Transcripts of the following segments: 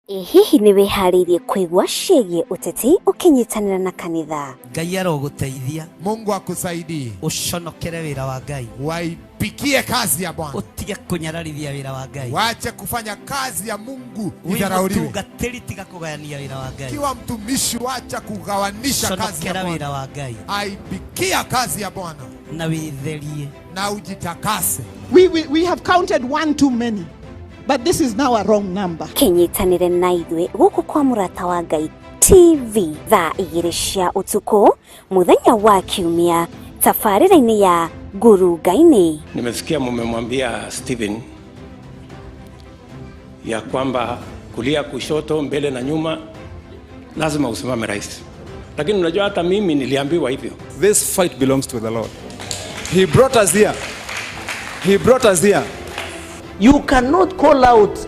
Ĩ hihi nĩ wĩharĩirie kũigua ciĩgiĩ ũteti ũkĩnyitanĩra na kanitha? Ngai arogũteithia. Mungu akusaidie. Ũconokere wĩra wa Ngai. Waipikie kazi ya Bwana. Ũtige kũnyararithia wĩra wa Ngai. Wache kufanya kazi ya Mungu Wĩ idharauliwe. mũtungatĩri tiga kũgayania wĩra wa Ngai. Kiwa mtumishi, wacha kugawanisha kazi ya Conokera Bwana. wĩra wa Ngai Aipikia kazi ya Bwana na wĩtherie. na ujitakase. We have counted one too many, but this is now a wrong number. Kĩnyitanĩre na ithuĩ gũkũ kwa Mũrata wa Ngai TV thaa 2 cia ũtukũ mũthenya wa Kiumia tabarĩra-inĩ ya Ngurunga-inĩ. Nimesikia mumemwambia Stephen ya kwamba kulia, kushoto, mbele na nyuma lazima usimame rais, lakini unajua hata mimi niliambiwa hivyo. This fight belongs to the Lord. He brought us here. He brought us here. You cannot call out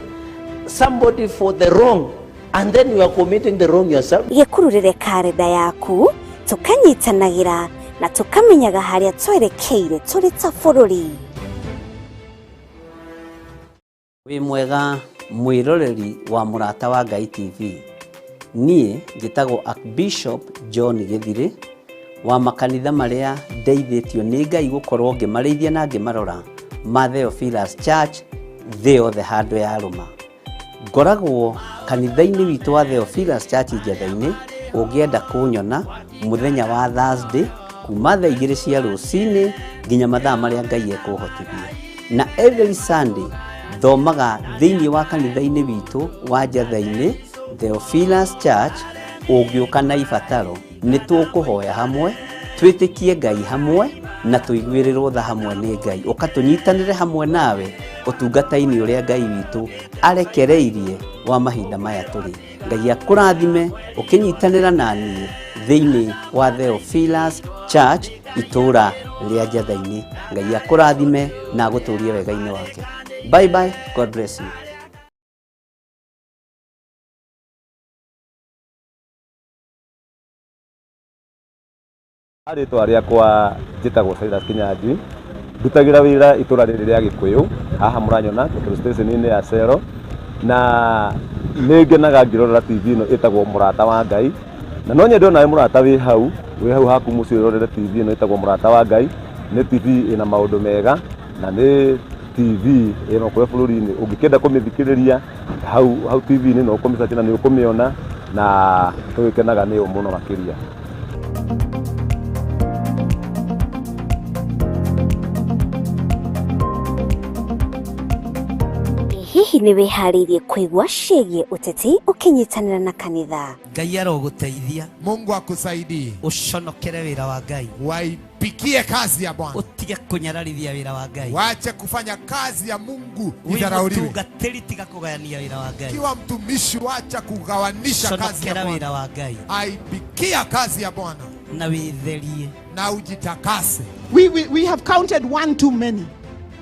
somebody for the wrong and then you are committing the wrong yourself. Gĩkururĩre karenda yaku tũkanyitanagĩra na tũkamenyaga harĩa twerekeire tũrĩ ta bũrũri. Wĩ mwega mwĩroreri wa Mũrata wa Ngai TV. Niĩ njĩtagwo Archbishop John Gĩthirĩ wa makanitha marĩa ndeithĩtio nĩ Ngai gũkorwo ngĩmarĩithia na ngĩmarora ma Theophilus Church thĩ yothe handũ ya rũma. Ngoragwo kanitha-inĩ witũ wa Theophilus Church Njetha-inĩ, ũngĩenda kũnyona mũthenya wa Thursday kuma thaa 2 cia rũcinĩ nginya mathaa marĩa Ngai ekũhotithia. Na every Sunday thomaga thĩinĩ wa kanitha-inĩ witũ wa Njetha-inĩ Theophilus Church. Ũngĩũka na ibataro nĩ tũkũhoya hamwe, twĩtĩkie Ngai hamwe na tũiguĩrĩrwo tha hamwe nĩ Ngai. Ũka tũnyitanĩre hamwe nawe ũtungata-inĩ ũrĩa Ngai witũ arekereirie wa mahinda maya tũrĩ. Ngai akũrathime ũkĩnyitanĩra na niĩ thĩinĩ wa Theophilus Church itũũra rĩa Njetha-inĩ. Ngai akũrathime na agũtũrie wega-inĩ wake. Bye bye, God bless you. Rĩtwa rĩakwa njĩtagwo Silas Kinyanjui, ndutagĩra wĩra itũra rĩrĩ rĩa Gĩkũyũ, haha mũranyona petrol station-inĩ ya Shell, na nĩ ngenaga ngĩrorera TV ĩno ĩtagwo Mũrata wa Ngai, na no nyende onawe mũrata wĩ hau haku mũciĩ ũrorere TV ĩno ĩtagwo Mũrata wa Ngai. Nĩ TV ĩna maũndũ mega na nĩ TV ĩno kũrĩa bũrũri-inĩ, ũngĩkĩenda kũmĩthikĩrĩria hau TV-inĩ no ũkũmĩsearch na nĩ ũkũmĩona, na tũgĩkenaga nĩyo mũno makĩria. Hihi nĩ wĩharĩirie kũigua ciĩgiĩ ũteti ũkĩnyitanĩra na kanitha? Ngai arogũteithia. Mungu akusaidie. Ũconokere wĩra wa Ngai. Waipikie kazi ya Bwana. Ũtige kũnyararithia wĩra wa Ngai. Wache kufanya kazi ya Mungu Wĩ idharauliwe. mũtungatĩri tiga kũgayania wĩra wa Ngai. Kiwa mtumishi, wacha kugawanisha kazi ya Conokera Bwana. wĩra wa Ngai Aipikia kazi ya Bwana na wĩtherie. na ujitakase. We have counted one too many,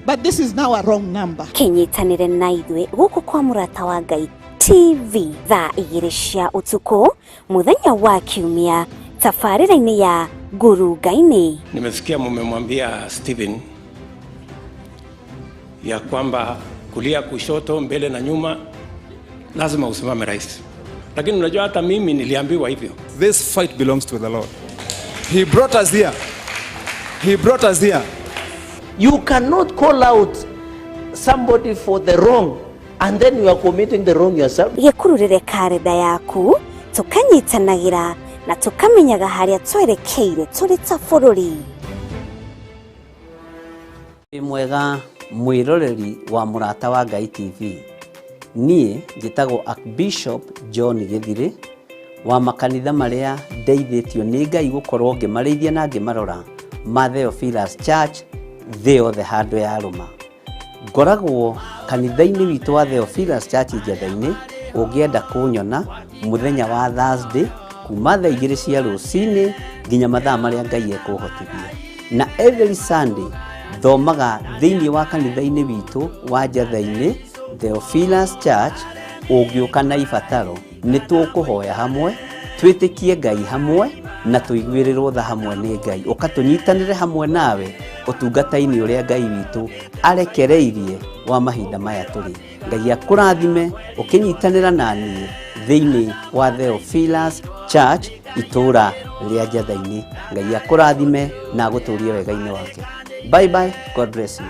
but this is now a wrong number. Kĩnyitanĩre na ithuĩ gũkũ kwa Mũrata wa Ngai TV thaa 2 cia ũtukũ mũthenya wa Kiumia tabarĩra-inĩ ya Ngurunga-inĩ. Nimesikia mumemwambia Stephen ya kwamba kulia, kushoto, mbele na nyuma lazima usimame rais, lakini unajua hata mimi niliambiwa hivyo. This fight belongs to the Lord. He brought us here. He brought us here. You cannot call out somebody for the wrong and then you are committing the wrong yourself. Gĩkururĩre karenda yaku tũkanyitanagĩra na tũkamenyaga harĩa twerekeire tũrĩ ta bũrũri. Wĩ mwega mwĩroreri wa Mũrata wa Ngai TV. Niĩ njĩtagwo Archbishop John Gĩthirĩ wa makanitha marĩa ndeithĩtio nĩ Ngai gũkorwo ngĩmarĩithia na ngĩmarora ma Theophilus Church thĩ yothe handũ ya rũma. Ngoragwo kanitha-inĩ witũ wa Theophilus Church Njetha-inĩ, ũngĩenda kũnyona mũthenya wa Thursday kuma thaa 2 cia rũcinĩ nginya mathaa marĩa Ngai ekũhotithia. Na every Sunday thomaga thĩinĩ wa kanitha-inĩ witũ wa Njetha-inĩ Theophilus Church. Ũngĩũka na ibataro nĩ tũkũhoya hamwe, twĩtĩkie Ngai hamwe na tũiguĩrĩrwo tha hamwe nĩ Ngai. Ũka tũnyitanĩre hamwe nawe ũtungata-inĩ ũrĩa Ngai witũ arekereirie wa mahinda maya tũrĩ. Ngai akũrathime ũkĩnyitanĩra na niĩ thĩinĩ wa Theophilus Church itũũra rĩa Njatha-inĩ. Ngai akũrathime na agũtũrie wega-inĩ wake. Bye bye, God bless you.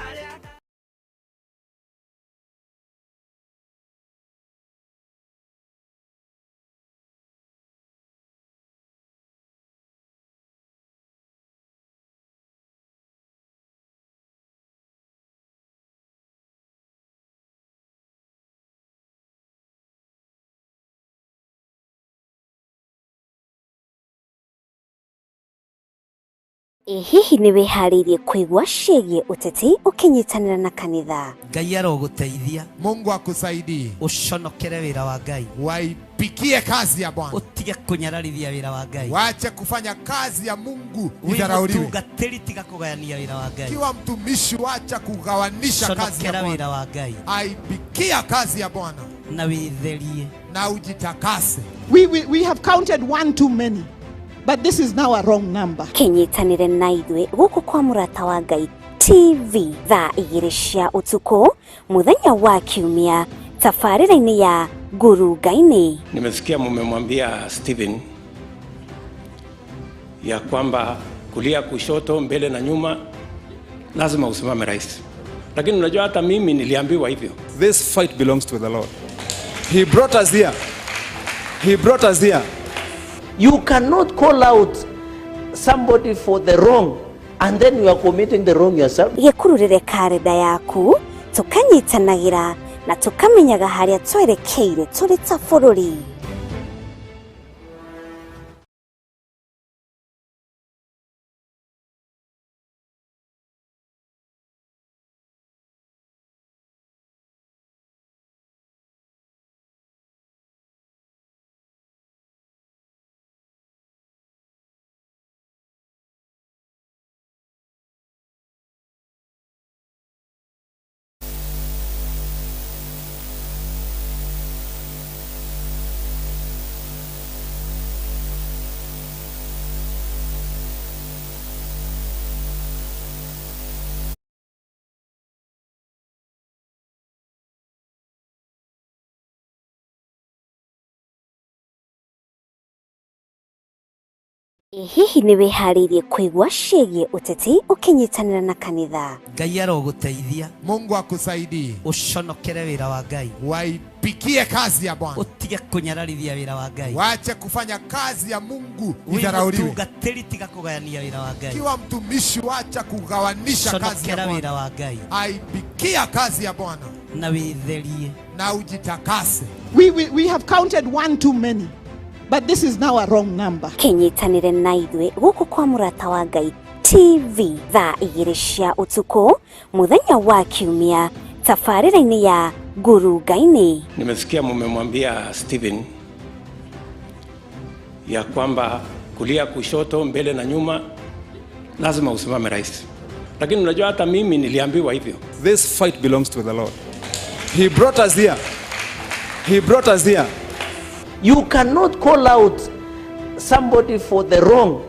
Ĩ hihi nĩ wĩharĩirie kũigua ciĩgiĩ ũteti ũkĩnyitanĩra na kanitha? Ngai arogũteithia. Mungu akusaidie. Ũconokere wĩra wa Ngai. Waipikie kazi ya Bwana. Ũtige kũnyararithia wĩra wa Ngai. Wache kufanya kazi ya Mungu Wĩ idharauliwe. mũtungatĩri tiga kũgayania wĩra wa Ngai. Kiwa mtumishi, wacha kugawanisha kazi ya Conokera Bwana. wĩra wa Ngai. Aipikia kazi ya Bwana Na wĩtherie. na ujitakase. We have counted one too many, but this is now a wrong number. Kĩnyitanĩre na ithuĩ gũkũ kwa Mũrata wa Ngai TV thaa 2 cia ũtukũ mũthenya wa Kiumia tabarĩra-inĩ ya Ngurunga-inĩ. Nimesikia mumemwambia Stephen ya kwamba kulia, kushoto, mbele na nyuma lazima usimame rais, lakini unajua hata mimi niliambiwa hivyo. This fight belongs to the Lord. He brought us here. He brought us here. You cannot call out somebody for the wrong and then you are committing the wrong yourself. Gĩkururĩre karenda yaku tũkanyitanagĩra na tũkamenyaga harĩa twerekeire tũrĩ ta bũrũri. Ĩ hihi nĩ wĩharĩirie kũigua ciĩgiĩ ũteti ũkĩnyitanĩra na kanitha? Ngai arogũteithia. Mungu akusaidie. Ũconokere wĩra wa Ngai. Waipikie kazi ya Bwana. Ũtige kũnyararithia wĩra wa Ngai. Wache kufanya kazi ya Mungu Wĩ idharauliwe. mũtungatĩri tiga kũgayania wĩra wa Ngai. Kiwa mtumishi, wacha kugawanisha kazi ya Conokera Bwana. wĩra wa Ngai. Aipikia kazi ya Bwana Na wĩtherie. na ujitakase. We have counted one too many, but this is now a wrong number. Kĩnyitanĩre na ithuĩ gũkũ kwa Mũrata wa Ngai TV thaa 2 cia ũtukũ mũthenya wa Kiumia tabarĩra-inĩ ya Ngurunga-inĩ. Nimesikia mumemwambia Stephen ya kwamba kulia, kushoto, mbele na nyuma lazima usimame rais, lakini unajua hata mimi niliambiwa hivyo. This fight belongs to the Lord. He brought us here. He brought us here. You cannot call out somebody for the wrong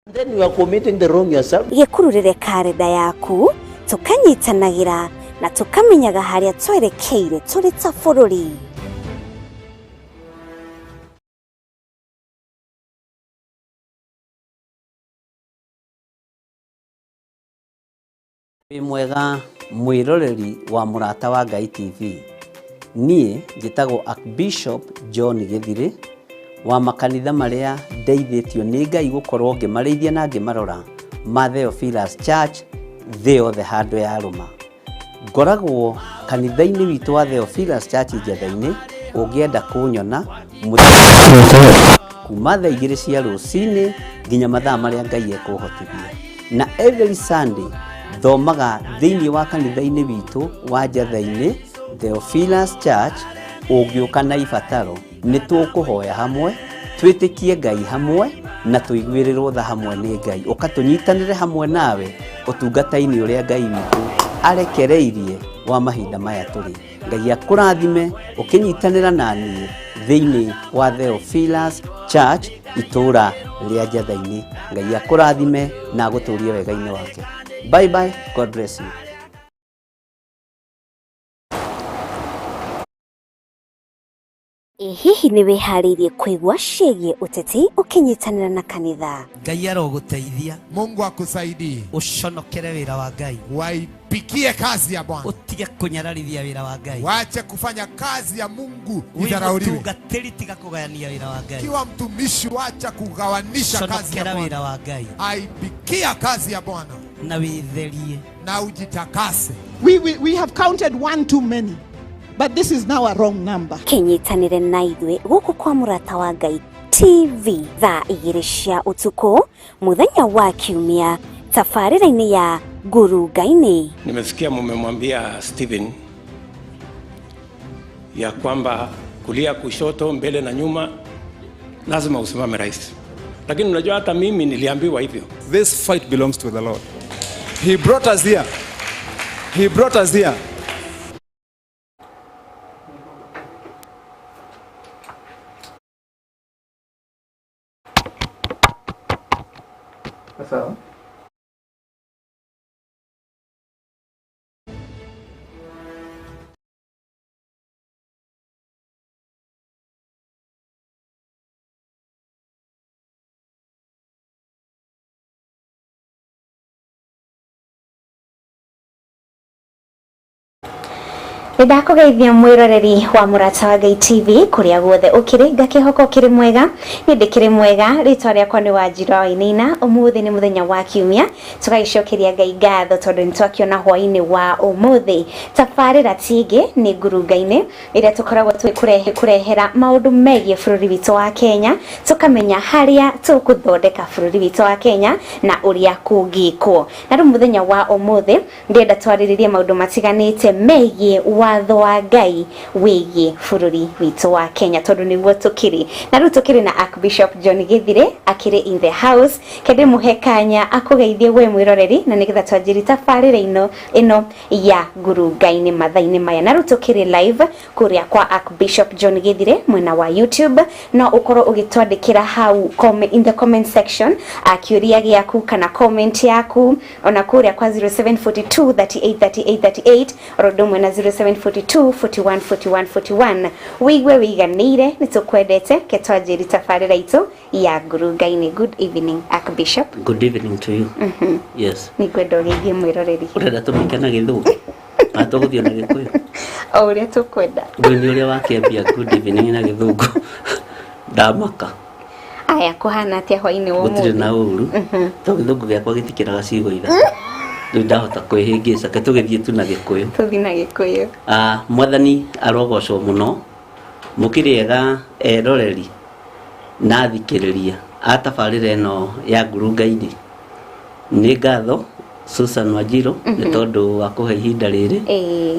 and then you are committing the wrong yourself. Gĩkururĩre karenda yaku tũkanyitanagĩra na tũkamenyaga harĩa twerekeire tũrĩ ta bũrũri. Wĩ mwega mwĩroreri wa Mũrata wa Ngai TV. Niĩ njĩtagwo Archbishop John Gĩthirĩ wa makanitha marĩa ndeithĩtio nĩ Ngai gũkorwo ngĩmarĩithia na ngĩmarora ma Theophilus Church thĩ yothe handũ ya rũma. Ngoragwo kanitha-inĩ witũ wa Theophilus Church Njatha-inĩ, ũngĩenda kũnyona kuma thaa 2 cia rũcinĩ nginya mathaa marĩa Ngai ekũhotithia. Na every Sunday thomaga thĩinĩ wa kanitha-inĩ witũ wa Njatha-inĩ Theophilus Church. Ũngĩũka na ibataro nĩ tũkũhoya hamwe, twĩtĩkie Ngai hamwe na tũiguĩrĩrwo tha hamwe nĩ Ngai. Ũka tũnyitanĩre hamwe nawe ũtungata-inĩ ũrĩa Ngai witũ arekereirie wa mahinda maya tũrĩ. Ngai akũrathime ũkĩnyitanĩra na niĩ thĩinĩ wa Theophilus Church itũũra rĩa Njatha-inĩ. Ngai akũrathime na agũtũrie wega-inĩ wake. Bye bye, God bless you. Ĩ hihi nĩ wĩharĩirie kũigua ciĩgiĩ ũteti ũkĩnyitanĩra na kanitha? Ngai arogũteithia. Mungu akusaidie. Ũconokere wĩra wa Ngai. Waipikie kazi ya Bwana. Ũtige kũnyararithia wĩra wa Ngai. Wache kufanya kazi ya Mungu Wĩ idharauliwe. mũtungatĩri tiga kũgayania wĩra wa Ngai. Kiwa mtumishi, wacha kugawanisha kazi ya Conokera Bwana. wĩra wa Ngai. Aipikia kazi ya Bwana Na wĩtherie. na ujitakase. We have counted one too many, but this is now a wrong number. Kĩnyitanĩre na ithuĩ gũkũ kwa Mũrata wa Ngai TV thaa 2 cia ũtukũ mũthenya wa Kiumia tabarĩra-inĩ ya Ngurunga-inĩ. Nimesikia mumemwambia Stephen ya kwamba kulia, kushoto, mbele na nyuma lazima usimame rais, lakini unajua hata mimi niliambiwa hivyo. This fight belongs to the Lord. He brought us here. He brought us here. Sawa. Nĩndakũgeithia mwĩroreri wa Mũrata wa Ngai TV kũrĩa guothe ũkĩrĩ, ngakĩhoka ũkĩrĩ mwega. Niĩ ndĩkĩrĩ mwega, rĩtwa rĩakwa nĩ Wanjirũ wa Wainaina. Ũmũthĩ nĩ mũthenya wa Kiumia, tũgagĩcokeria Ngai ngatho tondũ nĩtwakĩona hwaĩ-inĩ wa ũmũthĩ. Tabarĩra ti ĩngĩ nĩ Ngurunga-inĩ ĩrĩa tũkoragwo tũgĩkũrehera maũndũ megiĩ bũrũri witũ wa Kenya, tũkamenya harĩa tũkũthondeka bũrũri witũ wa Kenya na ũrĩa kũngĩkwo. Na rĩu mũthenya wa ũmũthĩ ndĩrenda twarĩrĩrie maũndũ matiganĩte megiĩ watho wa Ngai wĩgiĩ bũrũri witũ wa Kenya tondũ nĩguo tũkĩrĩ. Na rĩu tũkĩrĩ na Archbishop John Gĩthire akĩrĩ in the house. Kende mũhe kanya akũgeithie we mwĩroreri na nĩgetha twanjĩrie tabarĩra ĩno ya Ngurunga-inĩ mathaa-inĩ maya. Na rĩu tũkĩrĩ live kũrĩa kwa Archbishop John Gĩthire mwena wa YouTube. No ũkorwo ũgĩtwandĩkĩra hau in the comment section kĩũria gĩaku kana comment yaku, ona kũrĩa kwa 0742 38 38 38 oro ũndũ ũmwe na 0742 41 41 41. Wĩigue wĩiganĩire, nĩ tũkwendete. Ke twanjĩri tabarĩra itũ ya Ngurunga-inĩ. Good evening, Archbishop. Good evening to you. Yes. Nĩngwenda ũgeithie mwĩroreri. Ũrenda tũmĩke na Gĩthũngũ? Na tũgũthiĩ na Gĩkũyũ? O ũrĩa tũkwenda. Rĩu nĩ ũrĩa wakĩambia good evening na Gĩthũngũ. Ndamaka. Aya, kũhana atĩa hwaĩ-inĩ wa Gũtirĩ ũmũthĩ? na ũru. Tondũ Gĩthũngũ gĩakwa gĩtikĩraga ciugo ithatũ. Rĩu ndahota kwĩhĩngĩca, ke tũgĩthiĩ tu na Gĩkũyũ. Tũthiĩ na Gĩkũyũ. Mwathani arogocwo mũno. Mũkĩrĩega eroreri na athikĩrĩria a tabarĩra ĩno ya Ngurunga-inĩ. Nĩ ngatho Susan Wanjiru nĩ tondũ wa kũhe ihinda rĩrĩ,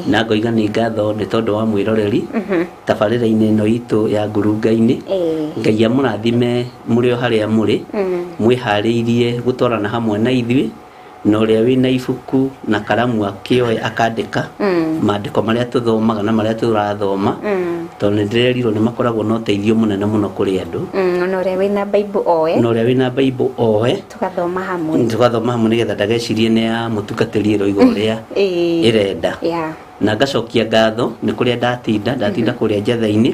na ngoiga nĩ ngatho nĩ tondũ wa mwĩroreri tabarĩra-inĩ ĩno itũ ya Ngurunga-inĩ. Ngai amũrathime mũrĩ o harĩa mũrĩ, mwĩharĩirie gũtwarana hamwe na ithuĩ, na ũrĩa wĩna ibuku na karamu akĩoe akandĩka maandĩko marĩa tũthomaga na marĩa tũrathoma, tondũ nĩ ndĩrerirwo nĩ makoragwo na ũteithio mũnene mũno kũrĩ andũ. Ona ũrĩa wĩna Bible oe. Na ũrĩa wĩna Bible oe. Tũgathoma hamwe. Tũgathoma hamwe nĩgetha ndagecirie nĩ ya mũtungatĩri ĩroiga ũrĩa ĩrenda. Na ngacokia ngatho nĩ kũrĩa ndatinda kũrĩa Njatha-inĩ,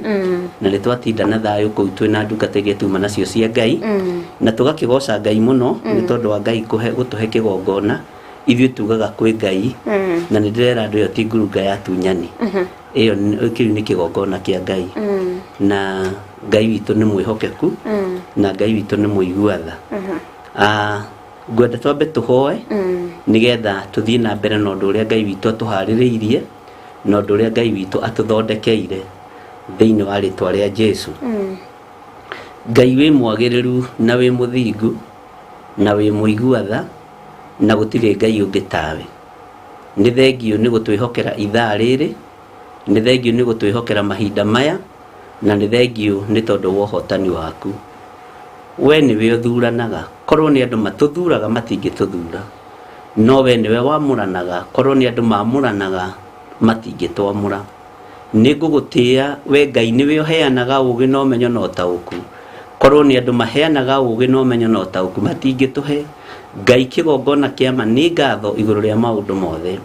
na nĩ twatinda na thayũ kũu twĩna ndungata iria tuma nacio cia Ngai, na tũgakĩgoca Ngai mũno nĩ tondũ wa Ngai gũtũhe kĩgongona. Ithuĩ tugaga kwĩ Ngai, na nĩ ndĩrera andũ ĩyo ti ngurunga ya tunyani, ĩyo kĩu nĩ kĩgongona kĩa Ngai, na Ngai witũ nĩ mwĩhokeku, na Ngai witũ nĩ mũigua tha. Ngwenda twambe tũhoe nĩgetha tũthiĩ na mbere na ũndũ ũrĩa Ngai witũ atũharĩrĩirie na ũndũ ũrĩa Ngai witũ atũthondekeire thĩinĩ wa rĩtwa rĩa Jesũ. Ngai wĩ mwagĩrĩru na wĩ mũthingu na wĩ mũigua tha, Na gũtirĩ Ngai ũngĩ tawe. Nĩ thengiũ nĩ gũtwĩhokera ithaa rĩrĩ, nĩ thengiũ nĩ gũtwĩhokera mahinda maya, na nĩ thengiũ nĩ tondũ wa ũhotani waku. We nĩwe ũthuranaga, korwo nĩ andũ matũthuraga matingĩtũthura, no we nĩwe wamũranaga, korwo nĩ andũ mamũranaga matingĩtwamũra. Nĩ ngũgũtĩĩa we Ngai, nĩwe ũheanaga ũũgĩ na ũmenyo na ũtaũku. Korwo nĩ andũ maheanaga ũũgĩ na ũmenyo na ũtaũku matingĩtũhe. Ngai kĩgongona kĩa ma nĩ ngatho igũrũ rĩa maũndũ mothe.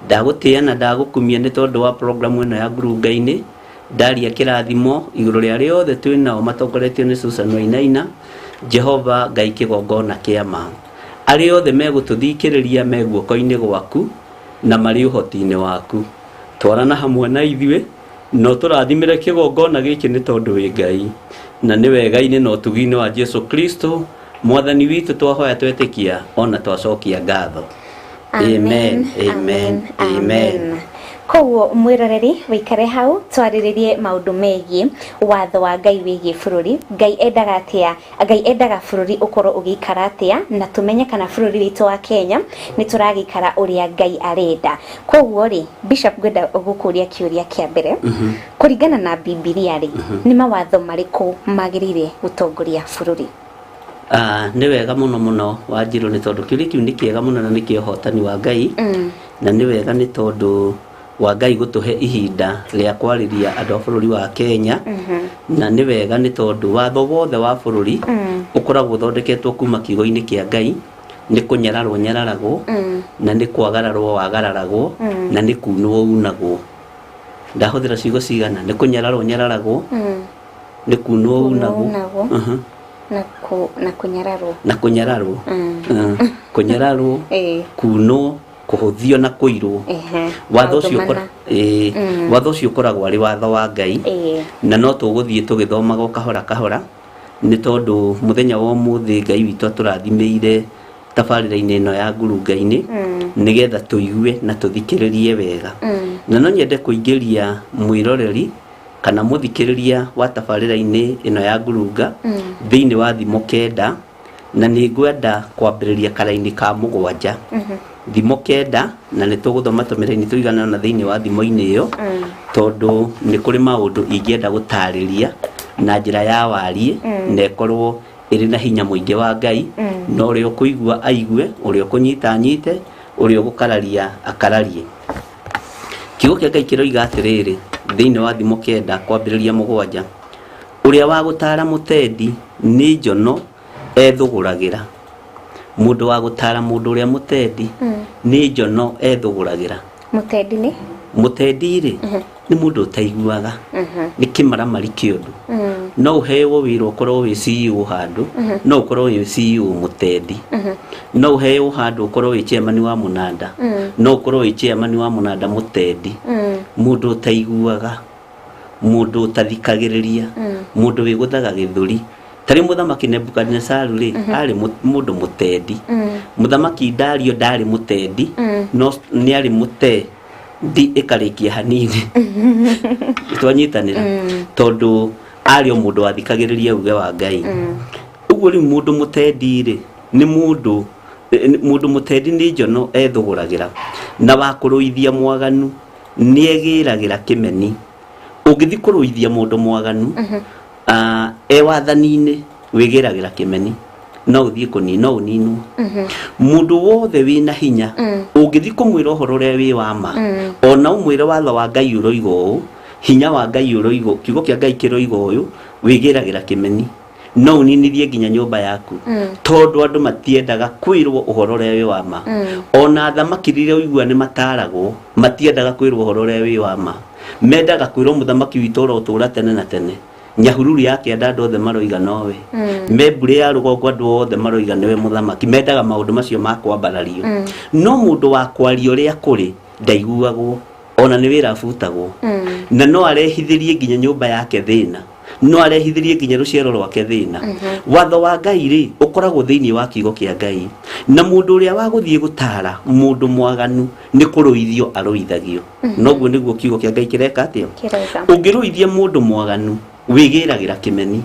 Ndagũtĩĩa na ndagũkumia nĩ tondũ wa programu ĩno ya Ngurunga-inĩ. Ndaria kĩrathimo igũrũ rĩa arĩa othe twĩ nao matongoretio nĩ Susan Wainaina. Jehova Ngai kĩgongona kĩa ma. Arĩa othe megũtũthikĩrĩria me guoko-inĩ gwaku na marĩ ũhoti-inĩ waku. Twarana hamwe na ithuĩ na ũtũrathimĩre kĩgongona gĩkĩ nĩ tondũ wĩ Ngai. Na nĩ wega-inĩ na ũtugi-inĩ wa Jesu Kristo Mwathani witũ twahoya twetĩkia ona twacokia ngatho. Amen, amen, amen. Koguo mwĩroreri wĩikare hau twarĩrĩrie maũndũ megiĩ watho wa Ngai wĩgiĩ bũrũri. Ngai endaga atĩa? Ngai endaga bũrũri ũkorwo ũgĩikara atĩa? Na tũmenye kana bũrũri witũ wa Kenya nĩ tũragĩikara ũrĩa Ngai arenda. Koguo rĩ, Bishop ngwenda gũkũria kĩũria kĩa mbere. Kũringana na Bibilia rĩ, nĩ mawatho marĩkũ magĩrĩire gũtongoria bũrũri? Ah, nĩ wega mũno mũno Wanjirũ nĩ tondũ kĩũria kĩu nĩ kĩega mũno na nĩ kĩa ũhotani wa Ngai. Na nĩ wega nĩ tondũ wa Ngai gũtũhe ihinda rĩa kwarĩria andũ a bũrũri wa Kenya. Na nĩ wega nĩ tondũ watho wothe wa bũrũri ũkoragwo ũthondeketwo kuma kiugo-inĩ kĩa Ngai, nĩ kũnyararwo nyararagwo, na nĩ kwagararwo wagararagwo, na nĩ kunwo unagwo. Ndahũthĩra ciugo cigana? Nĩ kũnyararwo nyararagwo, nĩ kunwo unagwo, Na kũnyararwo. Na kũnyararwo. Kũnyararwo, kunwo, kũhũthio na kũirwo. Watho ũcio watho ũcio ũkoragwo arĩ watho wa Ngai. Na no tũgũthiĩ tũgĩthomaga o kahora kahora nĩ tondũ mũthenya wa ũmũthĩ Ngai witũ atũrathimĩire tabarĩra-inĩ ĩno ya Ngurunga-inĩ nĩgetha tũigue na tũthikĩrĩrie wega. Na no nyende kũingĩria mwĩroreri kana mũthikĩrĩria wa tabarĩra-inĩ ĩno ya Ngurunga thĩinĩ wa Thimo 9, na nĩ ngwenda kwambĩrĩria karaini ka 7. Thimo 9, na nĩ tũgũthoma tũmĩraini tũigana ũna thĩinĩ wa thimo-inĩ ĩyo, tondũ nĩ kũrĩ maũndũ ingĩenda gũtarĩria na njĩra ya wariĩ na ĩkorwo ĩrĩ na hinya mũingĩ wa Ngai, na ũrĩa ũkũigua aigue, ũrĩa ũkũnyita anyite, ũrĩa ũgũkararia akararie. Kiugo kĩa Ngai kĩroiga atĩrĩrĩ thĩinĩ wa Thimo 9 kwambĩrĩria 7, ũrĩa wa gũtaara mũtendi nĩ njono ethũgũragĩra. Mũndũ wa gũtaara mũndũ ũrĩa mũtendi nĩ njono ethũgũragĩra. Mũtendi nĩ? Mũtendi rĩ, nĩ mũndũ ũtaiguaga, nĩ kĩmaramari kĩa ũndũ. No ũheo wĩra ũkorwo wĩ CEO handũ, no ũkorwo wĩ CEO mũtendi. No ũheo handũ ũkorwo wĩ chairman wa mũnanda, no ũkorwo wĩ chairman wa mũnanda mũtendi. Mũndũ ũtaiguaga, mũndũ ũtathikagĩrĩria, mũndũ wĩgũthaga gĩthũri. Ta rĩu mũthamaki Nebukadinesaru rĩ, arĩ mũndũ mũtendi. Mũthamaki Dario ndarĩ mũtendi, no nĩ arĩ mũte ndi ĩkarĩkia hanini. Twanyitanĩra. Tondũ arĩ o mũndũ wathikagĩrĩria uge wa Ngai. Ũguo rĩu mũndũ mũtendi rĩ, nĩ mũndũ, mũndũ mũtendi nĩ njono ethũgũragĩra, na wa kũrũithia mwaganu nĩ egĩragĩra kĩmeni. Ũngĩthiĩ kũrũithia mũndũ mwaganu, e wathani-inĩ, wĩgĩragĩra kĩmeni, no ũthiĩ kũni, no ũninwo. Mũndũ wothe wĩna hinya, ũngĩthiĩ kũmwĩra ũhoro ũrĩa wĩ wa ma, ona ũmwĩre watho wa Ngai ũroiga ũũ, hinya wa Ngai ũroiga, kiugo kĩa Ngai kĩroiga ũyũ, wĩgĩragĩra kĩmeni. No ũninithie nginya nyũmba yaku. Tondũ andũ matiendaga kwĩrwo ũhoro ũrĩa wĩ wa ma. Ona athamaki rĩrĩa ũigua nĩ mataragwo, matiendaga kwĩrwo ũhoro ũrĩa wĩ wa ma. Mendaga kwĩrwo mũthamaki witũ ũrotũra tene na tene. Nyahururu ya kĩanda andũ othe maroiga nowe. Membure ya rũgongo andũ othe maroiga nĩwe mũthamaki. Mendaga maũndũ macio ma kwambarario. No mũndũ wa kwaria ũrĩa kũrĩ ndaiguagwo, ona nĩ wĩra abutagwo. Na no arehithĩrie nginya nyũmba yake thĩna. No arehithĩrie nginya rũciaro rwake thĩna. Watho wa Ngai rĩ, ũkoragwo thĩinĩ wa kiugo kĩa Ngai. Na mũndũ ũrĩa wa gũthiĩ gũtara mũndũ mwaganu nĩ kũrũithio arũithagio. Noguo nĩguo kiugo kĩa Ngai kĩreka atĩa? Kĩroiga. Ũngĩrũithia mũndũ mwaganu, wĩgĩragĩra kĩmeni.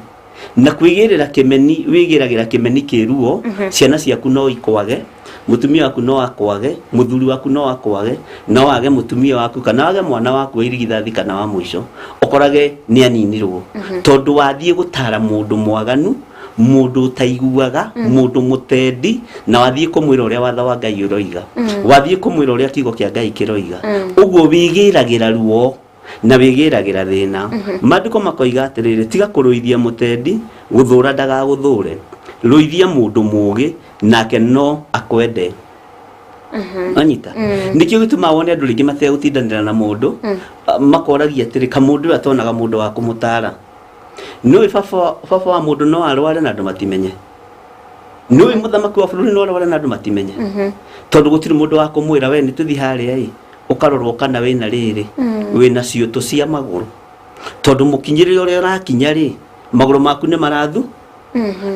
Na kwĩgĩrĩra kĩmeni, wĩgĩragĩra kĩmeni kĩruo. Ciana ciaku no ikwage, mũtumia waku no akwage, mũthuri waku no akwage, no wage mũtumia waku kana wage mwana waku wa irigithathi kana wa mũico, ũkorage nĩ aninirwo tondũ wathiĩ gũtara mũndũ mwaganu, mũndũ ũtaiguaga, mũndũ mũtendi, na wathiĩ kũmwĩra ũrĩa watho wa Ngai ũroiga, wathiĩ kũmwĩra ũrĩa kiugo kĩa Ngai kĩroiga. Ũguo wĩgĩragĩra ruo na wĩgĩragĩra thĩna. Maandĩko makoiga atĩrĩrĩ, tiga kũrũithia mũtendi, gũthũra ndagagũthũre, rũithia mũndũ mũũgĩ nake no akwende. Wanyita? Nĩkĩo gĩtũmaga wone andũ rĩngĩ mategũtindanĩra na mũndũ, makoragia atĩrĩ, kamũndũ ũyũ atonaga mũndũ wa kũmũtara. Nĩũĩ baba, baba wa mũndũ no arware na andũ matimenye? Nĩũĩ mũthamaki wa bũrũri no arware na andũ matimenye? Tondũ gũtirĩ mũndũ wa kũmwĩra, we nĩ tũthiĩ harĩa ĩ ũkarorwo kana wĩna rĩrĩ, wĩna ciũtũ cia magũrũ, tondũ mũkinyĩrĩre ũrĩa ũrakinya rĩ, magũrũ maku nĩ marathu.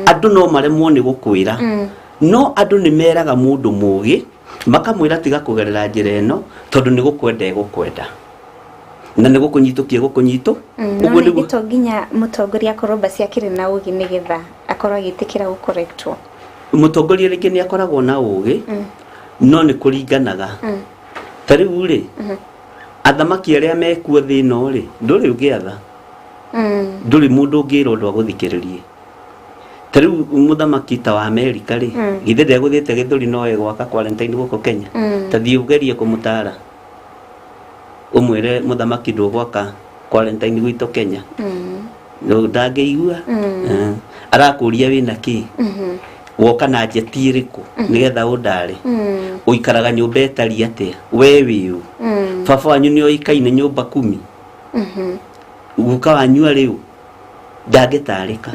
Andũ no maremwo nĩ gũkwĩra, no andũ nĩ meraga mũndũ mũgĩ, makamwĩra tiga kũgerera njĩra ĩno, tondũ nĩ gũkwenda ĩgũkwenda na nĩ gũkũnyitũkia gũkũnyitũ. No Ũguo ningĩ nĩguo to nginya mũtongoria akorwo basi akĩrĩ na ũgĩ nĩgetha akorwo agĩtĩkĩra gũkorektwo. Mũtongoria rĩngĩ nĩ akoragwo na ũgĩ, no nĩ kũringanaga. Ta rĩu rĩ, athamaki arĩa mekuo thĩ ĩno rĩ, ndũrĩ ũngĩatha, ndũrĩ mũndũ ũngĩra ũndũ agũthikĩrĩrie. Ta rĩu mũthamaki ta wa Amerika rĩ, githĩ ndegũthĩte gĩthũri no egwaka quarantine gũkũ Kenya? Ta thiĩ ũgerie kũmũtara, ũmwĩre mũthamaki ndũgwaka quarantine gwitũ Kenya. Ndangĩigua. Arakũria wĩna kĩ, woka na njeti ĩrĩkũ nĩgetha ũndare, ũikaraga nyũmba ĩtariĩ atĩa, we wĩũ, baba wanyu nĩ oĩkaine nyũmba kumi, guka wanyu arĩ ũ? Ndangĩtarĩka.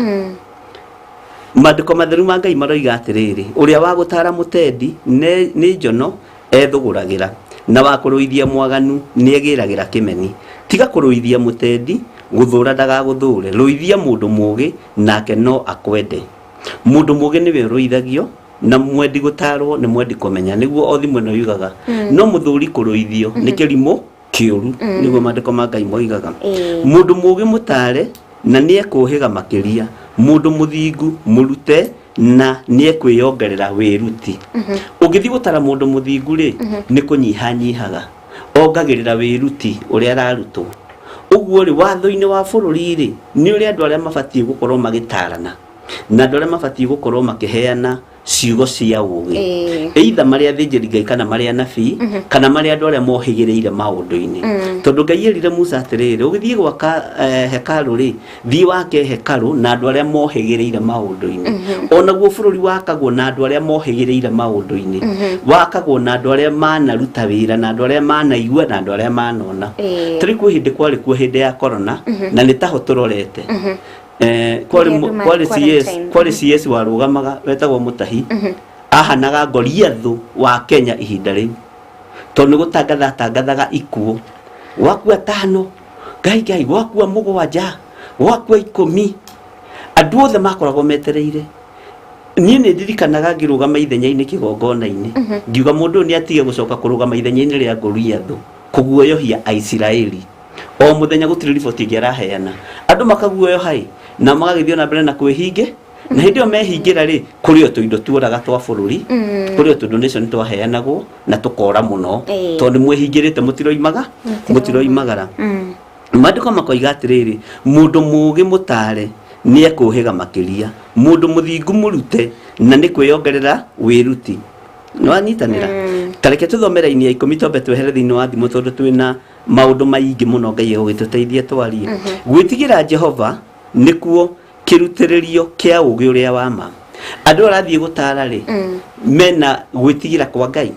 Maandĩko matheru ma Ngai maroiga atĩrĩrĩ, ũrĩa wa gũtara mũtendi nĩ njono ethũgũragĩra, na wa kũrũithia mwaganu nĩ egĩragĩra kĩmeni. Tiga kũrũithia mũtendi, gũthũra ndagagũthũre, rũithia mũndũ mũũgĩ nake no akwende. Mũndũ mũũgĩ nĩwe ũrũithagio, na mwendi gũtarwo nĩ mwendi kũmenya, nĩguo o thimũ ĩno yugaga. No mũthũri kũrũithio nĩ kĩrimũ kĩũru, nĩguo maandĩko ma Ngai moigaga. Mũndũ mũũgĩ mũtare na nĩ ekũũhĩga makĩria, mũndũ mũthingu mũrute na nĩ ekwĩyongerera wĩruti. Ũngĩthiĩ gũtara mũndũ mũthingu rĩ, nĩ kũnyihanyihaga, ongagĩrĩra wĩruti ũrĩa ararutwo. Ũguo rĩ, watho-inĩ wa bũrũri rĩ, nĩ ũrĩa andũ arĩa mabatiĩ gũkorwo magĩtarana na andũ arĩa mabatiĩ gũkorwo makĩheana ciugo cia ũgĩ, either marĩ athĩnjĩri Ngai kana marĩ anabii kana marĩ andũ arĩa mohĩgĩrĩire maũndũ-inĩ. Tondũ Ngai erire Musa atĩrĩrĩ, ũgĩthiĩ gwaka hekarũ rĩ, thiĩ wake hekarũ na andũ arĩa mohĩgĩrĩire maũndũ-inĩ. Onaguo bũrũri wakagwo na andũ arĩa mohĩgĩrĩire maũndũ-inĩ, wakagwo na andũ arĩa manaruta wĩra, na andũ arĩa manaigua, na andũ arĩa manona. Tarĩu kwĩ hĩndĩ kwarĩ kuo hĩndĩ ya corona, na nĩ taho tũrorete. Kwarĩ Rĩrĩa andũ marĩ kwarĩ CS, quarantine. kwarĩ CS warũgamaga wetagwo Mũtahi, ahanaga Goliathũ wa Kenya ihinda rĩu, tondũ nĩ gũtangatha atangathaga ikuũ, gwakua tano, Ngai Ngai, gwakua 7, gwakua 10, andũ othe makoragwo metereire. Niĩ nĩ ndirikanaga ngĩrũgama ithenya-inĩ kĩgongona-inĩ, ngiuga mũndũ ũyũ nĩ atige gũcoka kũrũgama ithenya-inĩ rĩa Goliathũ kũguoyohia Aisiraeli. O mũthenya gũtirĩ riboti ĩngĩ araheana, andũ makaguoyoha ĩ, na magagĩthiĩ ona mbere na kwĩhinge, na hĩndĩ ĩyo mehingĩra rĩ, kũrĩ o tũindo tuoraga twa bũrũri, kũrĩ o tũ donation twaheanagwo na tũkora mũno, tondũ nĩ mwĩhingĩrĩte, mũtiroimaga, mũtiroimagara. Maandĩko makoiga atĩrĩrĩ, mũndũ mũũgĩ mũtare nĩ ekũũhĩga makĩria, mũndũ mũthingu mũrute na nĩ kwĩyongerera wĩruti. Nĩ wanyitanĩra? Ta reke tũthome raini ya 10, twambe twehere thĩinĩ wa thimũ, tondũ twĩna maũndũ maingĩ mũno Ngai egũgĩtũteithia twarie. Gwĩtigĩra Jehova nĩkuo kĩrutĩrĩrio kĩa ũũgĩ ũrĩa wa ma. Andũ arathiĩ gũtara rĩ, mena gwĩtigĩra kwa Ngai.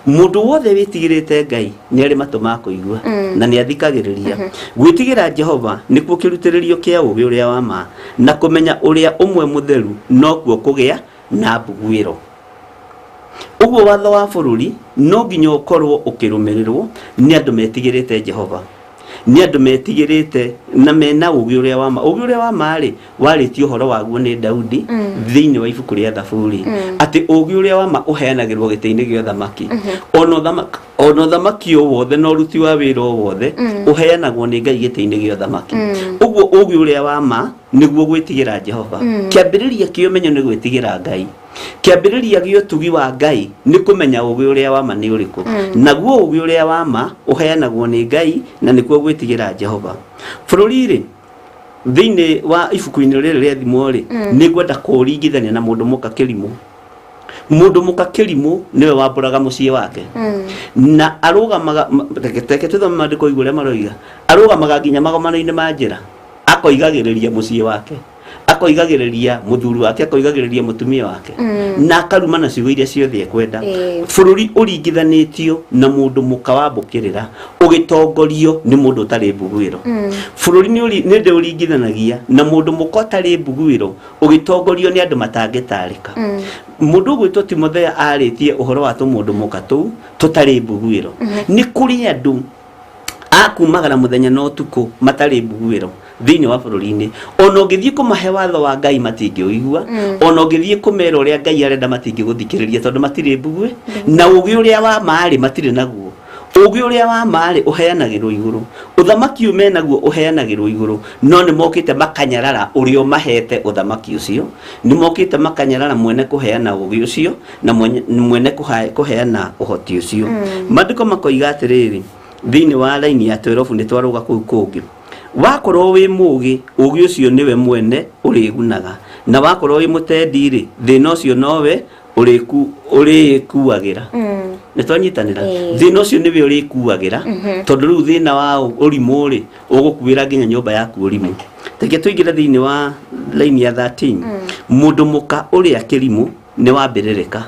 Mũndũ wothe wĩtigĩrĩte Ngai nĩ arĩ matũ ma kũigua na nĩ athikagĩrĩria. Gwĩtigĩra Jehova nĩkuo kĩrutĩrĩrio kĩa ũũgĩ ũrĩa wa ma, na kũmenya ũrĩa ũmwe mũtheru nokuo kũgĩa na mbuguĩro. Ũguo watho wa bũrũri no nginya ũkorwo ũkĩrũmĩrĩrwo nĩ andũ metigĩrĩte Jehova. Nĩ andũ metigĩrĩte na mena ũgĩ ũrĩa wa ma. Ũgĩ ũrĩa wa ma rĩ, warĩtie ũhoro waguo nĩ Daudi thĩinĩ wa ibuku rĩa Thaburi, atĩ ũgĩ ũrĩa wa ma ũheanagĩrwo gĩtĩ-inĩ gĩa ũthamaki. Ona ũthamaki o wothe na ũruti wa wĩra o wothe ũheanagwo nĩ Ngai gĩtĩ-inĩ gĩa ũthamaki. Ũguo ũgĩ ũrĩa wa ma nĩguo gwĩtigĩra Jehova. Kĩambĩrĩria kĩa ũmenyo nĩ gwĩtigĩra Ngai. Kĩambĩrĩria gĩa ũtugi wa Ngai nĩ kũmenya ũgĩ ũrĩa wa ma nĩ ũrĩkũ. Naguo ũgĩ ũrĩa wa ma ũheanagwo nĩ Ngai, na nĩkuo gwĩtigĩra Jehova. Bũrũri rĩ, thĩinĩ wa ibuku-inĩ rĩrĩ rĩa Thimo rĩ, nĩ ngwenda kũũringithania na mũndũ mũka kĩrimũ. Mũndũ mũka kĩrimũ nĩwe wambũraga mũciĩ wake na arũgamaga reke tũthome maandĩko igũ ũrĩa maroiga. Arũgamaga nginya magomano-inĩ ma njĩra, akoigagĩrĩria mũciĩ wake, akoigagĩrĩria mũthuri wake, akoigagĩrĩria mũtumia wake, na akaruma na ciugo iria ciothe ekwenda. Bũrũri ũringithanĩtio na mũndũ mũka wambũkĩrĩra ũgĩtongorio nĩ mũndũ ũtarĩ mbuguĩro. Bũrũri nĩ ndĩũringithanagia na mũndũ mũka ũtarĩ mbuguĩro ũgĩtongorio nĩ andũ matangĩtarĩka. Mũndũ ũgwĩtwo Timothea arĩtie ũhoro wa tũmũndũ mũka tũu tũtarĩ mbuguĩro. Nĩ kũrĩ andũ akumagara mũthenya na ũtukũ matarĩ mbuguĩro thĩinĩ wa bũrũri-inĩ. Ona ũngĩthiĩ kũmahe watho wa Ngai matingĩũigua, ona ũngĩthiĩ kũmera ũrĩa Ngai arenda matingĩgũthikĩrĩria, tondũ matirĩ mbuguĩ na ũgĩ ũrĩa wa ma rĩ matirĩ naguo. Ũgĩ ũrĩa wa ma rĩ ũheanagĩrwo igũrũ, ũthamaki ũyũ menaguo ũheanagĩrwo igũrũ, no nĩ mokĩte makanyarara ũrĩa ũmahete ũthamaki ũcio, nĩ mokĩte makanyarara mwene kũheana ũgĩ ũcio na mwene kũheana ũhoti ũcio. Maandĩko makoiga atĩrĩrĩ thĩinĩ wa raini ya 12, nĩ twarũga kũu kũngĩ: wakorwo wĩ mũgĩ, ũgĩ ũcio nĩwe mwene ũrĩgunaga, na wakorwo wĩ mũtendi rĩ, thĩna ũcio nowe ũrĩkuagĩra. Nĩ twanyitanĩra? Thĩna ũcio nĩwe ũrĩkuagĩra, tondũ rĩu thĩna wa ũrimũ rĩ ũgũkuĩra nginya nyũmba yaku ũrimũ. Reke tũingĩre thĩinĩ wa laini ya 13. Mũndũ mũka ũrĩa kĩrimũ nĩ wambĩrĩrĩka,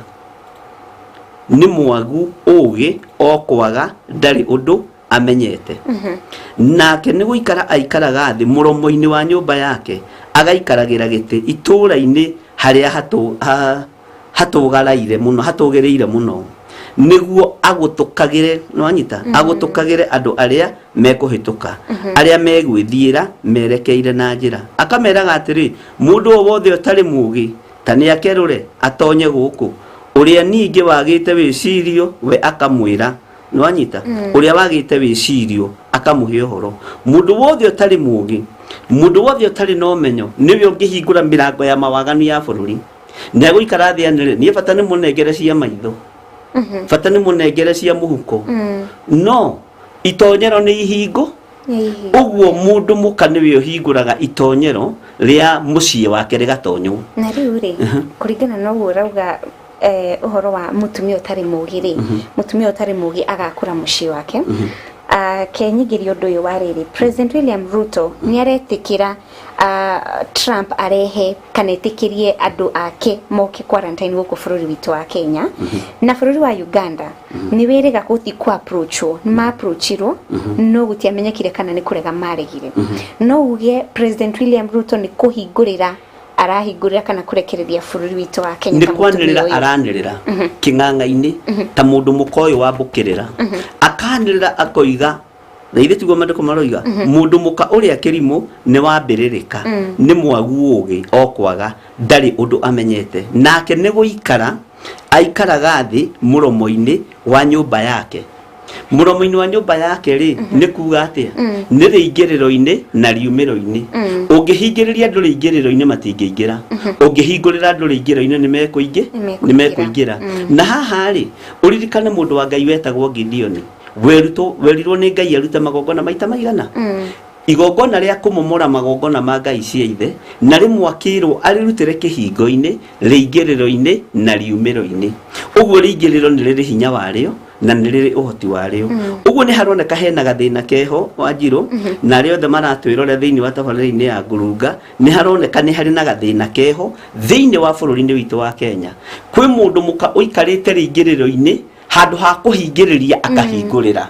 nĩ mwagu ũgĩ, o kwaga ndarĩ ũndũ amenyete. Nake nĩ gũikara aikaraga thĩ mũromo-inĩ wa nyũmba yake, agaikaragĩra gĩtĩ itũũra-inĩ harĩa hatũgaraire mũno, hatũgĩrĩire mũno, nĩguo agũtũkagĩre, nĩwanyita, agũtũkagĩre andũ arĩa mekũhĩtũka, arĩa megwĩthiĩra merekeire na njĩra, akameraga atĩrĩ, mũndũ o wothe ũtarĩ mũũgĩ ta nĩ akerũre atonye gũkũ. Ũrĩa ningĩ wagĩte wĩcirio we akamwĩra, nĩwanyita, ũrĩa wagĩte wĩcirio akamũhe ũhoro. Mũndũ wothe ũtarĩ mũũgĩ, mũndũ wothe ũtarĩ na ũmenyo, nĩwe ũngĩhingũra mĩrango ya mawaganu ya bũrũri. Nĩ agũikara thĩ anĩrĩre, niĩ bata nĩ mũnengere cia maitho, bata nĩ mũnengere cia mũhuko, no itonyero nĩ ihingo. Ũguo mũndũ mũka nĩwe ũhingũraga itonyero rĩa mũciĩ wake rĩgatonywo. Na rĩu rĩ, kũringana na ũguo ũrauga, ũhoro wa mũtumia ũtarĩ mũũgĩ rĩ, mũtumia ũtarĩ mũũgĩ agakũra mũciĩ wake. Kenyingĩria ũndũ ũyũ wa rĩrĩ, President William Ruto nĩ aretĩkĩra Trump arehe kana etĩkĩrie andũ ake moke quarantine gũkũ bũrũri witũ wa Kenya. Na bũrũri wa Uganda nĩ wĩrĩga gũthiĩ ku approachwo, nĩ ma approachirwo no gũtiamenyekire kana nĩ kũrega maregire. No uge President William Ruto nĩ kũhingũrĩra arahingũrĩra kana kũrekereria bũrũri witũ wa Kenya nĩ ta mũtumia kwanĩrĩra ũyũ? Aranĩrĩra kĩng'ang'a-inĩ ta mũndũ mũka ũyũ wambũkĩrĩra, akanĩrĩra akoiga, na ithe tiguo maandĩko maroiga, mũndũ mũka ũrĩa kĩrimũ nĩ wambĩrĩrĩka, nĩ mwagu ũgĩ, o kwaga ndarĩ ũndũ amenyete. Nake nĩ gũikara aikaraga thĩ mũromo-inĩ wa nyũmba yake. Mũromo-inĩ wa nyũmba yake rĩ, nĩ kuga atĩa? Nĩ rĩingĩrĩro-inĩ na riumĩro-inĩ. Ũngĩhingĩrĩria andũ rĩingĩrĩro-inĩ matingĩingĩra, ũngĩhingũrĩra andũ rĩingĩro-inĩ nĩ mekũingĩ nĩ mekũingĩra. Na haha rĩ, ũririkane mũndũ wa Ngai wetagwo Gideoni, werutwo werirwo nĩ Ngai arute magongona maita maigana, igongona rĩa kũmomora magongona ma ngai cia ithe, na rĩmwe akĩrwo arĩrutĩre kĩhingo-inĩ, rĩingĩrĩro-inĩ na riumĩro-inĩ. Ũguo rĩingĩrĩro nĩ rĩrĩ hinya warĩo na nĩ rĩrĩ ũhoti warĩo. Ũguo nĩ haroneka hena gathĩna keho, Wanjirũ, na arĩa othe maratwĩrorera thĩinĩ wa tabarĩra-inĩ ya ngurunga, nĩ haroneka nĩ harĩ na gathĩna keho thĩinĩ wa bũrũri-inĩ witũ wa Kenya. Kwĩ mũndũ mũka ũikarĩte rĩingĩrĩro-inĩ handũ ha kũhingĩrĩria. Akahingũrĩra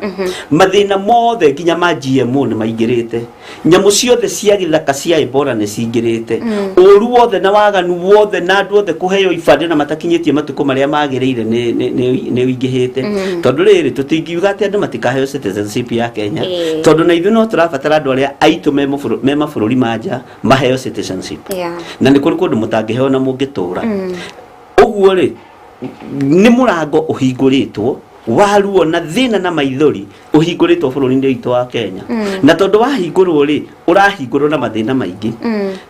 mathĩna mothe nginya ma GMO nĩ maingĩrĩte, nyamũ ciothe cia gĩthaka cia Ebola nĩ cingĩrĩte, ũru wothe na waganu wothe na andũ othe kũheo ibandĩ na matakinyĩtie matukũ marĩa magĩrĩire nĩ ũingĩhĩte. Tondũ rĩrĩ, tũtingiuga atĩ andũ matikaheo citizenship ya Kenya, tondũ na ithuĩ no tũrabatara andũ arĩa aitũ me mabũrũri ma nja maheo citizenship, na nĩ kũrĩ kũndũ mũtangĩheo na mũngĩtũra. Ũguo rĩ, nĩ mũrango ũhingũrĩtwo wa ruo na thĩna na maithori ũhingũrĩtwo bũrũri-inĩ witũ wa Kenya. Na tondũ wahingũrwo rĩ, ũrahingũrwo na mathĩna maingĩ.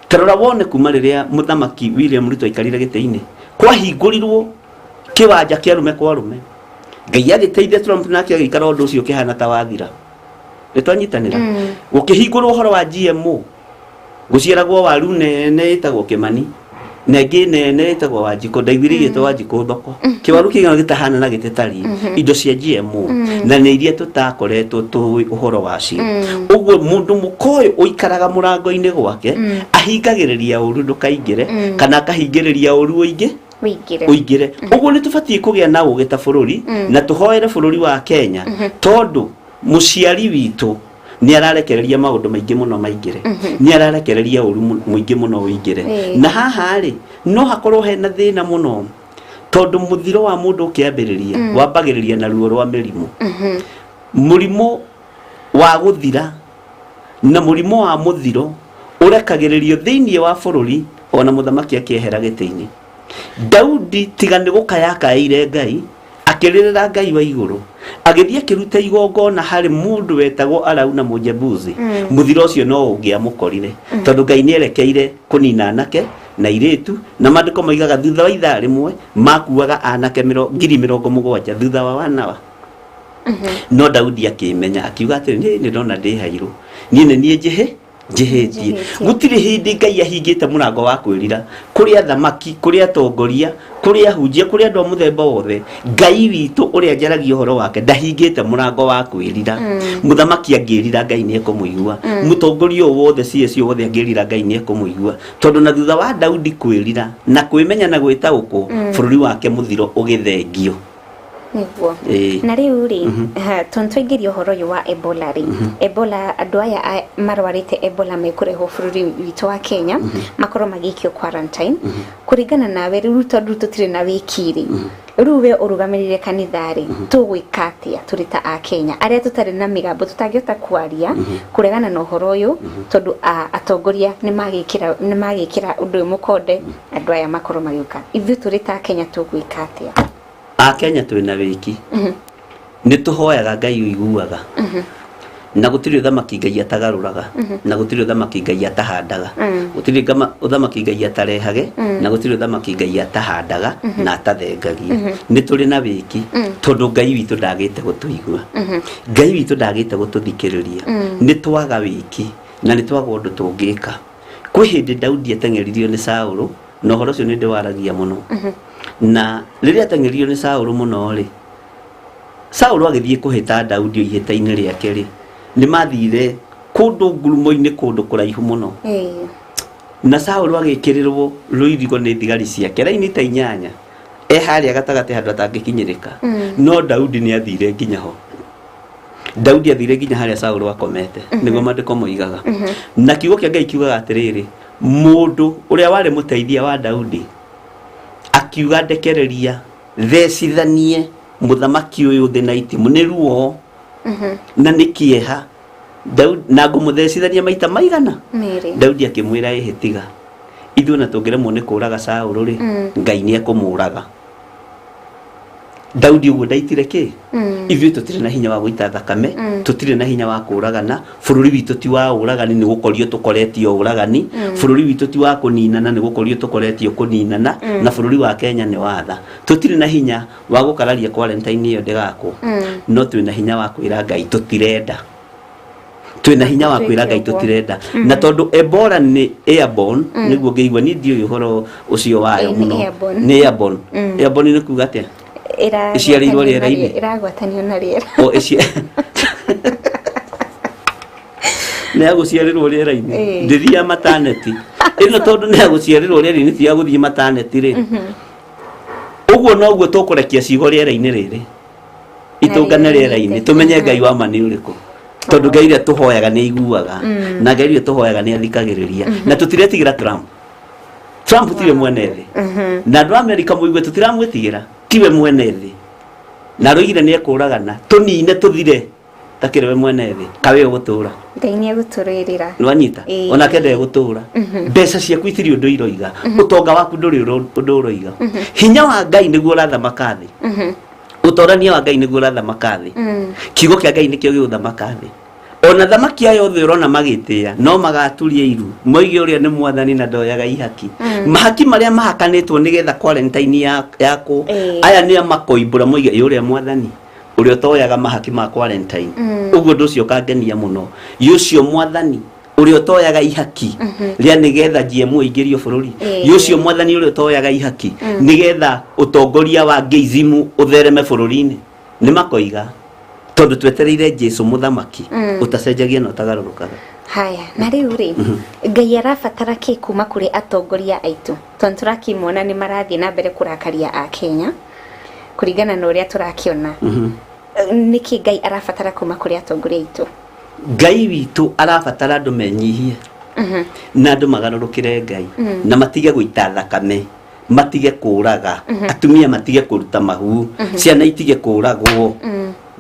Ta rora wone kuma rĩrĩa mũthamaki William Ruto aikarire gĩtĩ-inĩ, kwahingũrirwo kĩwanja kĩa arũme kwa arũme. Ngai agĩteithia Trump nake agĩikara, ũndũ ũcio ũkĩhana ta wathira. Nĩ twanyitanĩra. Gũkĩhingũrwo ũhoro wa GMO, gũciaragwo waru nene ĩtagwo Kĩmani na ĩngĩ nene ĩtagwo Wanjikũ. Ndaiguire ĩgĩtwo Wanjikũ thoko, kĩwaru kĩigana gĩtahana na gĩtĩtariĩ, indo cia GMO, na nĩ iria tũtakoretwo tũĩ ũhoro wacio. Ũguo mũndũ mũkoyũ ũikaraga mũrango-inĩ gwake ahingagĩrĩria ũru ndũkaingĩre, kana akahingĩrĩria ũru ũingĩ Wĩingĩre. Ũingĩre. Ũguo nĩ tũbatiĩ kũgĩa na ũgĩ ta bũrũri na tũhoere bũrũri wa Kenya, tondũ mũciari witũ nĩ ararekereria maũndũ maingĩ mũno maingĩre, nĩ ararekereria ũru mũingĩ mũno ũingĩre. Na haha rĩ, no hakorwo hena thĩna mũno, tondũ mũthiro wa mũndũ ũkĩambĩrĩria wambagĩrĩria na ruo rwa mĩrimũ, mũrimũ wa gũthira na mũrimũ wa mũthiro ũrekagĩrĩrio thĩinĩ wa bũrũri ona mũthamaki akĩehera gĩtĩ-inĩ. Daudi tiga nĩ gũkaya akaĩire Ngai, akĩrĩrĩra Ngai wa igũrũ, agĩthiĩ akĩruta igongona harĩ mũndũ wetagwo Arauna Mũjebusi, mũthiro ũcio no ũngĩamũkorire, tondũ Ngai nĩ erekeire kũnina anake na irĩtu. Na maandĩko moigaga thutha wa ithaa rĩmwe makuaga anake 70,000 thutha wa wanawa. No Daudi akĩmenya, akiuga atĩrĩ, niĩ nĩ ndona ndĩ hairũ, niĩ nĩ niĩ njĩhĩtie. Njĩhĩtie. Gũtirĩ hĩndĩ Ngai ahingĩte mũrango wa kwĩrira kũrĩ athamaki, kũrĩ atongoria, kũrĩ ahunjia, kũrĩ andũ a mũthemba wothe. Ngai witũ ũrĩa njaragia ũhoro wake ndahingĩte mũrango wa kwĩrira. Mũthamaki angĩrira, Ngai nĩ ekũmũigua. Mũtongoria o wothe, CS o wothe angĩrira, Ngai nĩ ekũmũigua, tondũ na thutha wa Daudi kwĩrira na kwĩmenya na gwĩtaũkwo, bũrũri wake mũthiro ũgĩthengio. Nĩguo. Ĩĩ. Na rĩu rĩ, tondũ twaingĩria ũhoro ũyũ wa Ebola rĩ, Ebola, andũ aya marwarĩte Ebola mekũrehwo bũrũri witũ wa Kenya, makorwo magĩikio quarantine. Kũringana nawe rĩu, tondũ tũtirĩ na wĩki rĩ, rĩu we ũrũgamĩrĩire kanitha rĩ, tũgwĩka atĩa tũrĩ ta a Kenya arĩa tũtarĩ na mĩgambo, tũtangĩhota kwaria kũregana na ũhoro ũyũ, tondũ atongoria nĩ magĩkĩra ũndũ ũyũ mũkonde, andũ aya makorwo magĩũka, ithuĩ tũrĩ ta Kenya tũgwĩka atĩa? Akenya twĩna wĩki, nĩ tũhoyaga Ngai ũiguaga, na gũtirĩ ũthamaki Ngai atagarũraga, na gũtirĩ ũthamaki Ngai atahandaga, gũtirĩ ũthamaki Ngai atarehage, na gũtirĩ ũthamaki Ngai atahandaga na atathengagia. Nĩ tũrĩ na wĩki, tondũ Ngai witũ ndagĩte gũtũigua, Ngai witũ ndagĩte gũtũthikĩrĩria. Nĩ twaga wĩki na nĩ twaga ũndũ tũngĩka. Kwĩ hĩndĩ Daudi ateng'eririo nĩ Saũlũ, na ũhoro ũcio nĩ ndĩwaragia mũno. Na rĩrĩa ateng'eririo nĩ Saũlũ mũno rĩ, Saũlũ agĩthiĩ kũhĩta Daudi o ihĩta-inĩ rĩake rĩ, nĩ mathire kũndũ ngurumo-inĩ, kũndũ kũraihu mũno, na Saũlũ agĩkĩrĩrwo rũirigo nĩ thigari ciake raini ta inyanya, e harĩa gatagatĩ handũ atangĩkinyĩrĩka. No Daudi nĩ athire nginya ho. Daudi athire nginya harĩa Saũlũ akomete, nĩguo maandĩko moigaga. Na kiugo kĩa Ngai kiugaga atĩrĩrĩ, mũndũ ũrĩa warĩ mũteithia wa Daudi akiuga, "Ndekereria thecithanie mũthamaki ũyũ thĩ na itimũ, nĩ ruo na nĩ kĩeha. Na ngũmũthecithania maita maigana." Merĩ. Daudi akĩmwĩra, "Ĩhĩ, tiga, ithuĩ na tũngĩremwo nĩ kũraga Saũlũ rĩ, Ngai nĩ ekũmũraga." Daudi ũguo ndaitire kĩ. Ithuĩ tũtirĩ na hinya wa gũita thakame, tũtirĩ na hinya wa kũragana. Bũrũri witũ ti wa ũragani, nĩ gũkorio tũkoretio ũragani. Bũrũri witũ ti wa kũninana, nĩ gũkorio tũkoretio kũninana. Na bũrũri wa Kenya nĩ watha. Tũtirĩ na hinya wa gũkararia quarantine ĩyo ndĩgakwo, no twĩna hinya wa kwĩra Ngai tũtirenda. Twĩna hinya wa kwĩra Ngai Twĩke ũguo. tũtirenda. Na tondũ Ebola nĩ airborne, nĩguo ngĩigua, niĩ ndiũĩ ũhoro ũcio wayo Ĩĩ, nĩ mũno. airborne. Nĩ airborne. Airborne nĩ kuga atĩa? Ĩciarĩirwo rĩera-inĩ. Ĩragwatanio na rĩera. O nĩ ya gũciarĩrwo rĩera-inĩ. Ndĩthiaga mataneti ĩno, tondũ nĩ ya gũciarĩrwo rĩera-inĩ, ti ya gũthiĩ mataneti rĩ. Ũguo noguo tũkũrekia ciugo rĩera-inĩ rĩrĩ. Itũngane rĩera-inĩ, tũmenye Ngai wa ma nĩ ũrĩkũ, tondũ Ngai ũrĩa tũhoyaga nĩ aiguaga, na Ngai ũrĩa tũhoyaga nĩ athikagĩrĩria, na tũtiretigĩra Trump. Trump tiwe mwene thĩ, na andũ a Amerika mũigue, tũtiramwĩtigĩra, tiwe mwene thĩ, na aroigire nĩ ekũragana tũnine tũthire, takĩrĩ we mwene thĩ kawe ũgũtũra. Ngai nĩ egũtũrĩrĩra. Nĩwanyita? Ĩĩ. Onake ndegũtũra. Mbeca ciaku itirĩ ũndũ iroiga, ũtonga waku ndũrĩ ũndũ ũroiga. Hinya wa Ngai nĩguo ũrathamaka thĩ, ũtorania wa Ngai nĩguo ũrathamaka thĩ, kiugo kĩa Ngai nĩkĩo gĩgũthamaka thĩ. Ona thamaki aya othe ũrona magĩtĩa no magaturia iru moige ũrĩa nĩ mwathani na ndoyaga ihaki. Mahaki marĩa mahakanĩtwo nĩgetha quarantine yakwo, aya nĩa makoimbũra moige ĩ ũrĩa mwathani ũrĩa ũtoyaga mahaki ma quarantine. Ũguo ũndũ ũcio ũkangenia mũno, ĩ ũcio mwathani ũrĩa ũtoyaga ihaki rĩa nĩgetha GMO ingĩrio bũrũri, ĩ ũcio mwathani ũrĩa ũtoyaga ihaki nĩgetha ũtongoria wa geizimu ũthereme bũrũri-inĩ. Nĩ makoiga tondũ twetereire Jesu mũthamaki ũtacenjagia na ũtagarũrũkaga. Haya, na rĩu rĩ, Ngai arabatara kĩ kuma kũrĩ atongoria aitũ? Tondũ tũrakĩmona nĩ marathiĩ na mbere kũrakaria a Kenya kũringana na ũrĩa tũrakĩona. Nĩkĩ Ngai arabatara kuma kũrĩ atongoria aitũ? Ngai witũ arabatara andũ menyihie na andũ magarũrũkĩre Ngai, na matige gũita thakame, matige kũraga atumia, matige kũruta mahu, ciana itige kũragwo.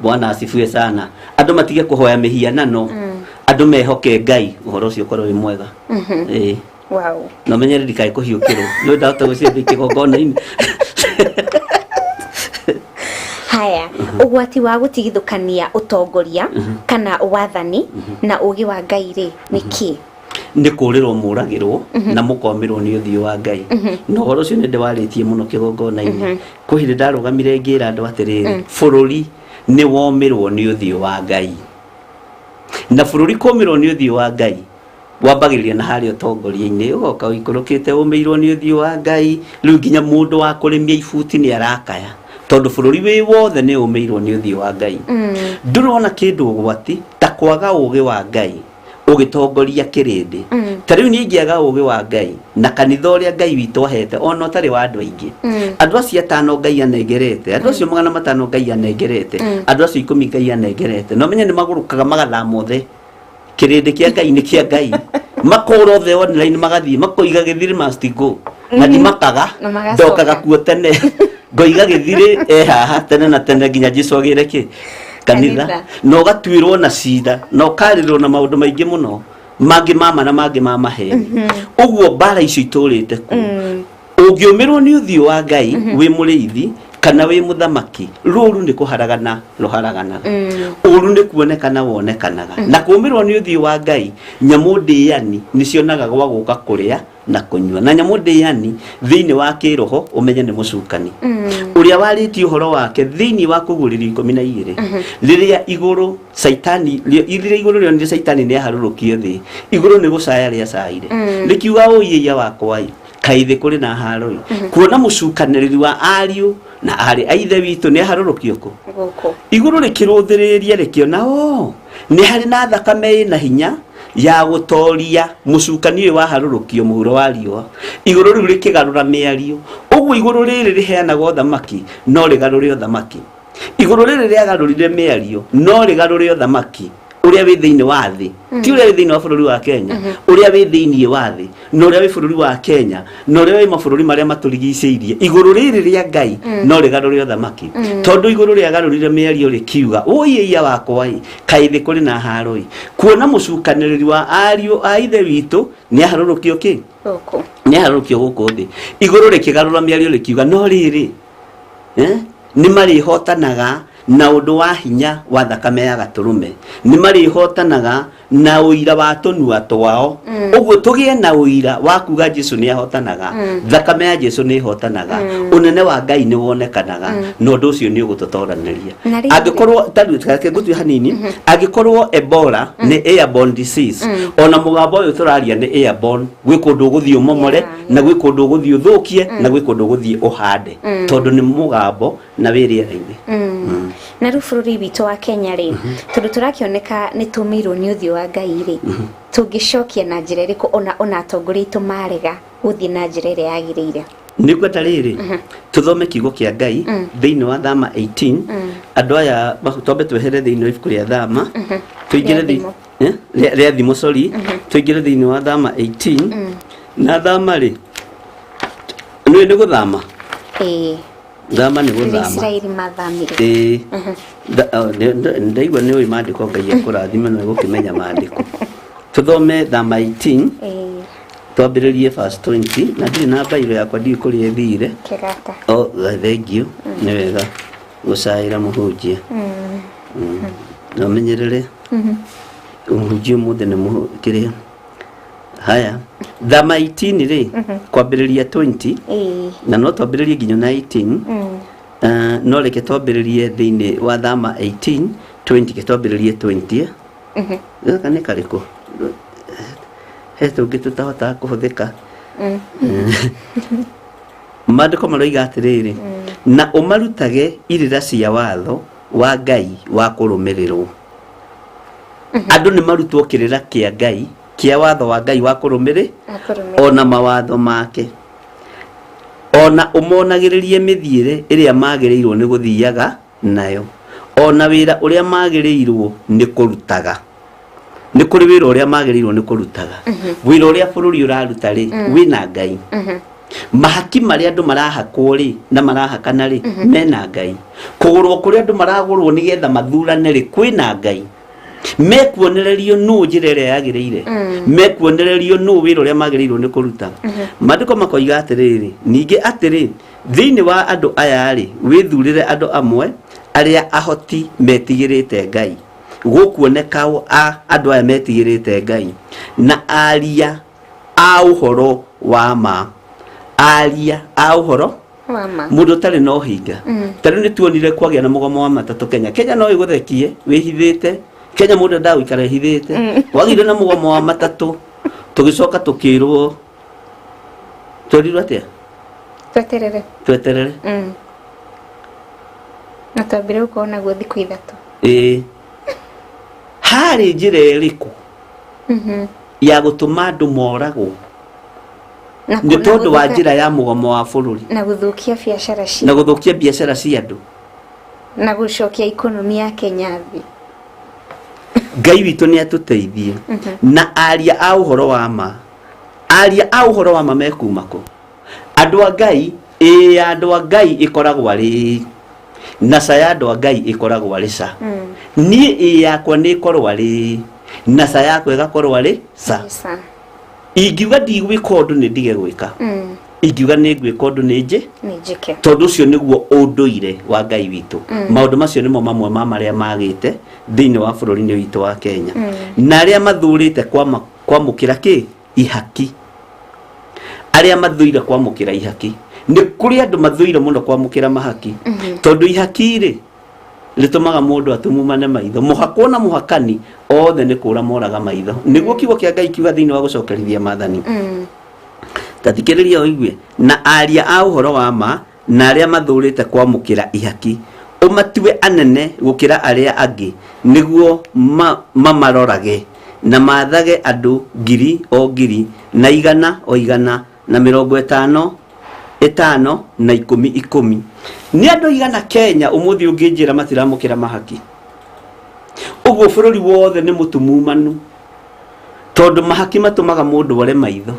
Bwana asifiwe sana. Andũ matige kũhoya mĩhianano, andũ mehoke Ngai. Ũhoro ũcio ũkorwo wĩ mwega. Ĩĩ. Na ũmenyere ndikae kũhiũkĩrwo, no ndahota gũciambia kĩgongona-inĩ. Haya, ũgwati wa gũtigithũkania ũtongoria kana wathani na ũũgĩ wa Ngai rĩ, nĩ kĩ? Nĩ kũrĩrwo mũragĩrwo na mũkomĩrwo nĩ ũthiũ wa Ngai. Na ũhoro ũcio nĩ ndĩwarĩtie mũno kĩgongona-inĩ. Kwĩ hĩndĩ ndarũgamire ngĩra andũ atĩrĩrĩ, bũrũri nĩ womĩrwo nĩ ũthiũ wa Ngai, na bũrũri kũmĩrwo nĩ ũthiũ wa Ngai wambagĩrĩria na harĩa ũtongoria-inĩ, ũgoka ũikũrũkĩte ũmĩirwo nĩ ũthiũ wa Ngai. Rĩu nginya mũndũ wa kũrĩmia ibuti nĩ arakaya, tondũ bũrũri wĩ wothe nĩ ũmĩirwo nĩ ũthiũ wa Ngai. Ndũrona kĩndũ ũgwati ta kwaga ũgĩ wa Ngai ũgĩtongoria kĩrĩndĩ. Ta rĩu niĩ ingĩaga ũgĩ wa Ngai na kanitha ũrĩa Ngai witũ ahete, ona ũtarĩ wa andũ aingĩ, andũ acio 5 Ngai anengerete, andũ acio 500 Ngai anengerete, andũ acio 10 Ngai anengerete, no menye nĩ magũrũkaga magathama othe. Kĩrĩndĩ kĩa Ngai nĩ kĩa Ngai, makũra othe online, magathiĩ makoiga Gĩthiri must go, na ndimakaga. Na magacoka. Ndokaga kuo tene, ngoiga Gĩthiri e haha tene na tene nginya Jesu agĩre kĩ kanitha. Kanitha. Na ũgatuĩrwo na cira na ũkarĩrwo na maũndũ maingĩ mũno mangĩ mama na mangĩ ma maheni. Ũguo mbara icio itũrĩte kuo, ũngĩũmĩrwo nĩ ũthiũ wa Ngai wĩ mũrĩithi kana wĩ mũthamaki, rũru nĩ kũharagana rũharaganaga, ũru nĩ kuonekana wonekanaga. Na kũmĩrwo nĩ ũthiũ wa Ngai, nyamũ ndĩani nĩ cionaga gwa gũka kũrĩa na kũnyua. Na nyamũ ndĩani thĩinĩ wa kĩroho ũmenye nĩ mũcukani ũrĩa warĩtie ũhoro wake thĩinĩ wa Kũguũrĩrio 12, rĩrĩa igũrũ Saitani, rĩrĩa igũrũ rĩonire Saitani nĩ aharũrũkio thĩ, igũrũ nĩ gũcaya rĩacaire, rĩkiuga, ũiĩia wakwa ĩ, kaĩ thĩ kũrĩ na haro ĩ, kuona mũcukanĩrĩri wa ariũ na arĩ a ithe witũ nĩ aharũrũkio kũ Gũkũ. Igũrũ rĩkĩrũthĩrĩria rĩkĩona o nĩ harĩ na thakame ĩna hinya ya gũtoria mũcukani ũyũ waharũrũkio mũhuro wa riũa. Igũrũ rĩu rĩkĩgarũra mĩario. Ũguo igũrũ rĩrĩ rĩheanaga ũthamaki no rĩgarũre ũthamaki. Igũrũ rĩrĩ rĩagarũrire mĩario no rĩgarũre ũthamaki ũrĩa wĩ thĩinĩ wa thĩ, ti ũrĩa wĩ thĩinĩ wa bũrũri wa Kenya, ũrĩa wĩ thĩinĩ wa thĩ na ũrĩa wĩ bũrũri wa Kenya na ũrĩa wĩ mabũrũri marĩa matũrigicĩirie. Igũrũ rĩrĩ rĩa Ngai no rĩgarũre ũthamaki, tondũ igũrũ rĩagarũrire mĩario rĩkiuga, ũiĩia wakwa ĩ, kaĩ thĩ kũrĩ na haro ĩ, kuona mũcukanĩrĩri wa ariũ a ithe witũ nĩ aharũrũkio kĩ Gũkũ. Nĩ aharũrũkio gũkũ thĩ. Igũrũ rĩkĩgarũra mĩario rĩkiuga, no rĩrĩ, nĩ marĩhotanaga na ũndũ wa hinya wa thakame ya gatũrũme, nĩ marĩhotanaga na ũira wa tũnua twao. Ũguo tũgĩe na ũira wa kuga Jesu nĩ ahotanaga, thakame ya Jesu nĩ ĩhotanaga, ũnene wa Ngai nĩ wonekanaga, na ũndũ ũcio nĩ ũgũtũtoranĩria. Na rĩrĩ- Angĩkorwo tarĩu reke ngũtue hanini, angĩkorwo Ebola nĩ airborne disease, ona mũgambo ũyũ tũraria nĩ airborne. Gwĩ kũndũ ũgũthiĩ ũmomore, na gwĩ kũndũ ũgũthiĩ ũthũkie, na gwĩ kũndũ ũgũthiĩ ũhande, tondũ nĩ mũgambo na wĩ rĩera-inĩ. Na rĩu bũrũri witũ wa Kenya rĩ, tondũ tũrakĩoneka nĩ tũmĩirwo nĩ ũthiũ wa Ngai rĩ, tũngĩcokia na njĩra ĩrĩkũ ona atongoria aitũ marega gũthiĩ na njĩra ĩrĩa yagĩrĩire? Nĩ ngwenda rĩrĩ tũthome kiugo kĩa Ngai thĩinĩ wa Thama 18. Andũ aya twambe twehere thĩinĩ wa ibuku rĩa Thama, tũingĩre Rĩa Thimo. Rĩa Thimo, sorry, tũingĩre thĩinĩ wa Thama 18. Na Thama rĩ, nĩ nĩ gũthama. Ĩĩ. Thama nĩ Rĩrĩa gũthama. Isiraeli mathamire. Ĩĩ. Ndaigua nĩ ũĩ maandĩko, Ngai akũrathime na gũkĩmenya maandĩko. Tũthome Thama 18. Ĩĩ. Twambĩrĩrie verse 20, na ndirĩ na mbairũ yakwa, ndiũĩ kũrĩa ĩthire. Kĩgata. O thengiũ, nĩ wega gũcaĩra mũhunjia. Na ũmenyerere mũhunjia ũmũthĩ nĩ kĩrĩa haya. Thama 18 rĩ, kwambĩrĩria 20. Ĩĩ. Na no twambĩrĩrie nginya na 18. No reke twambĩrĩrie thĩinĩ wa Thama 18 20, ke twambĩrĩrie 20. Gaka nĩ karĩkũ? He tũngĩ tũtahotaga kũhũthĩka. Maandĩko maroiga atĩrĩrĩ, na ũmarutage irĩra cia watho wa Ngai wa kũrũmĩrĩrwo. Andũ nĩ marutwo kĩrĩra kĩa Ngai, kĩa watho wa Ngai wa kũrũmĩrĩ Akũrũmĩrĩra. Ona mawatho make, ona ũmonagĩrĩrie mĩthiĩre ĩrĩa magĩrĩirwo nĩ gũthiaga nayo, ona wĩra ũrĩa magĩrĩirwo nĩ kũrutaga. Nĩ kũrĩ wĩra ũrĩa magĩrĩirwo nĩ kũrutaga. Wĩra ũrĩa bũrũri ũraruta rĩ, wĩna Ngai. Mahaki marĩa andũ marahakwo rĩ, na marahakana rĩ, mena Ngai. Kũgũrwo kũrĩa andũ maragũrwo nĩgetha mathurane rĩ, kwĩna Ngai. Mekuonererio nũ njĩra ĩrĩa yagĩrĩire, mekuonererio nũ wĩra ũrĩa magĩrĩirwo nĩ kũruta. Maandĩko makoiga atĩrĩrĩ, ningĩ atĩrĩ, thĩinĩ wa andũ aya rĩ, wĩthurĩre andũ amwe arĩa ahoti metigĩrĩte Ngai. Gũkuoneka a andũ aya metigĩrĩte Ngai na aria a ũhoro wa ma, aria a ũhoro Wa ma. Mũndũ ũtarĩ na ũhinga. Ta rĩu nĩ tuonire kwagĩa na mũgomo wa matatũ Kenya. Kenya no ĩgũthekie wĩhithĩte. Kenya mũndũ endaga gũikara ehithĩte. Wagĩire na mũgomo wa matatũ, tũgĩcoka tũkĩrwo, twerirwo atĩa? Tweterere. Tweterere. Na twambire gũkorwo naguo thikũ 3. Ĩĩ, harĩ njĩra ĩrĩkũ ya gũtũma andũ moragwo Na nĩ tondũ wa njĩra ya mũgomo wa bũrũri? Na gũthũkia biacara cia Na gũthũkia biacara cia andũ. Na gũcokia ikonomi ya Kenya thĩ. Ngai witũ nĩ atũteithie. Na aria a ũhoro wa ma, aria a ũhoro wa ma mekuma kũ? Andũ a Ngai, ĩĩ ya andũ a Ngai ĩkoragwo arĩ ĩĩ, na ca ya andũ a Ngai ĩkoragwo arĩ ca. Niĩ ĩĩ yakwa nĩ ĩkorwo arĩ ĩĩ, na ca yakwa ĩgakorwo arĩ ca. Sa. Ingiuga ndigwĩka ũndũ, nĩ ndige gwĩka. Ingiuga nĩ ngwĩka ũndũ, nĩ njĩ Nĩ njĩke. Tondũ ũcio nĩguo ũndũire wa Ngai witũ. Maũndũ macio nĩmo mamwe ma marĩa magĩte thĩinĩ wa bũrũri-inĩ witũ wa Kenya, na arĩa mathurĩte kwamũkĩra kĩ ihaki, arĩa mathũire kwamũkĩra ihaki. Nĩ kũrĩ andũ mathũire mũno kwamũkĩra mahaki, tondũ ihaki rĩ, rĩtũmaga mũndũ atumumane maitho. Mũhakwo na mũhakani othe nĩ kũra moraga maitho, nĩguo kiugo kĩa Ngai kiuga thĩinĩ wa gũcokerithia maathani. Ta thikĩrĩria ũigue, na aria a ũhoro wa ma na arĩa mathũrĩte kwamũkĩra ihaki, ũmatue anene gũkĩra arĩa angĩ, nĩguo mamarorage na maathage andũ ngiri o ngiri, na igana o igana, na mĩrongo ĩtano ĩtano, na ikũmi ikũmi. Nĩ andũ igana Kenya ũmũthĩ ũngĩnjĩra matiramũkĩra mahaki? Ũguo bũrũri wothe nĩ mũtumumanu, tondũ mahaki matũmaga mũndũ ore maitho.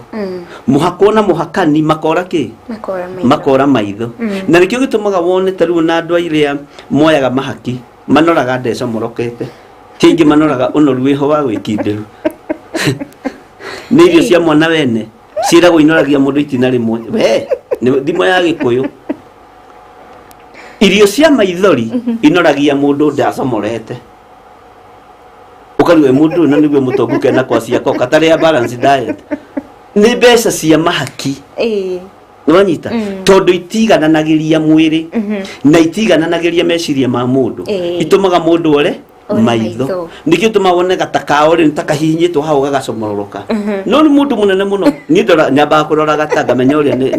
Mũhakwo na mũhakani makora kĩ? Makora maitho. Makora maitho. Na nĩkĩo gĩtũmaga wone ta rĩu na andũ arĩa moyaga mahaki manoraga ndeco morokete kĩingĩ, manoraga ũnoru wĩho wa gwĩkindĩru. Nĩ irio cia mwana wene ciĩragwo inoragia mũndũ itina rĩmwe. We nĩ thimo ya Gĩkũyũ, irio cia maithori inoragia mũndũ ndacomorete. Ũkarigwo mũndũ ũyũ na nĩguo mũtongu kena kwa ciako katarĩ ya balance diet, nĩ mbeca cia mahaki. Nĩwanyita? Tondũ itigananagĩria mwĩrĩ na itigananagĩria meciria ma mũndũ. Itũmaga mũndũ ore Ore maitho. maitho. Nĩkĩo tũmaga wone gata kao rĩ, nĩ ta kahihinyĩtwo hau gagacomororoka, no nĩ mũndũ mũnene mũno. Niĩ ndora nyambaga kũrora gata ngamenya ũrĩa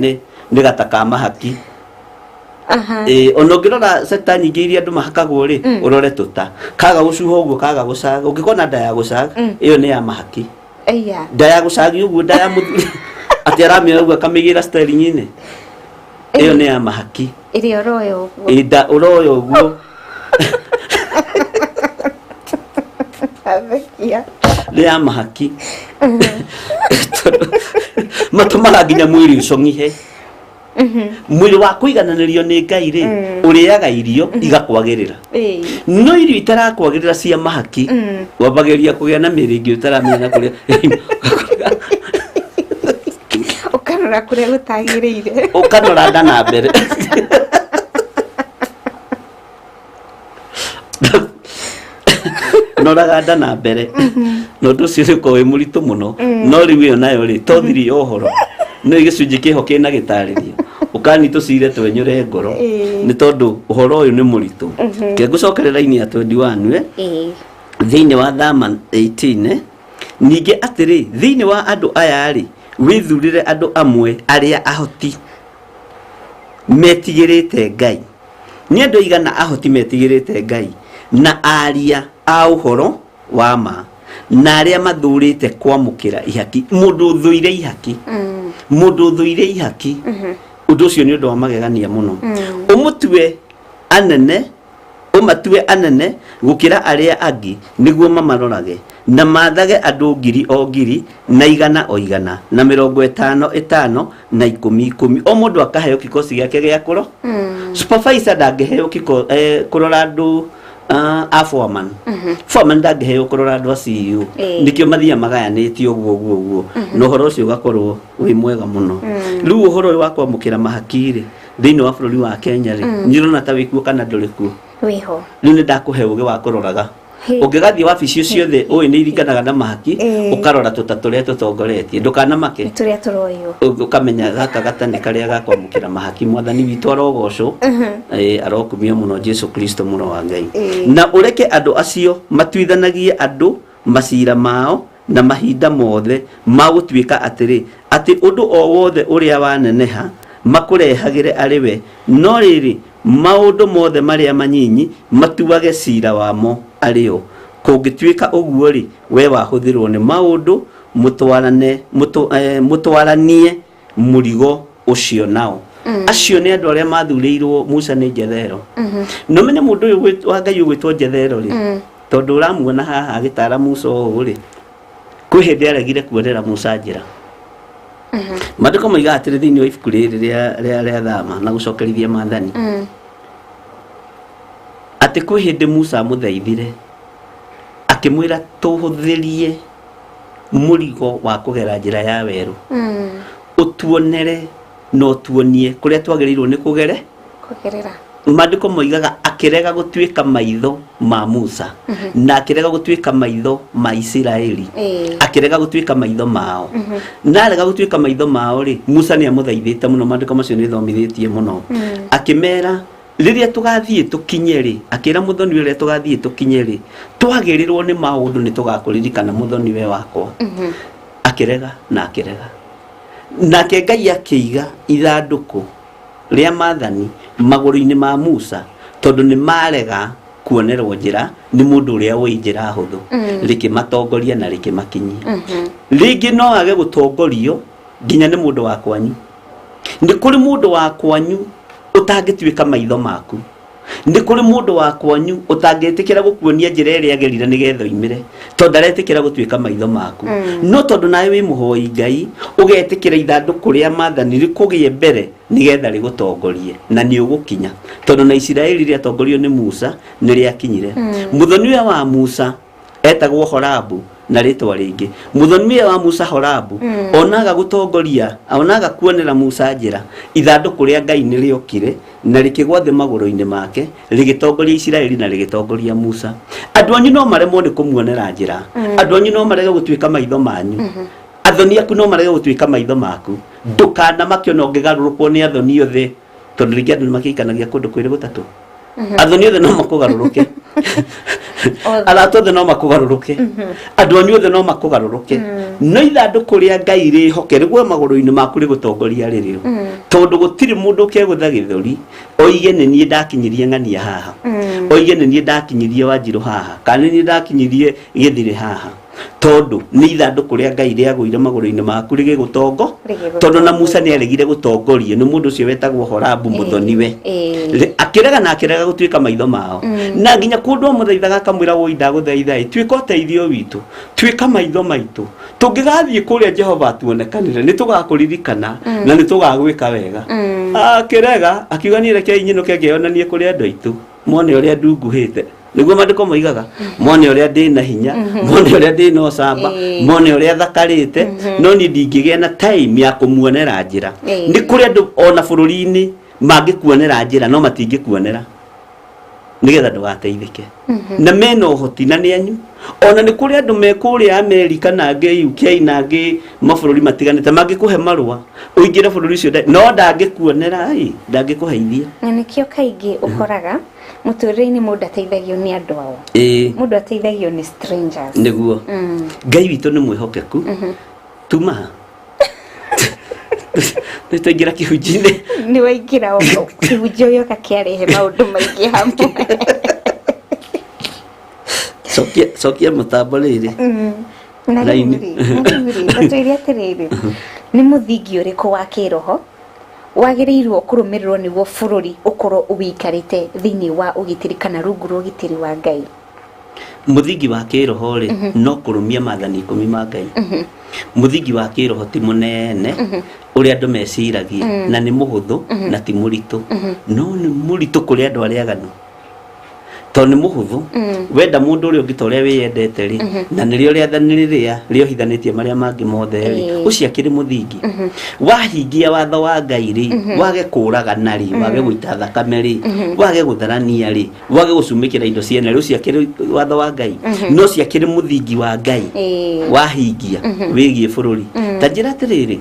nĩ gata ka mahaki. Ĩĩ, ona ũngĩrora sector nyingĩ iria andũ mahakagwo rĩ, ũrore tũta kaga gũcuha ũguo, kaga gũcaga, ũngĩkona nda ya gũcaga, ĩyo nĩ ya mahaki. Aya. Nda ya gũcagia ũguo, nda ya mũthuri atĩ aramĩoya ũguo akamĩgĩra sterling-inĩ, ĩyo nĩ ya mahaki. Ĩrĩa ũroya ũguo. Ĩ, nda ũroya ũguo. Athekia. Nĩ ya mahaki, tondũ matũmaga nginya mwĩrĩ ũcong'ihe. Mwĩrĩ wa kũigananĩrio nĩ Ngai rĩ, ũrĩaga irio igakwagĩrĩra. No irio itarakwagĩrĩra cia mahaki, wambagĩrĩria kũgĩa na mĩrĩ ĩngĩ ũtaramenya na kũrĩa. Ũkanora kũrĩa gũtagĩrĩire. Ũkanora nda na mbere. Noraga nda na mbere, na ũndũ ũcio nĩ ũkoragwo wĩ mũritũ mũno. No rĩu ĩyo nayo rĩ, to thiri ya ũhoro, no gĩcunjĩ kĩho kĩna gĩtarĩrio ũkani tũcire twenyũre ngoro. Nĩ tondũ ũhoro ũyũ nĩ mũritũ. Ke ngũcokerera raini ya 21, eh? Thĩinĩ wa Thama 18, eh? Ningĩ atĩrĩ, thĩinĩ wa andũ aya rĩ, wĩthurĩre andũ amwe arĩa ahoti metigĩrĩte Ngai. Nĩ andũ aigana ahoti metigĩrĩte Ngai na aria a ũhoro wa ma na arĩa mathũrĩte kwamũkĩra ihaki? Mũndũ ũthũire ihaki, mũndũ ũthũire ihaki, ũndũ ũcio nĩ ũndũ wa magegania mũno. Ũmũtue anene, ũmatue anene gũkĩra arĩa angĩ, nĩguo mamarorage na mathage andũ ngiri o ngiri, na igana o igana, na mĩrongo ĩtano ĩtano, na ikũmi ikũmi. O mũndũ akaheo kikosi gĩake gĩa kũro. Supervisor ndangĩheo kũrora andũ a foreman. Foreman ndangĩheo kũrora andũ a CEO. Nĩkĩo mathiaga magayanĩtio ũguo ũguo ũguo, na ũhoro ũcio ũgakorwo wĩ mwega mũno. Rĩu ũhoro ũyũ wa kwamũkĩra mahaki rĩ, thĩinĩ wa bũrũri wa Kenya rĩ, nĩ ũrona ta wĩkuo kana ndũrĩ kuo? Wĩho. Rĩu nĩ ndakũhe ũgĩ wa kũroraga. Ũngĩgathiĩ wabici ciothe ũĩ nĩ iringanaga na mahaki, ũkarora tũta tũrĩa tũtongoretie, ndũkanamake. Nĩ tũrĩa tũroywo. Ũkamenya gaka gata nĩ karĩa gakwamũkĩra mahaki. Mwathani witũ arogocwo. Arokumio mũno Jesu Kristo, mũro wa Ngai. Na ũreke andũ acio matuithanagie andũ macira mao na mahinda mothe ma gũtuĩka atĩrĩ, atĩ ũndũ o wothe ũrĩa waneneha makũrehagĩre arĩ we, no rĩrĩ, maũndũ mothe marĩa manyinyi matuage cira wamo arĩ o. Kũngĩtuĩka ũguo-rĩ, we wahũthĩrwo nĩ maũndũ, mũtwarane, mũtwaranie mũrigo ũcio nao. Acio nĩ andũ arĩa mathurĩirwo Musa nĩ Jethero. No menye mũndũ ũyũ wa Ngai ũgwĩtwo Jethero rĩ, tondũ ũramuona haha agĩtara Musa ũũ rĩ, kwĩ hĩndĩ aregire kuonera Musa njĩra. Maandĩko moigaga atĩrĩ thĩinĩ wa ibuku rĩrĩ rĩa Thama na gũcokerithia maathani, atĩ kwĩ hĩndĩ Musa amũthaithire akĩmwĩra, tũhũthĩrie mũrigo wa kũgera njĩra ya werũ, ũtuonere na ũtuonie kũrĩa twagĩrĩirwo nĩ kũgere kũgerera. Maandĩko moigaga akĩrega gũtuĩka maitho ma Musa, na akĩrega gũtuĩka maitho ma Isiraeli. Akĩrega gũtuĩka maitho mao. Na arega gũtuĩka maitho mao rĩ, Musa nĩ amũthaithĩte mũno. Maandĩko macio nĩ thomithĩtie mũno. Akĩmera rĩrĩa tũgathiĩ tũkinye rĩ, akĩra mũthoni, rĩrĩa tũgathiĩ tũkinye rĩ, twagĩrĩrwo nĩ maũndũ, nĩ tũgakũririkana, mũthoni we wakwa. Akĩrega na akĩrega, nake Ngai akĩiga ithandũkũ rĩa maathani magũrũ-inĩ ma Musa, tondũ nĩ marega kuonerwo njĩra nĩ mũndũ ũrĩa ũĩ njĩra hũthũ. Rĩkĩmatongoria na rĩkĩmakinyia. Rĩngĩ no age gũtongorio nginya nĩ mũndũ wa kwanyu. Nĩ kũrĩ mũndũ wa kwanyu ũtangĩtuĩka maitho maku. Nĩ kũrĩ mũndũ wa kwanyu ũtangĩtĩkĩra gũkuonia njĩra ĩrĩa agerire nĩgetha oimĩre, tondũ ndaretĩkĩra gũtuĩka maitho maku. No tondũ nawe wĩ mũhoi Ngai, ũgetĩkĩra ithandũkũ rĩa maathani rĩkũgĩe mbere nĩgetha rĩgũtongorie, na nĩ ũgũkinya, tondũ na Isiraeli rĩatongorio nĩ Musa nĩ rĩakinyire. Mũthoni ũyũ wa Musa etagwo Horabu na rĩtwa rĩngĩ. Mũthoni ũyũ wa Musa Horabu, onaga gũtongoria, onaga kuonera Musa njĩra, ithandũkũ rĩa Ngai nĩ rĩokire na rĩkĩgwa thĩ magũrũ-inĩ make, rĩgĩtongoria Isiraeli na rĩgĩtongoria Musa. Andũ anyu no maremwo nĩ kũmuonera njĩra. Andũ anyu no marege gũtuĩka maitho manyu. Athoni aku no marege gũtuĩka maitho maku. Ndũkanamake ona ũngĩgarũrũkwo nĩ athoni othe, tondũ rĩngĩ andũ nĩ makĩikanagia kũndũ kwĩrĩ gũtatũ. Athoni othe no makũgarũrũke, arata othe no makũgarũrũke, andũ anyu othe no makũgarũrũke, no ithandũkũ rĩa Ngai rĩhoke rĩgwe magũrũ-inĩ maku rĩgũtongoria rĩrĩo, tondũ gũtirĩ mũndũ ũkegũtha gĩthũri oige nĩ niĩ ndakinyirie ng'ania haha, oige nĩ niĩ ndakinyirie Wanjirũ haha, kana nĩ niĩ ndakinyirie Gĩthirĩ haha. Tondũ nĩ ithandũkũ rĩa Ngai rĩagũire magũrũ-inĩ maku rĩgĩgũtongo. Rĩgĩgũtongoria. Tondũ na Musa nĩ aregire gũtongorio nĩ mũndũ ũcio wetagwo Horabu mũthoniwe. Akĩrega na akĩrega gũtuĩka maitho mao. Na nginya kũndũ amũthaithaga akamwĩra, woi ndagũthaitha ĩ, tuĩka ũteithio witũ, tuĩka maitho maitũ, tũngĩgathiĩ kũrĩa Jehova atuonekanĩre nĩ tũgakũririkana na nĩ tũgagwĩka wega. Akĩrega akiuga, niĩ rekei nyinũke ngeyonanie kũrĩ andũ aitũ, mone ũrĩa ndunguhĩte, nĩguo maandĩko moigaga, mone ũrĩa ndĩ na hinya, mone ũrĩa ndĩ na ũcamba, mone ũrĩa thakarĩte, no niĩ ndingĩgĩa na time ya kũmuonera njĩra. Nĩ kũrĩ andũ ona bũrũri-inĩ mangĩkuonera njĩra, no matingĩkuonera nĩgetha ndũgateithĩke, na mena ũhoti na nĩ anyu. Ona nĩ kũrĩ andũ me kũrĩa Amerika na angĩ UK na angĩ mabũrũri matiganĩte mangĩkũhe marũa ũingĩre bũrũri ũcio, no ndangĩkuonera ĩ, ndangĩkũheithia. Na nĩkĩo kaingĩ ũkoraga mũtũrĩre-inĩ mũndũ ateithagio nĩ andũ ao, mũndũ ateithagio nĩ strangers. Nĩguo. Ngai witũ nĩ mwĩhokeku. Tuma ha nĩ twaingĩra kĩhunjinĩ. Nĩ waingĩra kĩhunjio gĩoka kĩarehe maũndũ maingĩ hamwe. Cokia, cokia mũtambo rĩrĩ. Na rĩu Raini. rĩ, na rĩu rĩ, tatwĩre atĩrĩrĩ, nĩ mũthingi ũrĩkũ wa kĩroho wagĩrĩirwo kũrũmĩrĩrwo nĩguo bũrũri ũkorwo ũikarĩte thĩinĩ wa ũgitĩri kana rungu rwa ũgitĩri wa Ngai? Mũthingi wa kĩroho rĩ, no kũrũmia maathani 10 ma Ngai. Mũthingi wa kĩroho ti mũnene ũrĩa andũ meciragia, na nĩ mũhũthũ na ti mũritũ, no nĩ mũritũ kũrĩ andũ arĩa aganu, tondũ nĩ mũhũthũ. Wenda mũndũ ũrĩa ũngĩ ta ũrĩa wĩyendete rĩ, na nĩrĩo rĩathani rĩrĩa rĩohithanĩtie marĩa mangĩ mothe rĩ, ũcio akĩrĩ mũthingi. Wahingia watho wa Ngai rĩ, wage kũũragana rĩ, wage gũita thakame rĩ, wage gũtharania rĩ, wage gũcumĩkĩra indo ciene rĩ, ũcio akĩrĩ watho wa Ngai, no ũcio akĩrĩ mũthingi wa Ngai wahingia wĩgiĩ bũrũri. Ta njĩra atĩrĩrĩ,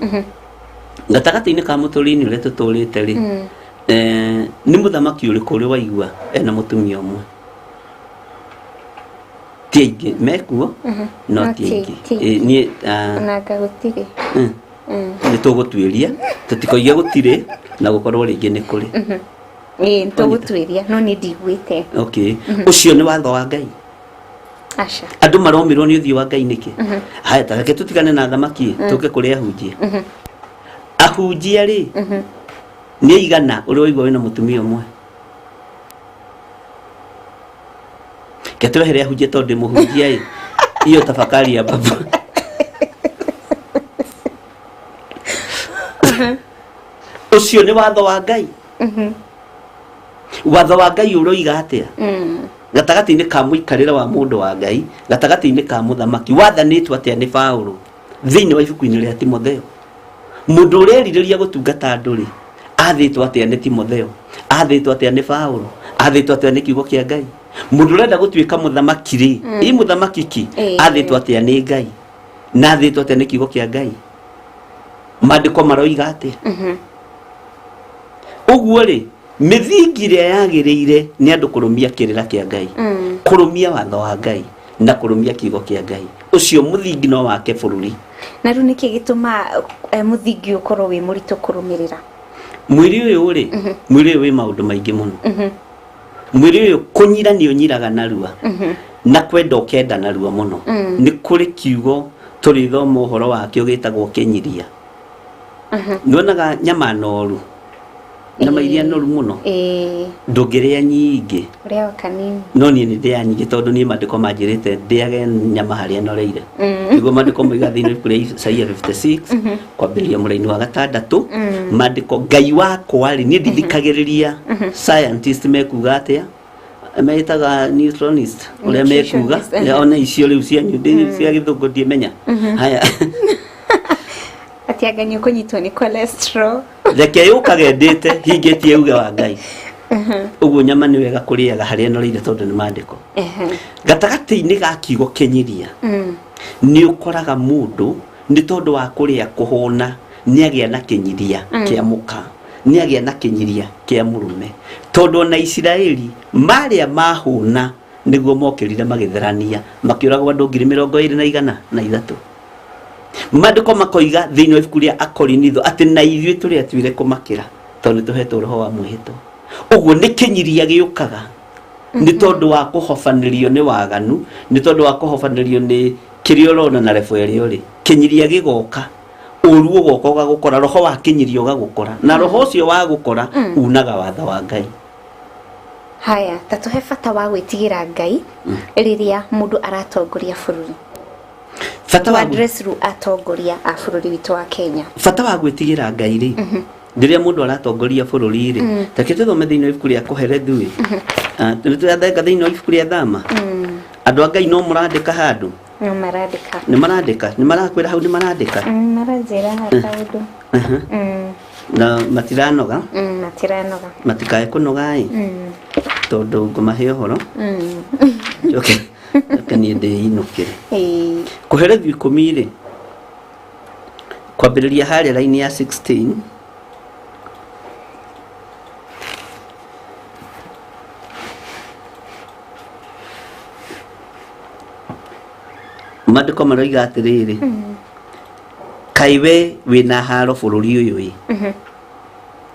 gatagatĩ-inĩ ka mũtũrĩre-inĩ ũrĩa tũtũrĩte rĩ, nĩ mũthamaki ũrĩkũ ũrĩ waigua ena mũtumia ũmwe? Ti aingĩ mekuo, no No ti aingĩ. ti aingĩ. Niĩ Onanga gũtirĩ. Nĩ tũgũtuĩria tũtikoige gũtirĩ, na gũkorwo rĩngĩ nĩ kũrĩ. Ĩĩ, nĩtũgũtuĩria, no niĩ ndiguĩte. Okay, ũcio nĩ watho wa Ngai? Aca. Andũ maromirwo nĩ ũthiũ wa Ngai nĩkĩ? Haya, ta reke tũtigane na thamaki, tũke kũrĩ ahunjia. Ahunjia rĩ, nĩ aigana ũrĩa waigua wĩna mũtumia ũmwe? Ke twehere ahunjia tondũ ndĩ mũhunjia ĩ, hiyo tafakari ya baba. Ũcio nĩ watho wa Ngai? Watho wa Ngai ũroiga atĩa gatagatĩ-inĩ ka mũikarĩre wa mũndũ wa Ngai, gatagatĩ-inĩ ka mũthamaki? Wathanĩtwo atĩa nĩ Paũlũ thĩinĩ wa ibuku-inĩ rĩa Timotheo? Mũndũ ũrĩa erirĩria gũtungata andũ rĩ, athĩtwo atĩa nĩ Timotheo? Athĩtwo atĩa nĩ Paũlũ? Athĩtwo atĩa nĩ kiugo kĩa Ngai? Mũndũ ũrenda gũtuĩka mũthamaki rĩ, ĩ mũthamaki ki, athĩtwo atĩa nĩ Ngai na athĩtwo atĩa nĩ kiugo kĩa Ngai? Maandĩko maroiga atĩa? Ũguo rĩ, mĩthingi ĩrĩa yagĩrĩire nĩ andũ kũrũmia kĩrĩra kĩa Ngai, kũrũmia watho wa Ngai na kũrũmia kiugo kĩa Ngai, ũcio mũthingi no wake bũrũri. Na rĩu nĩkĩ gĩtũma mũthingi ũkorwo wĩ mũritũ kũrũmĩrĩra? Mwĩrĩ ũyũ rĩ, mwĩrĩ ũyũ wĩ maũndũ maingĩ mũno. Mwĩrĩ ũyũ kũnyira nĩ ũnyiraga narua, na kwenda ũkenda narua mũno. Nĩ kũrĩ kiugo tũrĩthoma ũhoro wakĩo gĩtagwo kĩnyiria. Nĩwonaga nyama noru, nyama iria noru mũno, ndũngĩrĩa nyingĩ. Ũrĩaga kanini. No niĩ nĩ ndĩaga nyingĩ, tondũ niĩ maandĩko manjĩrĩte ndĩage nyama harĩa noreire. Nĩguo maandĩko moiga thĩinĩ wa ibuku rĩa Isaia 56 kwambĩrĩria mũraini wa 6. Maandĩko Ngai wakwa rĩ, niĩ ndithikagĩrĩria scientist mekuga atĩa, metaga nutritionist ũrĩa mekuga. Nutritionist, mhm. Ona icio rĩu cianyu cia gĩthũngũ ndiĩmenya. Haya. Atĩ anga nĩ ũkũnyitwo nĩ cholesterol. Reke yũkage ndĩte hingĩtie uge wa Ngai. Ũguo nyama nĩ wega kũrĩaga harĩa noreire, tondũ nĩ maandĩko. Gatagatĩ-inĩ ga kiugo kĩnyiria, nĩ ũkoraga mũndũ nĩ tondũ wa kũrĩa kũhũna nĩ agĩa na kĩnyiria kĩa mũka, nĩ agĩa na kĩnyiria kĩa mũrũme, tondũ ona Isiraeli marĩa mahũna nĩguo mokĩrire magĩtherania makĩũragwo andũ 201,300. Maandĩko makoiga thĩinĩ wa ibuku rĩa Akorinitho atĩ na ithuĩ tũrĩ atuire kũmakĩra, tondũ nĩ tũhetwo roho wa mwĩhĩtwa. Ũguo nĩ kĩnyiria gĩũkaga nĩ tondũ wa kũhobanĩrio nĩ waganu, nĩ tondũ wa kũhobanĩrio nĩ Kĩrĩa ũrona na level ĩrĩa ũrĩ, kĩnyiria gĩgoka, ũru ũgoka ũgagũkora, roho wa kĩnyiria ũgagũkora, na roho ũcio wa gũkora unaga watho wa Ngai. Haya, ta tũhe bata wa gwĩtigĩra Ngai rĩrĩa mũndũ aratongoria bũrũri. Bata wa Address rĩu atongoria a bũrũri witũ wa Kenya. Bata wa gwĩtigĩra Ngai rĩ, rĩrĩa mũndũ aratongoria bũrũri rĩ, take tũthome thĩinĩ wa ibuku rĩa Kohelethu ĩ. Nĩ tũrathenga thĩinĩ wa ibuku rĩa Thama. Andũ a Ngai no mũrandĩka handũ? No marandĩka. Nĩ marandĩka? Nĩ marakwĩra hau nĩ marandĩka? Maranjĩra haha kaũndũ. Na matiranoga? Matiranoga. Matikae kũnoga ĩ, tondũ ngũmahe ũhoro. Njoke njoke niĩ ndĩinũkĩre. Kohelethu 10 rĩ, kwambĩrĩria harĩa raini ya 16. Maandĩko maroiga atĩrĩrĩ, kaĩ we wĩna haro bũrũri ũyũ ĩ?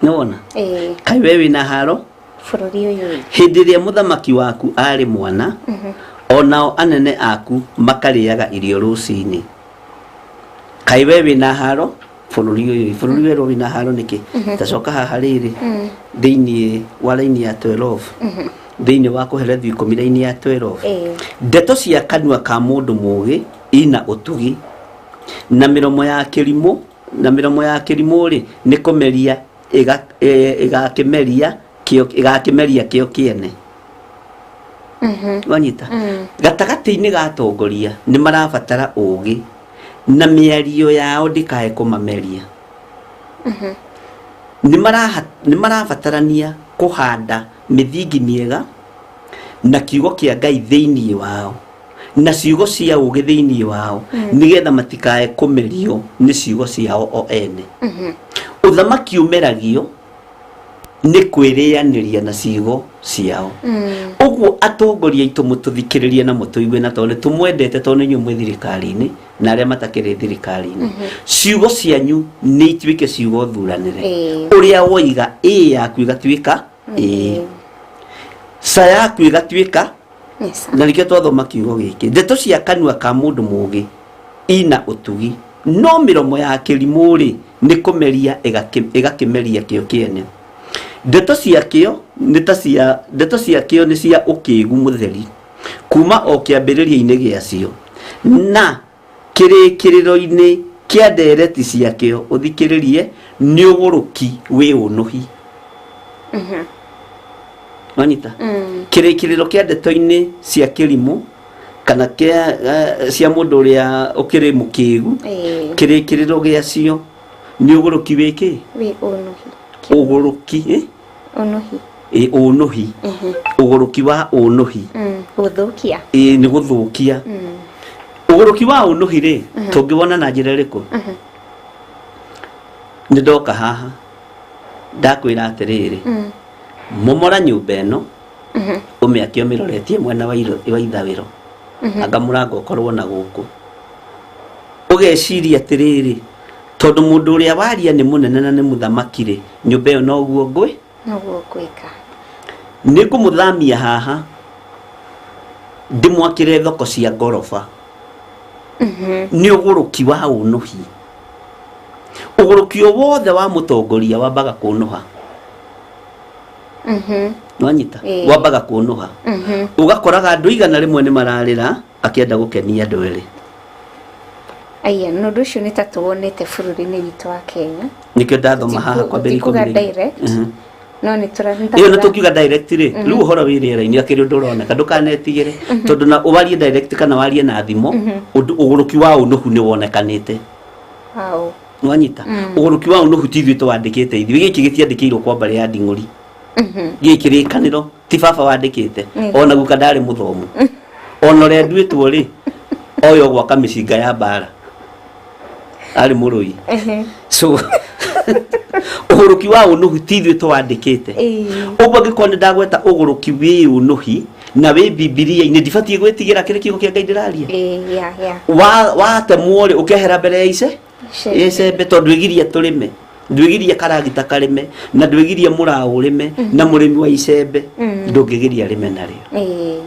Nĩwona? Kaĩ we wĩna haro bũrũri ũyũ ĩ? Hĩndĩ ĩrĩa mũthamaki waku arĩ mwana, onao anene aku makarĩaga irio rũcinĩ. Kaĩ we wĩna haro bũrũri ũyũ ĩ? Bũrũri werwo wĩna haro nĩkĩ? Tacoka haha rĩrĩ, thĩinĩ wa raini ya 12, thĩinĩ wa Kohelethu 10 raini ya 12. Ndeto cia kanua ka mũndũ mũũgĩ ina ũtugi, na mĩromo ya kĩrimũ, na mĩromo ya kĩrimũ rĩ, nĩ kũmeria ĩgakĩmeria kĩo, ĩgakĩmeria kĩo kĩene. Wanyita? Gatagatĩ-inĩ ga atongoria nĩ marabatara ũũgĩ, na mĩario yao ndĩkae kũmameria. Nĩ marabatarania kũhanda mĩthingi mĩega na kiugo kĩa Ngai thĩinĩ wao, na ciugo cia ũũgĩ thĩinĩ wao, nĩgetha matikae kũmerio nĩ ciugo ciao o ene. Ũthamaki ũmeragio nĩ kwĩrĩanĩria na ciugo ciao. Ũguo atongoria aitũ, mũtũthikĩrĩrie na mũtũigue, na tondũ nĩ tũmwendete, tondũ nĩ inyuĩ mwĩ thirikari-inĩ na arĩa matakĩrĩ thirikari-inĩ, ciugo cianyu nĩ ituĩke ciugo thuranĩre. Ũrĩa woiga ĩĩ yaku ĩgatuĩka ĩĩ, ca yaku ĩgatuĩka. Na nĩkĩo twathoma kiugo gĩkĩ, ndeto cia kanua ka mũndũ mũũgĩ ina ũtugi, no mĩromo ya kĩrimũ rĩ, nĩ kũmeria ĩgakĩmeria kĩo kĩene. Ndeto cia kĩo nĩ ta cia, ndeto cia kĩo nĩ cia ũkĩgu mũtheri kuma o kĩambĩrĩria-inĩ gĩacio, na kĩrĩkĩrĩro-inĩ kĩa ndereti ciakĩo ũthikĩrĩrie nĩ ũgũrũki wĩ ũnũhi. Wanyita? Kĩrĩkĩrĩro kĩa ndeto-inĩ cia kĩrimũ kana kĩa cia mũndũ ũrĩa ũkĩrĩ mũkĩgu, kĩrĩkĩrĩro gĩacio nĩ ũgũrũki wĩ kĩ? Wĩ ũnũhi. Ũgũrũki, ĩ? Ũnũhi. Ĩ, ũnũhi. Ũgũrũki wa ũnũhi. Gũthũkia. Ĩ, nĩ gũthũkia. Ũgũrũki wa ũnũhi rĩ, tũngĩwona na njĩra ĩrĩkũ? Nĩ ndoka haha ndakwĩra atĩrĩrĩ, momora nyũmba ĩno, ũmĩake ũmĩroretie mwena wa ithawĩro, anga mũrango ũkorwo na gũkũ. Ũgeciria atĩrĩrĩ, tondũ mũndũ ũrĩa waria nĩ mũnene na nĩ mũthamaki rĩ, nyũmba ĩyo noguo ngwĩ Noguo ngwĩka. Nĩ ngũmũthamia haha ndĩmwakĩre thoko cia ngoroba. Nĩ ũgũrũki wa ũnũhi. Ũgũrũki o wothe wa mũtongoria wambaga kũnũha. Nwanyita? Wambaga kũnũha. Ũgakoraga andũ 100 nĩ mararĩra akĩenda gũkenia andũ erĩ. Aya, na ũndũ ũcio nĩ ta tũwonete bũrũri-inĩ witũ wa Kenya. Nĩkĩo ndathoma haha kwambĩrĩria Tikuga 11. Direct. No nĩ tũra nĩ ta Ĩyo nĩ tũra- tũkiuga direct rĩ, rĩu ũhoro wĩ rĩera-inĩ, akĩrĩ ũndũ ũroneka, ndũkanetigĩre, tondũ na ũwarie direct kana warie na thimo, ũndũ ũgũrũki wa ũnũhu nĩ wonekanĩte. Wow. Nwanyita? Ũgũrũki wa ũnũhu ti ithuĩ tũwandĩkĩte, ithuĩ gĩkĩ gĩtiandĩkĩirwo kwa mbarĩ ya Nding'ũri. Gĩkĩ rĩkanĩro ti baba wandĩkĩte, ona guka ndarĩ mũthomu, ona ũrĩa nduĩtwo rĩ, oyo gwaka mĩcinga ya mbara arĩ mũrũi. So ũgũrũki wa ũnũhi ti ithuĩ tũwandĩkĩte. Ũguo angĩkorwo nĩ ndagweta ũgũrũki wĩ ũnũhi na wĩ Bibilia-inĩ, ndibatiĩ gwĩtigĩra kĩrĩ kiugo kĩa Ngai ndĩraria. Yeah, yeah. Watemwo rĩ, ũkehera mbere ya ice icembe, tondũ ndwĩgiria tũrĩme, ndwĩgiria karagita karĩme, na ndwĩgiria mũraũ ũrĩme, na mũrĩmi wa icembe ndũngĩgiria arĩme narĩo.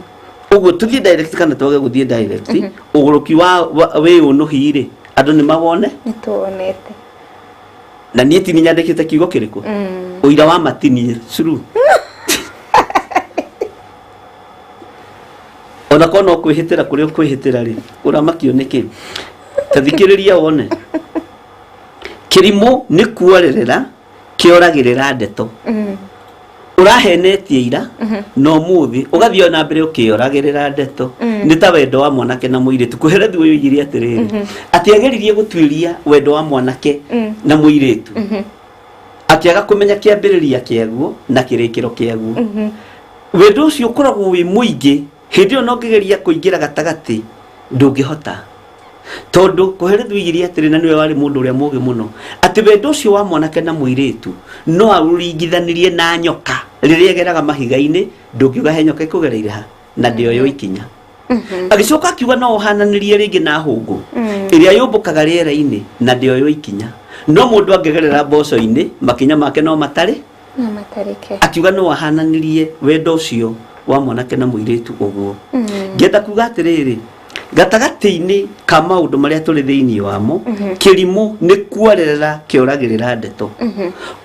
Ũguo tũthiĩ direct kana twage gũthiĩ direct, ũgũrũki wa wĩ ũnũhi rĩ, andũ nĩ mawone. Nĩ tuonete. Na niĩ tini nyandĩkĩte kiugo kĩrĩkũ? Ũira wa matinie curu. Ona korwo no kwĩhĩtĩra kũrĩa ũkwĩhĩtĩra rĩ, ũramakio nĩkĩ? Ta thikĩrĩria wone. Kĩrimũ nĩ kuorerera kĩoragĩrĩra ndeto. Ũrahenetie ira na ũmũthĩ ũgathiĩ ona mbere ũkĩoragĩrĩra ndeto. Nĩ ta wendo wa mwanake na mũirĩtu. Kũherethu ũyũ oigire atĩrĩrĩ, atĩ ageririe gũtuĩria wendo wa mwanake na mũirĩtu, akĩaga kũmenya kĩambĩrĩria kĩaguo na kĩrĩkĩro kĩaguo. Wendo ũcio ũkoragwo wĩ mũingĩ, hĩndĩ ĩyo no ũngĩgeria kũingĩra gatagatĩ ndũngĩhota. Tondũ Kohelethu oigire atĩrĩ, na nĩwe warĩ mũndũ ũrĩa mũũgĩ mũno, atĩ wendo ũcio wa mwanake na mũirĩtu no aũringithanirie na nyoka rĩrĩa ĩgeraga mahiga-inĩ, ndũngiuga he nyoka ĩkũgereire ha na ndĩoywo ikinya. Agĩcoka akiuga no ũhananĩrie rĩngĩ na hũngũ ĩrĩa yũmbũkaga rĩera-inĩ na ndĩoywo ikinya. No mũndũ angĩgerera mboco-inĩ makinya make no matarĩ. No matarĩke. Akiuga no ahananĩrie wendo ũcio wa mwanake na mũirĩtu ũguo. Ngĩenda kuga atĩrĩrĩ, gatagatĩ-inĩ ka maũndũ marĩa tũrĩ thĩinĩ wamo, kĩrimũ nĩ kuorerera kĩoragĩrĩra ndeto.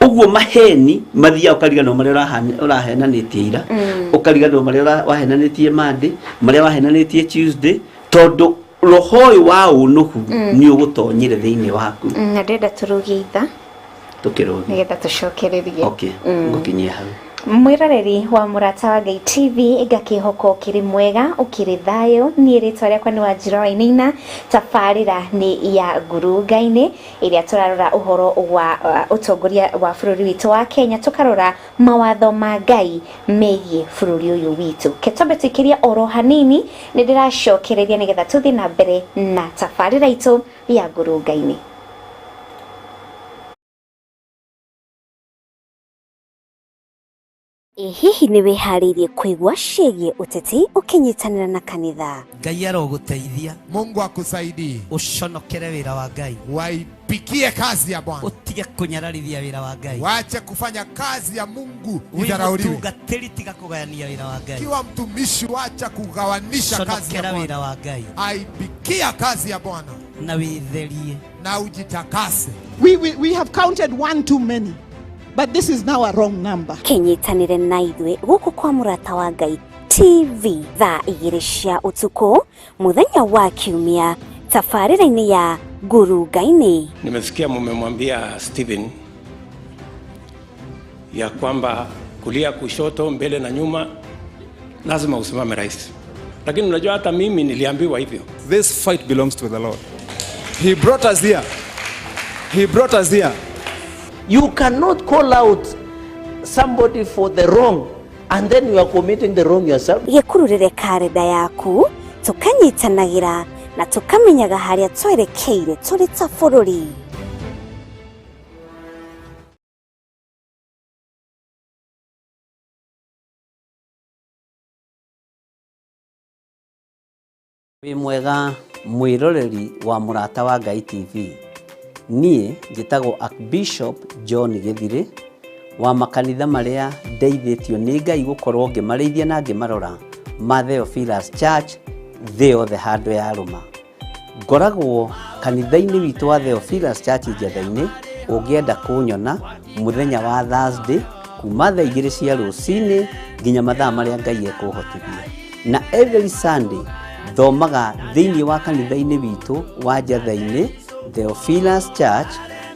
Ũguo maheni mathiaga ũkariganĩrwo marĩa ũrahenanĩtie ira, ũkariganĩrwo marĩa wahenanĩtie Monday, marĩa wahenanĩtie Tuesday, tondũ roho ũyũ wa ũnũhu nĩ ũgũtonyire thĩinĩ waku. Na ndĩrenda tũrũgie itha Tũkĩrũgie nĩgetha tũcokererie. Okay, ngũkinyia hau. Mwĩroreri wa Mũrata wa Ngai TV, ngakĩhoka ũkĩrĩ mwega, ũkĩrĩ thayũ. Niĩ rĩtwa rĩakwa nĩ Wanjira wa Inaina. Tabarĩra nĩ ya Ngurunga-inĩ ĩrĩa tũrarora ũhoro wa ũtongoria wa bũrũri witũ wa Kenya, tũkarora mawatho ma Ngai megiĩ bũrũri ũyũ witũ. Ke twambe tũikĩrie oro hanini, nĩ ndĩracokereria nĩgetha tũthiĩ na mbere na tabarĩra itũ ya Ngurunga-inĩ. Ĩ hihi nĩ wĩharĩirie kũigua ciĩgiĩ ũteti ũkĩnyitanĩra na kanitha? Ngai arogũteithia. Mungu akusaidie. Ũconokere wĩra wa Ngai. Waipikie kazi ya Bwana. Ũtige kũnyararithia wĩra wa Ngai. Wache kufanya kazi ya Mungu Wĩ idharauliwe. mũtungatĩri, tiga kũgayania wĩra wa Ngai. Kiwa mtumishi, wacha kugawanisha kazi ya Conokera wĩra Bwana. wa Ngai. Aipikia kazi ya Bwana Na wĩtherie. na ujitakase. We have counted one too many, but this is now a wrong number. Kĩnyitanĩre na ithuĩ gũkũ kwa Mũrata wa Ngai TV thaa 2 cia ũtukũ mũthenya wa Kiumia tabarĩra-inĩ ya Ngurunga-inĩ. Nimesikia mumemwambia Stephen ya kwamba kulia kushoto, mbele na nyuma lazima usimame rais. Lakini unajua hata mimi niliambiwa hivyo. This fight belongs to the Lord. He brought us here. He brought us here. You cannot call out somebody for the wrong and then you are committing the wrong yourself. Gĩkururĩre karenda yaku, tũkanyitanagĩra na tũkamenyaga harĩa twerekeire tũrĩ ta bũrũri. Wĩ mwega mwĩroreri wa Mũrata wa Ngai TV. Niĩ njĩtagwo Archbishop John Gĩthirĩ wa makanitha marĩa ndeithĩtio nĩ Ngai gũkorwo ngĩmarĩithia na ngĩmarora ma Theophilus Church thĩ yothe handũ ya rũma. Ngoragwo kanitha-inĩ witũ wa Theophilus Church Njetha-inĩ, ũngĩenda kũnyona mũthenya wa Thursday kuma thaa 2 cia rũcinĩ nginya mathaa marĩa Ngai ekũhotithia. Na every Sunday thomaga thĩinĩ wa kanitha-inĩ witũ wa Njetha-inĩ Theophilus Church.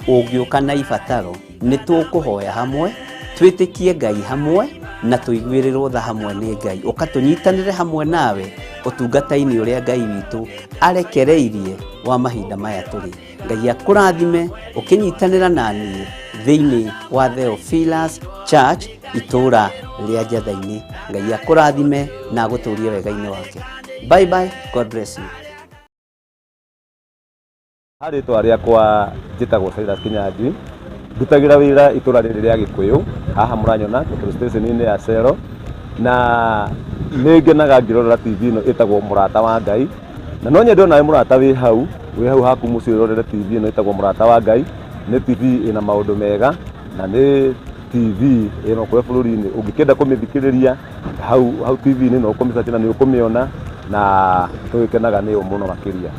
Ũngĩũka na ibataro nĩ tũkũhoya hamwe, twĩtĩkie Ngai hamwe na tũiguĩrĩrwo tha hamwe nĩ Ngai. Ũka tũnyitanĩre hamwe nawe ũtungata-inĩ ũrĩa Ngai witũ arekereirie wa mahinda maya tũrĩ. Ngai akũrathime ũkĩnyitanĩra na niĩ thĩinĩ wa Theophilus Church itũũra rĩa Njetha-inĩ. Ngai akũrathime na agũtũrie wega-inĩ wake. Bye bye, God bless you. Rĩtwa rĩakwa njĩtagwo Silas Kinyanjui, ndutagĩra wĩra itũra rĩrĩ rĩa Gĩkũyũ, haha mũranyona petrol station-inĩ ya Shell, na nĩ ngenaga ngĩrorera TV ĩno ĩtagwo Mũrata wa Ngai, na no nyende onawe mũrata wĩ hau haku mũciĩ ũrorere TV ĩno ĩtagwo Mũrata wa Ngai. Nĩ TV ĩna maũndũ mega na nĩ TV ĩno kũrĩa bũrũri-inĩ ũngĩkĩenda kũmĩthikĩrĩria hau hau TV-inĩ no ũkũmĩcaria na nĩ ũkũmĩona na tũgĩkenaga nĩyo mũno makĩria.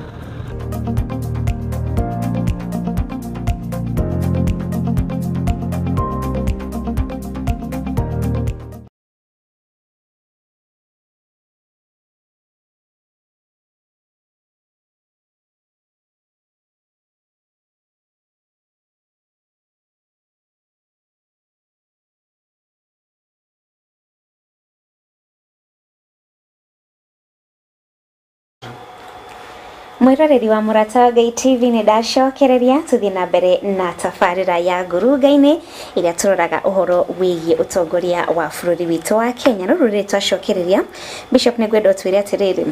Mwiroreri wa Mũrata wa Ngai TV, nĩ ndacokereria tũthiĩ na mbere na tabarĩra ya ngurunga-inĩ ĩrĩa tũroraga ũhoro wĩgiĩ ũtongoria wa bũrũri witũ wa Kenya. No rĩrĩ twacokereria, Bishop, nĩ ngwenda ũtwĩre atĩrĩrĩ,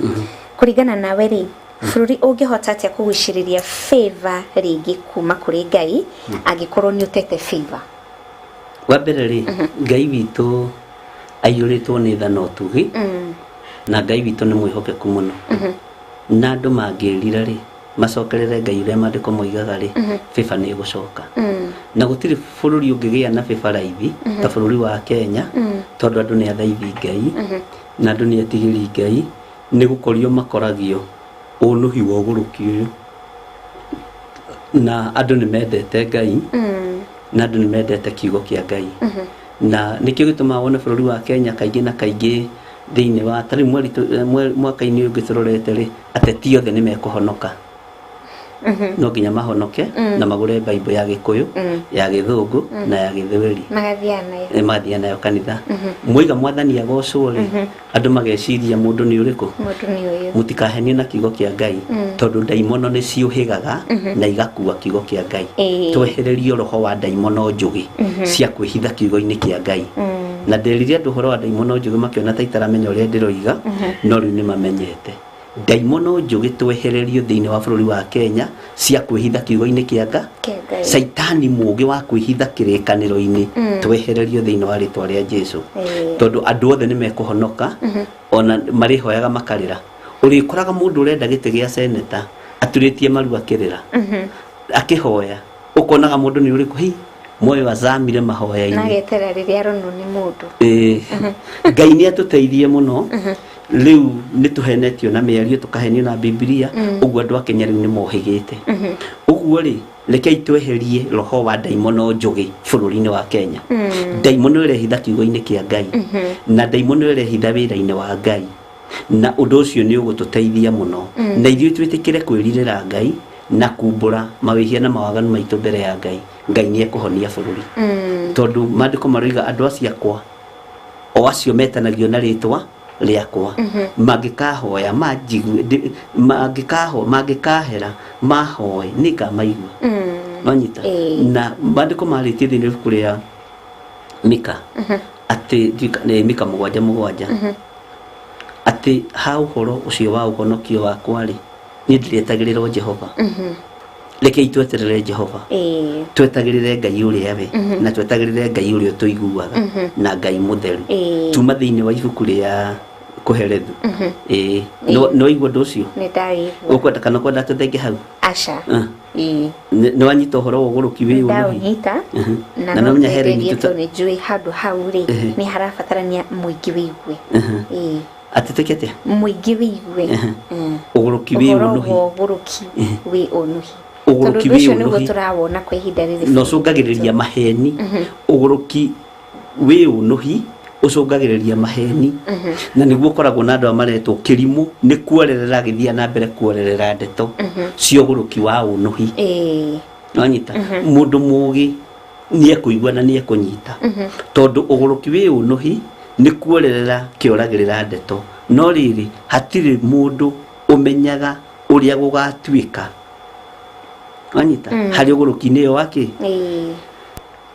kũringana nawe rĩ, bũrũri ũngĩhota atĩa kũgucĩrĩria favor rĩngĩ kuma kũrĩ Ngai angĩkorwo nĩ ũtete favor? Wa mbere rĩ, Ngai witũ aiyũrĩtwo nĩ tha na ũtugi, na Ngai witũ nĩ mwĩhokeku mũno, na andũ mangĩrira rĩ, macokerere Ngai ũrĩa maandĩko moigaga rĩ, favor nĩ ĩgũcoka. Na gũtirĩ bũrũri ũngĩgĩa na favor raithi ta bũrũri wa Kenya, tondũ andũ nĩ athaithi Ngai na andũ nĩ etigĩri Ngai. Nĩ gũkorio makoragio ũnũhi wa ũgũrũki ũyũ, na andũ nĩ mendete Ngai na andũ nĩ mendete kiugo kĩa Ngai, na nĩkĩo gĩtũmaga wone bũrũri wa Kenya kaingĩ na kaingĩ thĩinĩ wa tarĩu mweri mwaka-inĩ ũyũ ũngĩ tũrorete rĩ, ateti othe nĩ mekũhonoka. No nginya mahonoke na magũre Bible ya Gĩkũyũ, ya Gĩthũngũ na ya Gĩthweri. Magathiaga nayo. Mathiaga nayo kanitha. Moiga Mwathani agocwo rĩ, andũ mageciria mũndũ nĩ ũrĩkũ. Mũndũ nĩ ũyũ. Mũtikahenio na kiugo kĩa Ngai, tondũ ndaimono nĩ ciũhĩgaga na igakua kiugo kĩa Ngai. Twehererio roho wa ndaimono njũgĩ cia kwĩhitha kiugo-inĩ kĩa Ngai. Na nderire andũ ũhoro wa ndaimono njũgĩ, makĩona ta itaramenya ũrĩa ndĩroiga, no rĩu nĩ mamenyete. Ndaimono njũgĩ twehererio thĩinĩ wa bũrũri wa Kenya cia kwĩhitha kiugo-inĩ kĩa Ngai. Kĩa Ngai. Caitani mũũgĩ wa kwĩhitha kĩrĩkanĩro-inĩ twehererio thĩinĩ wa rĩtwa rĩa Jesu, tondũ andũ othe nĩ mekũhonoka, ona marĩhoyaga makarĩra. Ũrĩkoraga mũndũ ũrenda gĩtĩ gĩa seneta aturĩtie maru akĩrĩra akĩhoya, ũkonaga mũndũ nĩ ũrĩkũ hi moyo azamire mahoya-inĩ. Na getera rĩrĩa aronwo nĩ mũndũ. Ĩĩ. Ngai nĩ atũteithie mũno. Rĩu nĩ tũhenetio na mĩario, tũkahenio na Bibilia ũguo, andũ a Kenya rĩu nĩ mohĩgĩte ũguo rĩ. Rekei tweherie roho wa ndaimono njũgĩ bũrũri-inĩ wa Kenya, ndaimono ĩrehitha kiugo-inĩ kĩa Ngai na ndaimono ĩrehitha wĩra-inĩ wa Ngai, na ũndũ ũcio nĩ ũgũtũteithia mũno, na ithuĩ twĩtĩkĩre kwĩrirĩra Ngai na kumbũra mawĩhia na mawaganu maitũ mbere ya Ngai. Ngai nĩ ekũhonia bũrũri, tondũ maandĩko maroiga andũ acio akwa, o acio metanagio na rĩtwa rĩakwa, mangĩkahoya manjigue, mangĩkaho mangĩkahera mahoe, nĩ ngamaigua. Wanyita? Na maandĩko marĩtie thĩinĩ wa ibuku rĩa Mika atĩ nĩ Mika 7:7 atĩ ha ũhoro ũcio wa ũhonokio wakwa rĩ, niĩ ndĩretagĩrĩra Jehova. Rekei tweterere Jehova, twetagĩrĩre Ngai ũrĩa we, na twetagĩrĩre Ngai ũrĩa ũtũiguaga na Ngai mũtheru. Tuma thĩinĩ wa ibuku rĩa Kũherethu. Ĩĩ, nĩ waigua ũndũ ũcio? Nĩ ndaigua. Ũkwenda kana ũkwenda tũthenge hau? Aca. Ĩĩ. Nĩ wanyita ũhoro wa ũgũrũki wĩ ũnũhi? Ndaũnyita. Na Na no no menya here ndenderie nyitũ tondũ nĩ njũĩ handũ hau rĩ, nĩ harabatarania mũingĩ wĩigue. Ĩĩ. Atĩ twĩke atĩa? Mũingĩ wĩigue. Ũgũrũki wĩ Ũhoro ũnũhi. wa ũgũrũki wĩ ũnũhi, tondũ Ũgũrũki ũndũ wĩ ũcio nĩguo ũnũhi tũrawona kwa ihinda rĩrĩ na bũrũri ũcũngagĩrĩria witũ. maheni. Ũgũrũki wĩ ũnũhi ũcũngagĩrĩria maheni, na nĩguo ũkoragwo na andũ aya maretwo kĩrimũ nĩ kuorerera, agĩthiĩ na mbere kuorerera ndeto cia ũgũrũki wa ũnũhi. Wanyita? Mũndũ mũgĩ nĩ ekũigua na nĩ ekũnyita, tondũ ũgũrũki wĩ ũnũhi nĩ kuorerera kĩoragĩrĩra ndeto. No rĩrĩ, hatirĩ mũndũ ũmenyaga ũrĩa gũgatuĩka. Wanyita? Harĩ ũgũrũki-inĩ ũyũ wa kĩ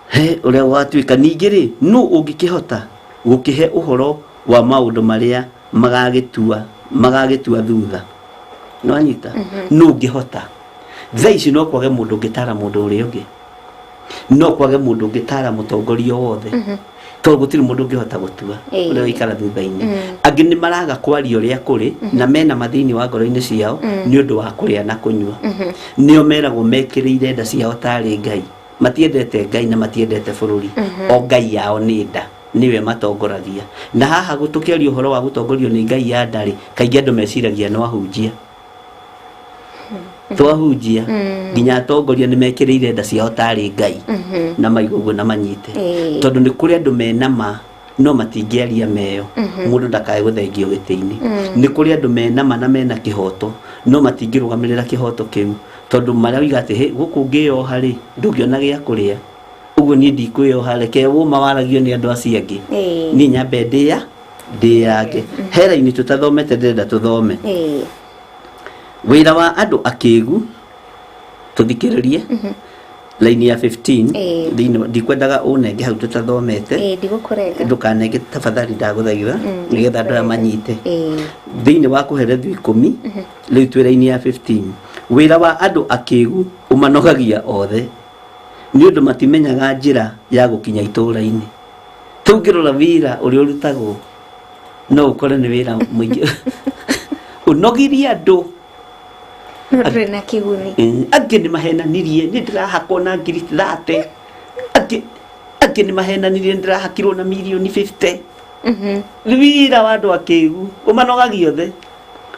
he ũrĩa gũgatuĩka. Ningĩ rĩ, nũ ũngĩkĩhota gũkĩhe ũhoro wa maũndũ marĩa magagĩtua thutha? Nĩwanyita? Nũ ũngĩhota? Thaa ici no kwage mũndũ ũngĩtara mũndũ ũrĩa ũngĩ, no kwage mũndũ ũngĩtara mũtongoria wothe, tondũ gũtirĩ mũndũ ũngĩhota gũtua ũrĩa ũikara thutha-inĩ. Angĩ nĩ maraga kwaria ũrĩa kũrĩ na mena mathĩinĩ wa ngoro-inĩ ciao nĩ ũndũ wa kũrĩa na kũnyua. Nĩo meragwo mekĩrĩire nda ciao tarĩ Ngai. Matiendete Ngai na matiendete bũrũri. O ngai yao nĩ nda, nĩwe matongoragia. Na haha tũkĩaria ũhoro wa gũtongorio nĩ ngai ya nda rĩ, kaingĩ andũ meciragia no ahunjia. Twahunjia nginya atongoria nĩ mekĩrĩire nda ciao tarĩ ngai na maiga ũguo na manyite. Tondũ nĩ kũrĩ andũ mena ma no matingĩaria meyo, mũndũ ndakae gũthengio gĩtĩ-inĩ. Nĩ kũrĩ andũ mena ma na mena kĩhoto no matingĩrũgamĩrĩra kĩhoto kĩu, tondũ marauga atĩ, "Hĩ, gũkũ ngĩyoha rĩ, ndũngĩona gĩa kũrĩa, ũguo niĩ ndikwĩyoha, reke ũma waragio nĩ andũ acio angĩ, niĩ nyambe ndĩya ndĩyange." He raini tũtathomete, ndĩrenda tũthome. Wĩra wa andũ akĩgu, tũthikĩrĩrie laini ya 15. Thĩinĩ ndikwendaga ũnenge hau tũtathomete. Ndigũkũrenga. Ndũkanenge tafadhali, ndagũthaitha, nĩgetha andũ aya manyite. Thĩinĩ wa Kũherethu 10 rĩu twĩ raini ya 15. Wĩra wa andũ akĩgu ũmanogagia othe, nĩ ũndũ matimenyaga njĩra ya gũkinya itũũra-inĩ. Tũngĩrora wĩra ũrĩa ũrutagwo, no ũkore nĩ wĩra mũingĩ ũnogirie andũ. No ndũrĩ na kĩguni. Angĩ nĩ mahenanirie, nĩ ndĩrahakwo na ngiri 30, angĩ nĩ mahenanirie, nĩ ndĩrahakirwo na mirioni 50. Nĩ wĩra wa andũ akĩgu ũmanogagia othe,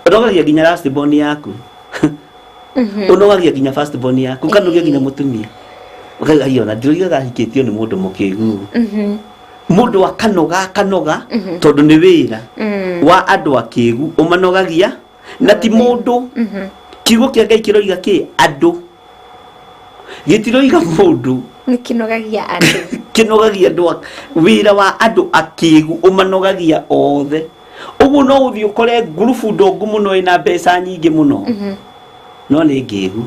ũnogagia nginya last born yaku, ũnogagia nginya first born yaku, ũkanogia nginya mũtumia, ũkauga, "Ai, ona ndiroigaga ahikĩtio nĩ mũndũ mũkĩgu." Mũndũ akanoga akanoga, tondũ nĩ wĩra wa andũ akĩgu ũmanogagia, na ti mũndũ. Kiugo kĩa Ngai kĩroiga kĩ andũ, gĩtiroiga mũndũ. Nĩ kĩnogagia andũ. Kĩnogagia andũ. Wĩra wa andũ akĩgu ũmanogagia othe. Ũguo no ũthiĩ ũkore ngurubu ndongu mũno ĩna mbeca nyingĩ mũno, no nĩ ngĩgu,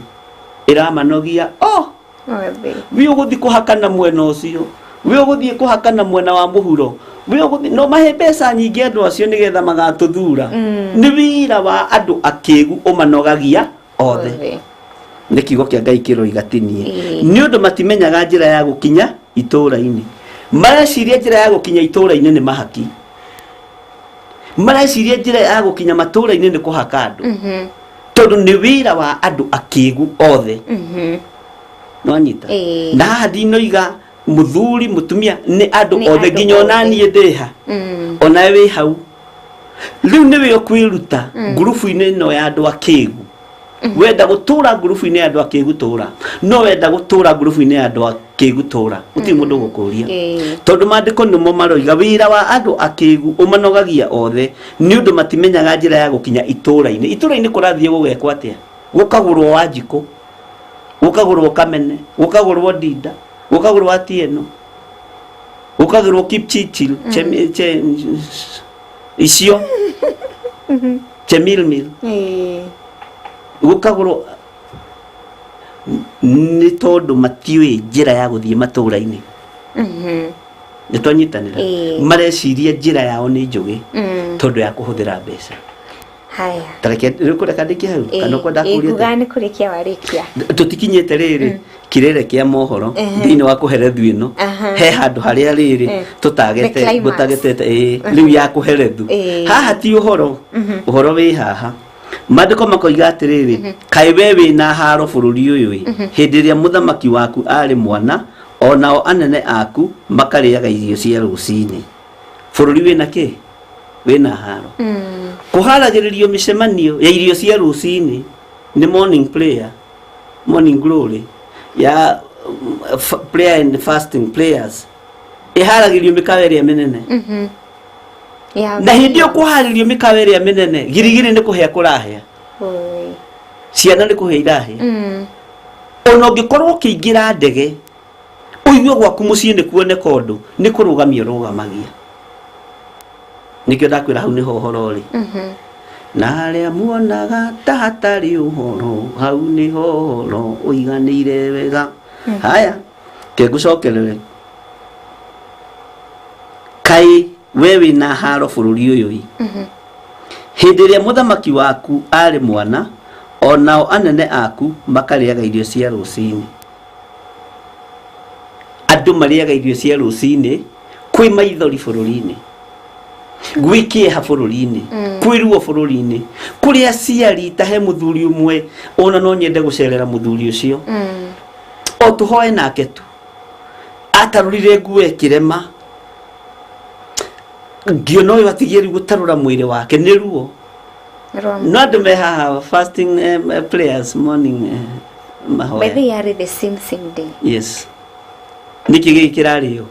ĩramanogia oh. Othe. Wĩ ũgũthiĩ kũhakana mwena ũcio, wĩ ũgũthiĩ kũhakana mwena wa mũhuro, wĩ ũgũthiĩ no mahe mbeca nyingĩ andũ acio nĩgetha magatũthura. Nĩ wĩra wa andũ akĩgu ũmanogagia othe. Othe. Nĩ kiugo kĩa Ngai kĩroiga, tinie. Nĩ ũndũ matimenyaga njĩra ya gũkinya itũũra-inĩ. Mareciria njĩra ya gũkinya itũũra-inĩ nĩ mahaki, mareciria njĩra ya gũkinya matũũra-inĩ nĩ kũhaka andũ, tondũ nĩ wĩra wa andũ akĩgu othe. Nwanyita? Na haha ndinoiga mũthuri mũtumia, nĩ andũ Nĩ othe andũ nginya ona othe. niĩ ndĩha, onawe wĩ hau. Rĩu nĩwe ũkwĩruta ngurubu-inĩ ĩno ya andũ akĩgu. Wenda gũtũra ngurubu-inĩ ya andũ akĩgu, tũra. No wenda gũtũra ngurubu-inĩ ya andũ akĩgu, tũra, gũtirĩ mũndũ ũgũkũria, tondũ maandĩko nĩmo maroiga wĩra wa andũ akĩgu ũmanogagia othe, nĩ ũndũ matimenyaga njĩra ya gũkinya itũũra-inĩ. Itũũra-inĩ kũrathiĩ gũgekwo atĩa? Gũkagũrwo Wanjikũ, gũkagũrwo Kamene, gũkagũrwo Ndinda, gũkagũrwo Atieno, gũkagũrwo Kipchirchir, icio Chemilmil, gũkagũrwo, nĩ tondũ matiũĩ njĩra ya gũthiĩ matũũra-inĩ. Nĩ twanyitanĩra? Mareciria njĩra yao nĩ njũgĩ tondũ ya kũhũthĩra mbeca. Haya. Tareke rĩu kũreka ndĩkie hau, kana ũkwenda kũria? Nguga nĩ kũrĩkia warĩkia. Tũtikinyĩte rĩrĩ kirere kĩa mohoro thĩinĩ wa kũherethu ĩno. He handũ harĩa rĩrĩ The tũtagete climax. gũtagetete ĩĩ rĩu ya kũherethu. Haha ti ũhoro, ũhoro wĩ haha. Maandĩko makoiga atĩrĩrĩ, kaĩ we wĩna haro bũrũri ũyũ ĩ, hĩndĩ ĩrĩa mũthamaki waku arĩ mwana, o nao anene aku makarĩaga irio cia rũcinĩ. Bũrũri wĩna kĩ? Wĩna haro. Kũharagĩrĩrio mĩcemanio ya irio cia rũcinĩ nĩ morning prayer, morning glory ya prayer and fasting prayers, ĩharagĩrio mĩkawa ĩrĩa mĩnene. Ya. Na hĩndĩ ĩyo kũharĩrio mĩkawa ĩrĩa mĩnene, girigiri nĩ kũhĩa kũrahĩa. Oi. Ciana nĩ kũhĩa irahĩa. Ona ũngĩkorwo ũkĩingĩra ndege, ũigue gwaku mũciĩ nĩ kuoneka ũndũ, nĩ kũrũgamia ũrũgamagia. Nĩkĩo ndakwĩra hau nĩho ũhoro ũrĩ. Na harĩa muonaga ta hatarĩ ũhoro, hau nĩho ũhoro ũiganĩire wega. Haya, ke ngũcokerere. Kaĩ we wĩna haro bũrũri ũyũ ĩ, hĩndĩ ĩrĩa mũthamaki waku arĩ mwana, o nao anene aku makarĩaga irio cia rũcinĩ. Andũ marĩaga irio cia rũcinĩ kwĩ maithori bũrũri-inĩ, gwĩ kĩeha bũrũri-inĩ, kwĩ ruo bũrũri-inĩ, kũrĩ aciari. Ta he mũthuri ũmwe ona no nyende gũcerera mũthuri ũcio. O tũhoe nake tu atarũrire nguo ĩkĩrema ngĩona ũyũ atigie rĩu gũtarũra mwĩrĩ wake nĩ ruo. No andũ me haha fasting, prayers morning, mahoya. By the yarĩ the same same day. Yes, nĩkĩ gĩkĩ kĩrarĩo?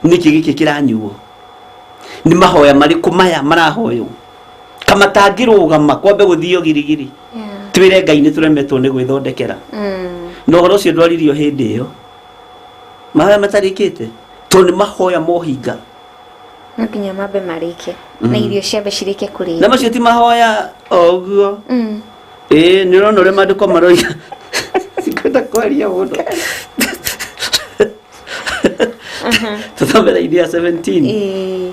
Nĩkĩ gĩkĩ kĩranyuo? Nĩ mahoya marĩkũ maya marahoywo kama tangĩrũgama kwambe gũthio girigiri? Twĩre Ngai nĩ tũremetwo nĩ gwĩthondekera. Na ũhoro ũcio ndwaririo hĩndĩ ĩyo mahoya matarĩkĩte tondũ nĩ mahoya mohinga. No nginya mambe marĩke na irio ciambe cirĩke kũrĩo. Na macio ti mahoya o ũguo. Ĩĩ, nĩ ũrona ũrĩa maandĩko maroiga, sikwenda kwaria mũno. Tũthome raini ya 17. Ĩĩ.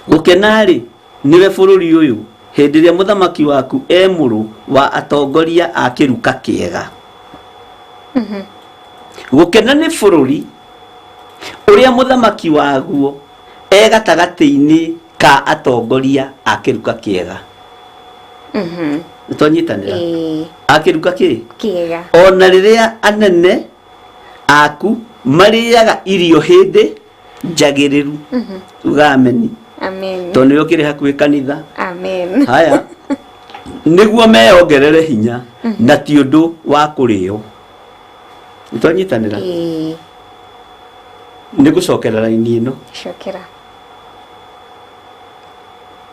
Gũkena-rĩ nĩwe bũrũri ũyũ hĩndĩ ĩrĩa mũthamaki waku e mũrũ wa atongoria a kĩruka kĩega. Gũkena nĩ bũrũri ũrĩa mũthamaki waguo e gatagatĩ-inĩ ka atongoria a kĩruka kĩega. Nĩtwanyitanĩra? Ĩĩ. A kĩruka kĩ kĩega. Ona rĩrĩa anene aku marĩaga irio hĩndĩ njagĩrĩru. Uga ameni. Amen. Tondũ nĩwe ũkĩrĩ hakuhĩ kanitha. Amen. Haya, nĩguo meyongerere hinya na ti ũndũ wa kũrĩo. Nĩtwanyitanĩra? Ĩĩ. Nĩ gũcokera raini ĩno. Cokera.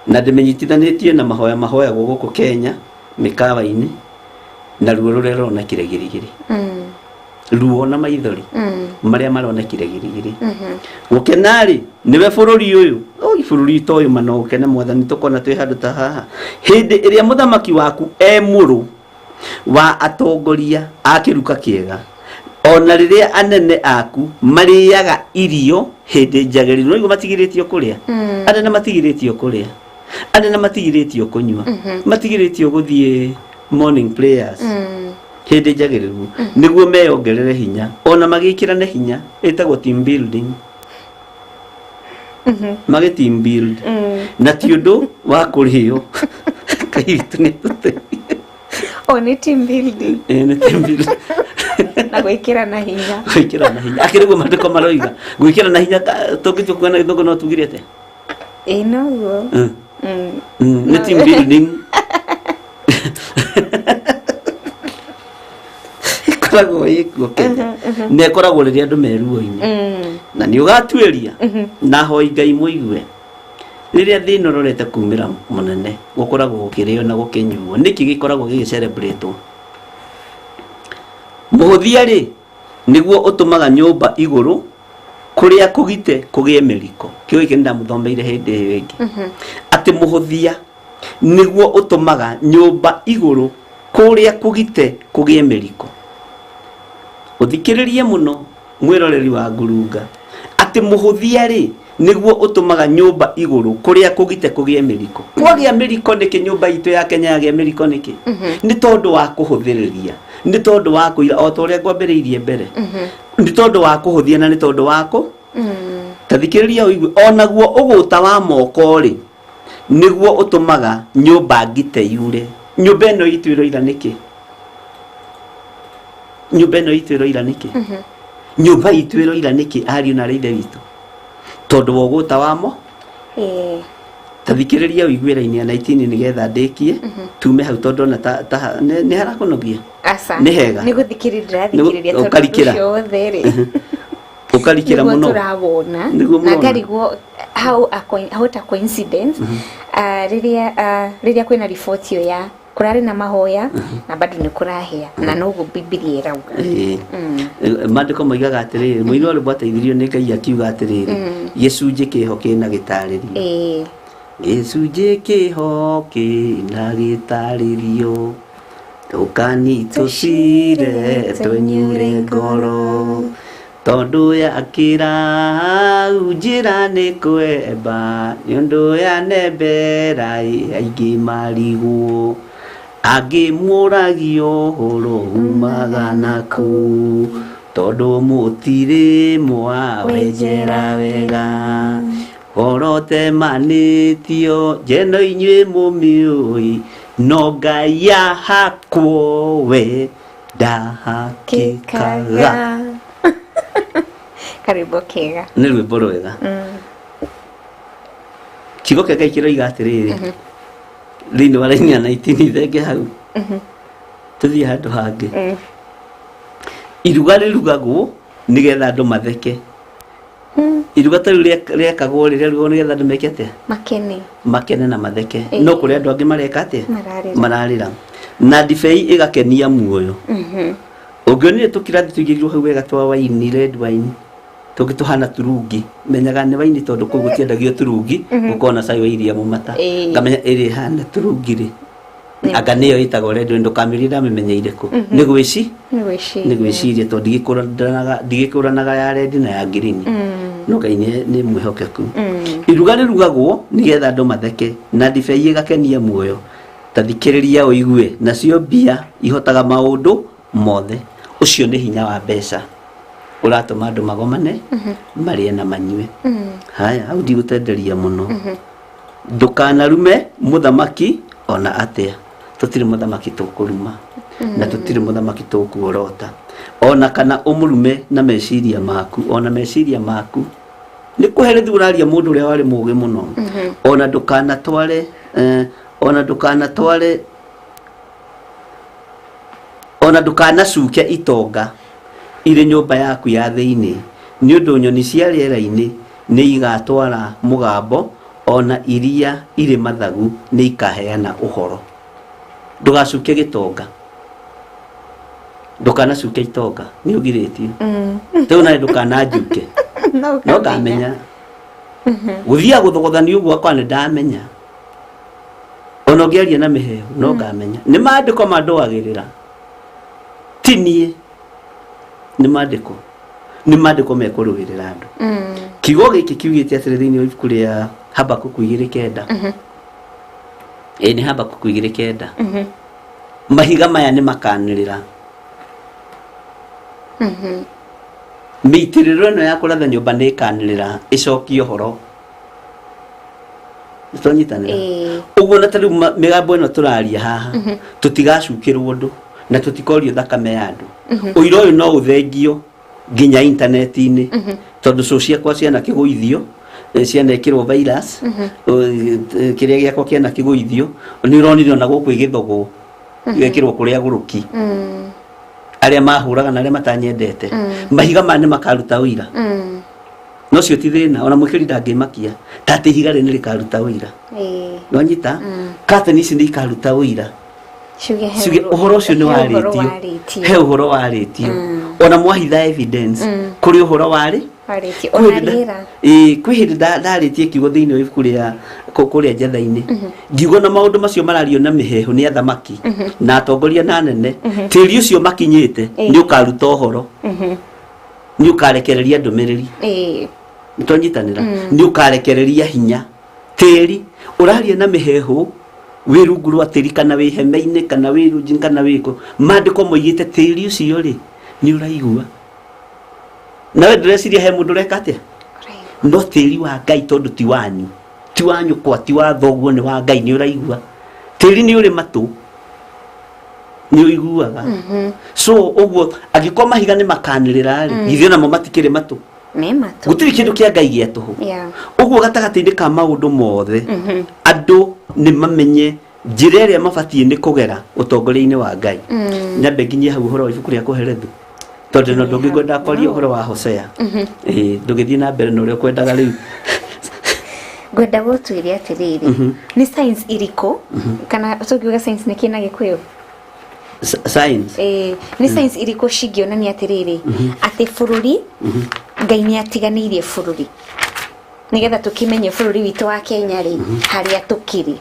Na ndĩmĩnyitithanĩtie na mahoya mahoyagwo gũkũ Kenya mĩkawa-inĩ na ruo rũrĩa rũronekire girigiri. Ruo na maithori marĩa maronekire girigiri. Gũkena-rĩ nĩwe bũrũri ũyũ, oi bũrũri ta ũyũ, mana ũkene mwathani tũkona twĩ handũ ta haha hĩndĩ ĩrĩa mũthamaki waku e mũrũ wa atongoria a kĩruka kĩega, ona rĩrĩa anene aku marĩaga irio hĩndĩ njagĩrĩru. No matigirĩtio kũrĩa, anene matigirĩtio kũrĩa, anene matigirĩtio kũnyua, matigirĩtio gũthiĩ morning prayers hĩndĩ njagĩrĩru nĩguo meyongerere hinya ona magĩkĩrane hinya, ĩtagwo team building, magĩ team build na ti ũndũ wa kũrĩo. Ngai witũ nĩ atũteithie. O nĩ team building. Ĩĩ, nĩ team building. Na gwĩkĩrana hinya. Gwĩkĩrana hinya, akĩrĩ guo maandĩko maroiga gwĩkĩrana hinya. Tũngĩtua kuga na gĩthũngũ no tugire atĩa? Ĩĩ, noguo. Nĩ team building ĩkoragwo ĩkuo Kenya na ĩkoragwo rĩrĩa andũ me ruo-inĩ. Na nĩ ũgatuĩria na hoi Ngai mũigue rĩrĩa thĩna ũrorete kumĩra mũnene gũkoragwo gũkĩrĩo na gũkĩnyuo. Nĩkĩ gĩkoragwo gĩgĩcerebretwo? Mũhũthia rĩ nĩguo ũtũmaga nyũmba igũrũ kũrĩa kũgite kũgĩe mĩriko. Kĩo gĩkĩ nĩndamũthomeire hĩndĩ ĩyo ĩngĩ atĩ mũhũthia nĩguo ũtũmaga nyũmba igũrũ kũrĩa kũgite kũgĩe mĩriko. Ũthikĩrĩrie mũno mwĩroreri wa ngurunga atĩ mũhũthia rĩ nĩguo ũtũmaga nyũmba igũrũ kũrĩa kũgite kũgĩe mĩriko. Kwagĩa mĩriko nĩkĩ? Nyũmba itũ ya Kenya yagĩa mĩriko nĩkĩ? Nĩ tondũ wa kũhũthĩrĩria, nĩ tondũ wa kũira o ta ũrĩa ngwambĩrĩirie mbere, nĩ tondũ wa kũhũthia na nĩ tondũ wa kũ ta thikĩrĩria ũigue. Onaguo ũgũta wa moko rĩ nĩguo ũtũmaga nyũmba ngite yure. Nyũmba ĩno itũ ĩroira nĩkĩ? Nyũmba ĩno itũ ĩroira nĩkĩ? Nyũmba itũ ĩroira nĩkĩ, ariũ na arĩ ithe witũ? Tondũ wa ũgũta wamo. Ĩĩ. Ta thikĩrĩria ũigue raini ya 19 nĩgetha ndĩkie tume hau tondũ ona ta nĩ harakũnogia. Aca. Nĩ hega. Nĩ gũthikĩrĩria ndĩrathikĩrĩria tondũ Ũkarikĩra. ũcio wothe rĩ Ũkarikĩra nĩguo mũno. Tũrawona. Nĩguo na mũrona. ngarigwo how a what a coincidence. Ah, rĩrĩa kwĩna riboti ĩyo ya kũrarĩ na mahoya na bado nĩ kũrahĩa na noguo Bibilia ĩrauga. Ĩĩ. Maandĩko moigaga atĩrĩrĩ, mũini wa rwĩmbo ateithirio nĩ Ngai akiuga atĩrĩrĩ, gĩcunjĩ kĩho kĩna gĩtarĩrio. Ĩĩ. Gĩcunjĩ kĩho kĩna gĩtarĩrio, tũkani tũcire twenyure ngoro tondũ yakĩra hau njĩra nĩ kwemba nĩ ũndũ ya nembera aingĩ marigwo angĩ mũragio ũhoro umaga naku tondũ mũtirĩ mwawenjera wega horo temanĩtio njeno inyuĩ mũmĩũĩ no Ngai ahakwo we Ndahakĩkaga. Karwĩmbo kega. Nĩ rwĩmbo rwega. Kiugo kĩa Ngai kĩroiga atĩrĩrĩ thĩinĩ wa raini ya 19, thenge hau tũthiĩ handũ hangĩ. Iruga rĩrugagwo nĩgetha andũ matheke. Iruga ta rĩu rĩekagwo, rĩrarugwo nĩgetha andũ meke atĩa? Makene. Makene na matheke. No kũrĩ andũ angĩ mareka atĩa? Mararĩra. Mararĩra. Na ndibei ĩgakenia muoyo. Ũngĩonire tũkirathi tũigĩrĩirwo hau wega twa waini, red wine, tũngĩ tũhana turungi, menyaga nĩ waini, tondũ kũu gũtiendagio turungi. Gũkorwo na cai wa iria mũmata. Ngamenya ĩrĩa ĩhana turungi rĩ, anga nĩyo ĩtagwo red wine. Ndũkamĩrie ndamĩmenyeire kũ, nĩ gwĩci Nĩ gwĩciria. Nĩ gwĩciria, tondũ ndigĩkũranaga ya red na ya green. No Ngai nĩ mwĩhokeku. Iruga rĩrugagwo nĩgetha andũ matheke, na ndibei ĩgakenia muoyo. Ta thikĩrĩria ũigue, nacio mbia ihotaga maũndũ mothe. Ũcio nĩ hinya wa mbeca ũratũma andũ magomane, marĩe na manyue. Haya, hau ndigũtenderia mũno. Ndũkanarume mũthamaki ona atĩa. Tũtirĩ mũthamaki tũkũruma, na tũtirĩ mũthamaki tũkuorota, ona kana ũmũrume na meciria maku. Ona meciria maku nĩ kũherithia ũraria mũndũ ũrĩa warĩ mũgĩ mũno. Ona ndũkanatware ona ndũkanatware, ona ndũkanacuke itonga irĩ nyũmba yaku ya thĩinĩ, nĩ ũndũ nyoni cia rĩera-inĩ nĩ igatwara mũgambo, ona iria irĩ mathagu nĩ ikaheana ũhoro. Ndũgacuke gĩtonga, ndũkanacuke itonga, nĩ ũgirĩtio. Rĩu nawe ndũkananjuke. No. No ngamenya gũthiaga gũthogothania ũguo akwa nĩ ndamenya, ona ũngĩaria na mĩheho no ngamenya nĩ maandĩko mandũagĩrĩra, ti niĩ, nĩ maandĩko, nĩ maandĩko mekũrũĩrĩra andũ. Kiugo gĩkĩ kiugĩte atĩrĩ thĩinĩ wa ibuku rĩa Habakuku 2:9. Ĩĩ, nĩ Habakuku 2:9. Mahiga maya nĩ makanĩrĩra, mĩitĩrĩro ĩno ya kũratha nyũmba nĩ ĩkanĩrĩra ĩcokie ũhoro. Nĩtwanyitanĩra? Ũguo na ta rĩu mĩgambo ĩno tũraria haha, tũtigacukĩrwo ũndũ na tũtikorio thakame ya andũ. Ũira ũyũ no ũthengio nginya intaneti-inĩ, tondũ cũ ciakwa ciana kĩgũithio, cianekĩrwo virus. Kĩrĩa gĩakwa kĩana kĩgũithio, nĩ ũronire ona gũkũ ĩgĩthogwo, igekĩrwo kũrĩa gũrũki arĩa mahũraga na arĩa matanyendete. Mahiga maya nĩ makaruta ũira. No cio ti thĩna, ona mwĩkĩri ndangĩmakia ta atĩ ihiga rĩ nĩ rĩkaruta ũira. Nĩwanyita? Kateni ici nĩ ikaruta ũira. Ciuge he ciuge ũhoro ũcio nĩ he ũhoro warĩtio. warĩtio. He ũhoro warĩtio, ona mwahitha evidence, kũrĩ ũhoro warĩ warĩtio. Kwĩ Ona hĩndĩ rĩera. Ĩĩ, kwĩ hĩndĩ ndarĩtie kiugo thĩinĩ wa ibuku rĩa kũrĩa njatha-inĩ, ngiuga na maũndũ macio marario na mĩheehũ nĩ athamaki na atongoria na anene, tĩri ũcio makinyĩte nĩ ũkaruta ũhoro, nĩ ũkarekereria ndũmĩrĩri. Nĩtwanyitanĩra? Nĩ ũkarekereria hinya. Tĩri ũraria na mĩheehũ wĩ rungu rwa tĩri, kana wĩ hema-inĩ, kana wĩ runji, kana wĩ kũ, maandĩko moigĩte tĩri ũcio rĩ nĩ ũraigua. Nawe ndĩreciria he mũndũ ũreka atĩa? No tĩri wa Ngai, tondũ ti wanyu, ti wa nyũkwa, ti wa thoguo, nĩ wa Ngai, nĩ ũraigua. Tĩri nĩ ũrĩ matũ, nĩ ũiguaga. So ũguo angĩkorwo mahiga nĩ makanĩrĩra rĩ, githĩ onamo matikĩrĩ matũ? Me matũ. Gũtirĩ kĩndũ kĩa Ngai gĩa tũhũ. Ũguo gatagatĩ-inĩ ka maũndũ mothe, andũ nĩ mamenye njĩra ĩrĩa mabatiĩ nĩ kũgera ũtongoria-inĩ wa Ngai. Nyambe nginyie hau ũhoro wa ibuku rĩa Kũherethu, tondũ na ũndũ ũngĩ ngwendaga kwaria ũhoro wa Hosea. Ĩĩ, ndũgĩthiĩ na mbere na ũrĩa ũkwendaga rĩu. Ngwenda gũtuĩria atĩrĩrĩ, nĩ science irikũ, kana tũngiuga science nĩ kĩ na Gĩkũyũ? Science. Ĩĩ, nĩ science irikũ cingĩonania atĩrĩrĩ, atĩ bũrũri, Ngai nĩ atiganĩirie bũrũri, nĩgetha tũkĩmenye bũrũri witũ wa Kenya rĩ, harĩa tũkĩrĩ?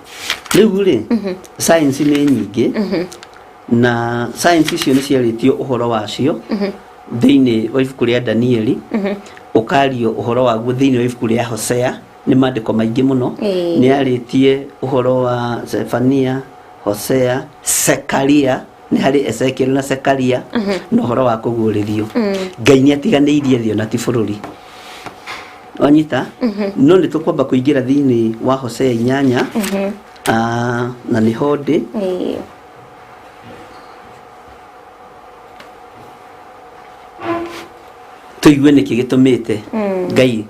Rĩu rĩ, science nĩ nyingĩ, na science icio nĩ ciarĩtio ũhoro wacio thĩinĩ wa ibuku rĩa Danieli, ũkario ũhoro waguo thĩinĩ wa ibuku rĩa Hosea. Nĩ maandĩko maingĩ mũno. Nĩ arĩtie ũhoro wa Zefania, Hosea, Sekaria, nĩ harĩ Ezekiel na Sekaria, na ũhoro wa kũguũrĩrio. Ngai nĩ atiganĩirie thĩ, ona ti bũrũri. Wanyita? No nĩ tũkwamba kũingĩra thĩinĩ wa Hosea 8. Ah, na nĩho ndĩ. Tũigue nĩkĩ gĩtũmĩte Ngai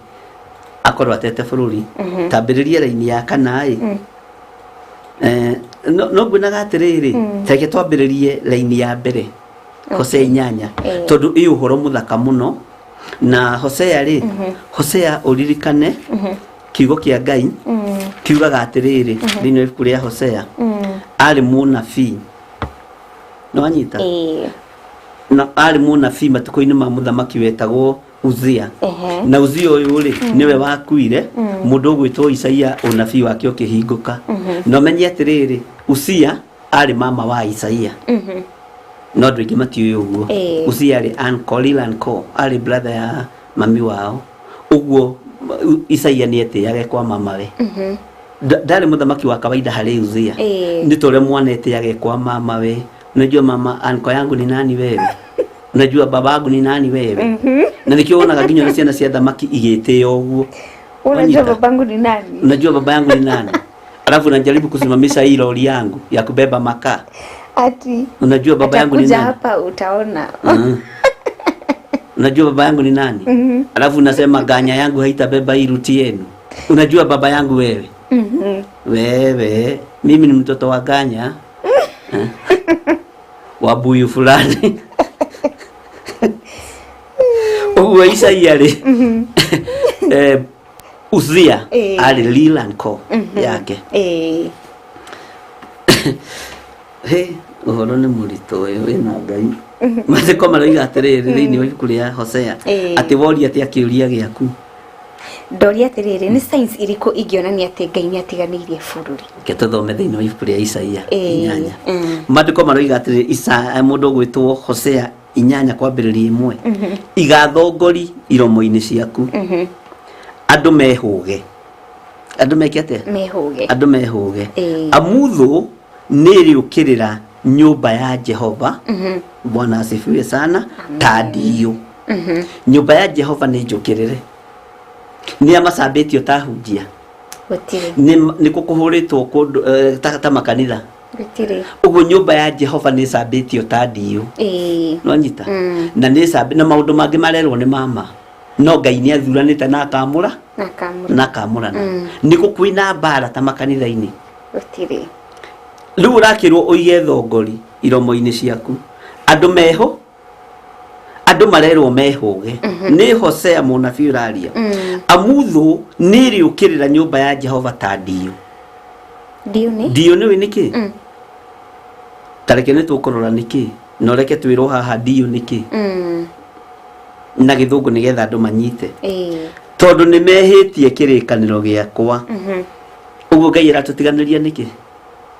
akorwo atete bũrũri. Tambĩrĩria raini ya kana ĩ. No nguonaga atĩrĩrĩ, reke twambĩrĩrie raini ya mbere, Hosea 8, tondũ ĩ ũhoro mũthaka mũno. Na Hosea rĩ, Hosea, ũririkane kiugo kĩa Ngai kiugaga atĩrĩrĩ thĩinĩ wa ibuku rĩa Hosea, arĩ mũnabii, nĩwanyita? Ĩĩ. Na arĩ mũnabii matukũ-inĩ ma mũthamaki wetagwo Uzia. Na Uzia ũyũ rĩ, nĩwe wakuire mũndũ ũgwĩtwo Isaia, ũnabii wake ũkĩhingũka. Na ũmenye atĩrĩrĩ, Uzia arĩ mama wa Isaia, no andũ aingĩ matiũĩ ũguo. Uzia arĩ uncle, real uncle, arĩ brother ya mami wao. Ũguo Isaia nĩ etĩage kwa mamawe. Ndarĩ mũthamaki wa kawaida harĩ Uzia. Nĩ ta ũrĩa mwana etĩage kwa mamawe. Unajua mama uncle yangu ni nani wewe? Unajua babangu ni nani wewe? Na nĩkĩo wonaga nginya ona ciana cia thamaki igĩtĩo ũguo. Unajua Wanyita? babangu ni nani? Unajua baba yangu ni nani? Alafu najaribu kusimamisha hii lori yangu ya kubeba makaa. Ati Unajua baba yangu ni atakuja nani? hapa utaona. Unajua baba yangu ni nani? Alafu unasema ganya yangu haitabeba hii ruti yenu. Unajua baba yangu wewe? Wewe, mimi ni mtoto wa ganya. Eh? Wa buyu fulani. Ũguo Isaia rĩ, Uzia arĩ real uncle yake. He, ũhoro nĩ mũritũ ũyũ wĩna Ngai. Maandĩko maroiga atĩrĩrĩ thĩinĩ wa ibuku rĩa Hosea, atĩ woria atĩa kĩũria gĩaku? Ndoria atĩrĩrĩ, nĩ signs irĩkũ ingĩonania atĩ Ngai nĩ atiganĩirie bũrũri? Reke tũthome thĩinĩ wa ibuku rĩa Isaia 8. Maandĩko maroiga atĩrĩrĩ, mũndũ ũgwĩtwo Hosea 8 kwambĩrĩria 1, iga thongori iromo-inĩ ciaku, andũ mehũge. Andũ meke atĩa? Mehũge. Andũ mehũge, amu thũ nĩ ĩrĩũkĩrĩra nyũmba ya Jehova. Bwana asifiwe sana. Ta ndiũ, nyũmba ya Jehova nĩ njũkĩrĩre. Nĩ amacambĩtio ta hunjia? Gũtirĩ. Nĩ kũ kũhũrĩtwo kũndũ ta makanitha? Gũtirĩ. Ũguo nyũmba ya Jehova nĩ ĩcambĩtio ta ndiũ. Nwanyita? Na nĩ na maũndũ mangĩ marerwo nĩ mama, no Ngai nĩ athuranĩte na akamũra. Na kamũra. Na akamũrana. Nĩ kũ kwĩna mbara ta makanitha-inĩ? Gũtirĩ. Rĩu ũrakĩrwo ũige thongori iromo-inĩ ciaku, andũ meho, andũ marerwo mehũge. Nĩ Hosea mũnabii ũraria. Amu thũ nĩ ĩrĩũkĩrĩra nyũmba ya Jehova ta ndiũ. Ndiũ nĩ? Ndiũ nĩũĩ nĩkĩ? Ta reke nĩ tũkũrora nĩkĩ, na ũreke twĩrwo haha ndiũ nĩkĩ na gĩthũngũ nĩgetha andũ manyite. Tondũ nĩ mehĩtie kĩrĩkanĩro gĩakwa. Ũguo Ngai aratũtiganĩria nĩkĩ?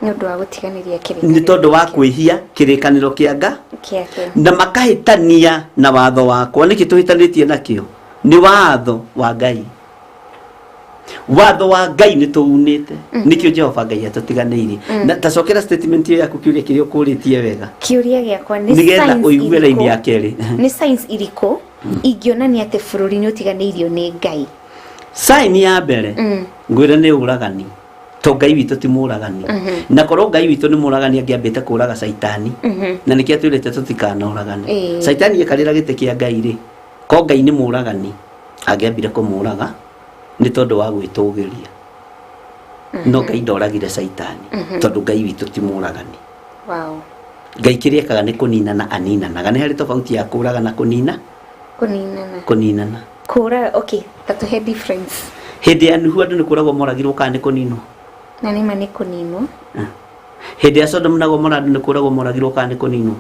Nĩ ũndũ wa gũtiganĩria Nĩ kĩrĩkanĩro tondũ wa kwĩhia kĩrĩkanĩro kĩa nga kĩake. Na makahĩtania na watho wakwa. Nĩkĩ tũhĩtanĩtie nakĩo? Nĩ watho wa Ngai. Watho wa Ngai nĩ tũunĩte, nĩkĩo Jehova Ngai atũtiganĩirie. Na tacokera statement ĩyo yaku, kĩũria kĩrĩa ũkũrĩtie wega. Kĩũria gĩakwa nĩ Nĩgetha signs ũigue raini irĩkũ- ya kerĩ. Nĩ signs irĩkũ ingĩonania atĩ bũrũri nĩ ũtiganĩirio nĩ Ngai? Sign ya mbere, ngwĩre, nĩ ũragani, to Ngai witũ ti mũragani. Na korwo Ngai witũ nĩ mũragani, angĩambĩte kũraga Caitani, na nĩkĩo atwĩrĩte tũtikanoragane. Caitani ekarĩra gĩtĩ kĩa Ngai rĩ, ko Ngai nĩ mũragani, angĩambire kũmũraga nĩ tondũ wa gwĩtũgĩria. No Ngai ndoragire Caitani, tondũ Ngai witũ ti mũragani. Ngai kĩrĩa ekaga nĩ kũninana aninanaga. Nĩ harĩ tofauti ya kũraga na kũnina. Kũninana. Kũninana. Kũraga, okay, ta tũhe difference. Hĩndĩ ya Nuhu andũ nĩ kũragwo moragirwo kana nĩ kũninwo? Na nĩma nĩ kũninwo. Hĩndĩ ya Sodom na Gomora andũ nĩ kũragwo moragirwo kana nĩ kũninwo?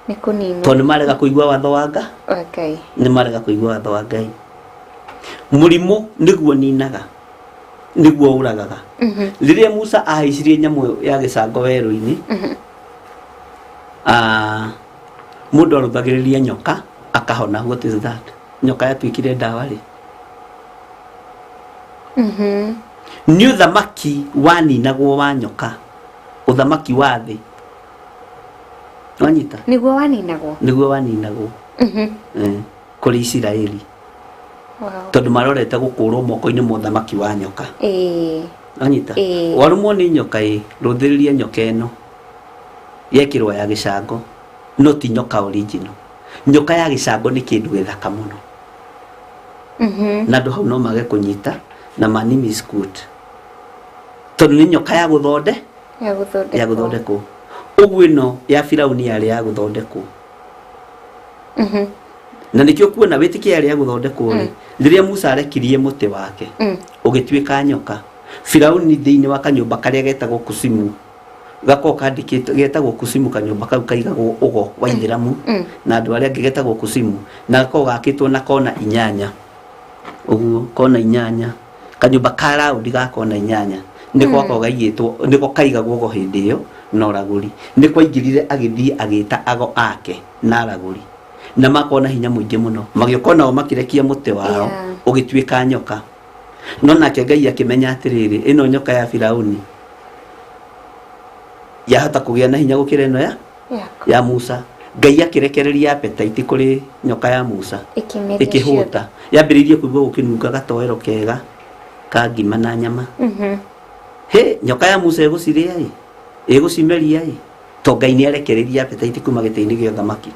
Nĩ kũninwo. Tondũ nĩ marega kũigua watho wa Nga. Wa Ngai. Nĩ marega kũigua watho wa Ngai. Mũrimũ nĩguo ninaga, nĩguo ũragaga. Rĩrĩa Musa ahaicirie nyamũ ya gĩcango werũ-inĩ, mũndũ arũthagĩrĩria nyoka akahona. What is that? Nyoka yatuĩkire ndawa rĩ? Nĩ ũthamaki waninagwo wa nyoka, ũthamaki wa thĩ, wanyita? Nĩguo waninagwo. Nĩguo waninagwo kũrĩ Isiraeli, tondũ marorete gũkũrwo moko-inĩ ma ũthamaki wa nyoka. Wanyita? Warũmwo nĩ nyoka ĩ, rũthĩrĩria nyoka ĩno yekĩrwo ya gĩcango, no ti nyoka original. Nyoka ya gĩcango nĩ kĩndũ gĩthaka mũno. Na andũ hau no mage kũnyita na mani misquote tondũ nĩ nyoka ya gũthonde ya gũthondekwo ya gũthondekwo ũguo ĩno ya Firauni yarĩ ya gũthondekwo. Na nĩkĩo kuona wĩtĩkia yarĩ ya gũthondekwo rĩ, rĩrĩa Musa arekirie mũtĩ wake ũgĩtuĩka nyoka, Firauni thĩinĩ wa kanyũmba karĩa getagwo Kusimu, gakoragwo kandĩkĩtwo getagwo Kusimu, kanyũmba kau kaigagwo ũgo wa Ithĩramu na andũ arĩa angĩ, getagwo Kusimu, na gakoragwo gakĩtwo na kona inyanya ũguo, kona inyanya, kanyũmba ka raundi ga kona inyanya, nĩko gakoragwo gaigĩtwo, nĩko kaigagwo ũgo hĩndĩ ĩyo na ũragũri. Nĩ kwaingĩrire agĩthiĩ agĩta ago ake na aragũri na makorwo na hinya mũingĩ mũno, magĩũka nao makĩrekia mũtĩ wao ũgĩtuĩka nyoka. No nake Ngai akĩmenya atĩrĩrĩ, ĩno nyoka ya Firauni yahota kũgĩa na hinya gũkĩra ĩno ya ya Musa. Ngai akĩrekereria appetite kũrĩ nyoka ya Musa. Ĩkĩmeria. Ĩkĩhũta, yambĩrĩirie kũigua gũkĩnunga gatoero kega ka ngima na nyama. Hĩ, nyoka ya Musa ĩgũcirĩa ĩ, ĩgũcimeria ĩ, to Ngai nĩ arekereirie appetite kuma gĩtĩ-inĩ gĩa ũthamaki.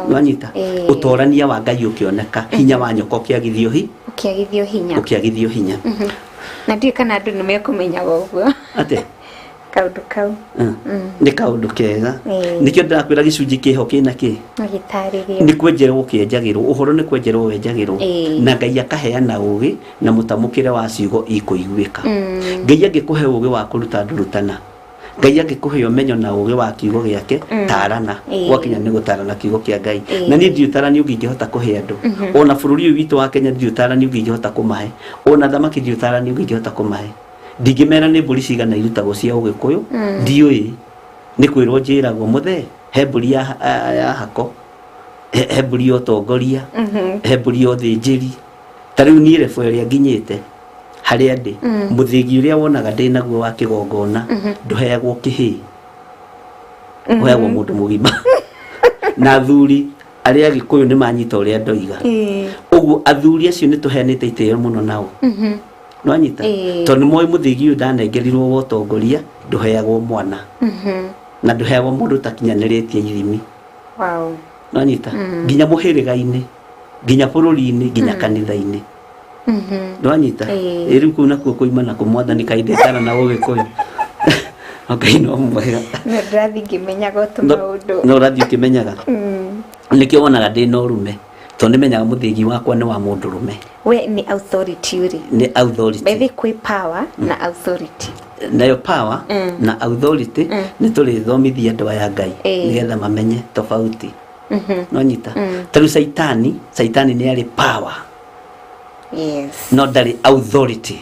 Nwanyita? Ĩĩ. Ũtorania wa Ngai ũkĩoneka, hinya wa nyoka ũkĩagithio hi Ũkĩagithio hinya. Ũkĩagithio hinya. Na ndiũĩ kana andũ nĩ mekũmenyaga ũguo. Atĩ kaũndũ kau. Nĩ kaũndũ kega. Nĩkĩo ndĩrakwĩra gĩcunjĩ kĩho kĩna kĩ Magĩtarĩrio. Nĩ kwenjerwo kĩenjagĩrwo ũhoro, nĩ kwenjerwo wenjagĩrwo. Na Ngai akaheana ũgĩ na mũtamũkĩre wa ciugo ikũiguĩka. Ngai angĩkũhe ũgĩ wa kũruta andũ, rutana. Ngai angĩkũhe ũmenyo na ũgĩ wa kiugo gĩake, tarana. Gwakinya nĩ gũtarana kiugo kĩa Ngai, na niĩ ndirĩ ũtarani ũngĩ ingĩhota kũhe andũ. Ona bũrũri ũyũ witũ wa Kenya ndirĩ ũtarani ũngĩ ingĩhota kũmahe, ona thamaki ndirĩ ũtarani ũngĩ ingĩhota kũmahe. Ndingĩmera nĩ mbũri cigana irutagwo cia ũgĩkũyũ, ndiũĩ, nĩ kwĩrwo njĩragwo mũthee he mbũri ya hako, he mbũri ya ũtongoria, he mbũri ya ũthĩnjĩri. Ta rĩu niĩ rebo ĩrĩa nginyĩte harĩa ndĩ, mũthĩgi ũrĩa wonaga ndĩ naguo wa kĩgongona ndũheagwo kĩhĩĩ, ũheagwo mũndũ mũgima. Na athuri arĩa Agĩkũyũ nĩ manyita ũrĩa ndoiga. Ũguo athuri acio nĩ tũheanĩte itĩo mũno nao, nwanyita? Tondũ nĩ moĩ mũthĩgi ũyũ ndanengerirwo wa ũtongoria ndũheagwo mwana na ndũheagwo mũndũ ũtakinyanĩrĩtie ithimi. Nwanyita? Nginya mũhĩrĩga-inĩ, nginya bũrũri-inĩ, nginya kanitha-inĩ, nwanyita? Ĩ rĩu kũu nakuo kũima na kũmwathani kaĩ ndetara na ũgĩkũyũ. Ngai no mwega. No ndĩrathiĩ ngĩmenyaga tũmaũndũ. No ũrathiĩ ũkĩmenyaga. Nĩkĩo wonaga ndĩ na ũrume, tondũ nĩmenyaga mũthĩgi wakwa nĩ wa mũndũ rũme. We nĩ authority ũrĩ. Nĩ authority. Bethe kwĩ power na authority. Nayo power na authority nĩ tũrĩthomithia andũ aya Ngai nĩgetha mamenye tofauti. Nonyita? Ta rĩu Saitani, Saitani nĩ arĩ power no ndarĩ authority.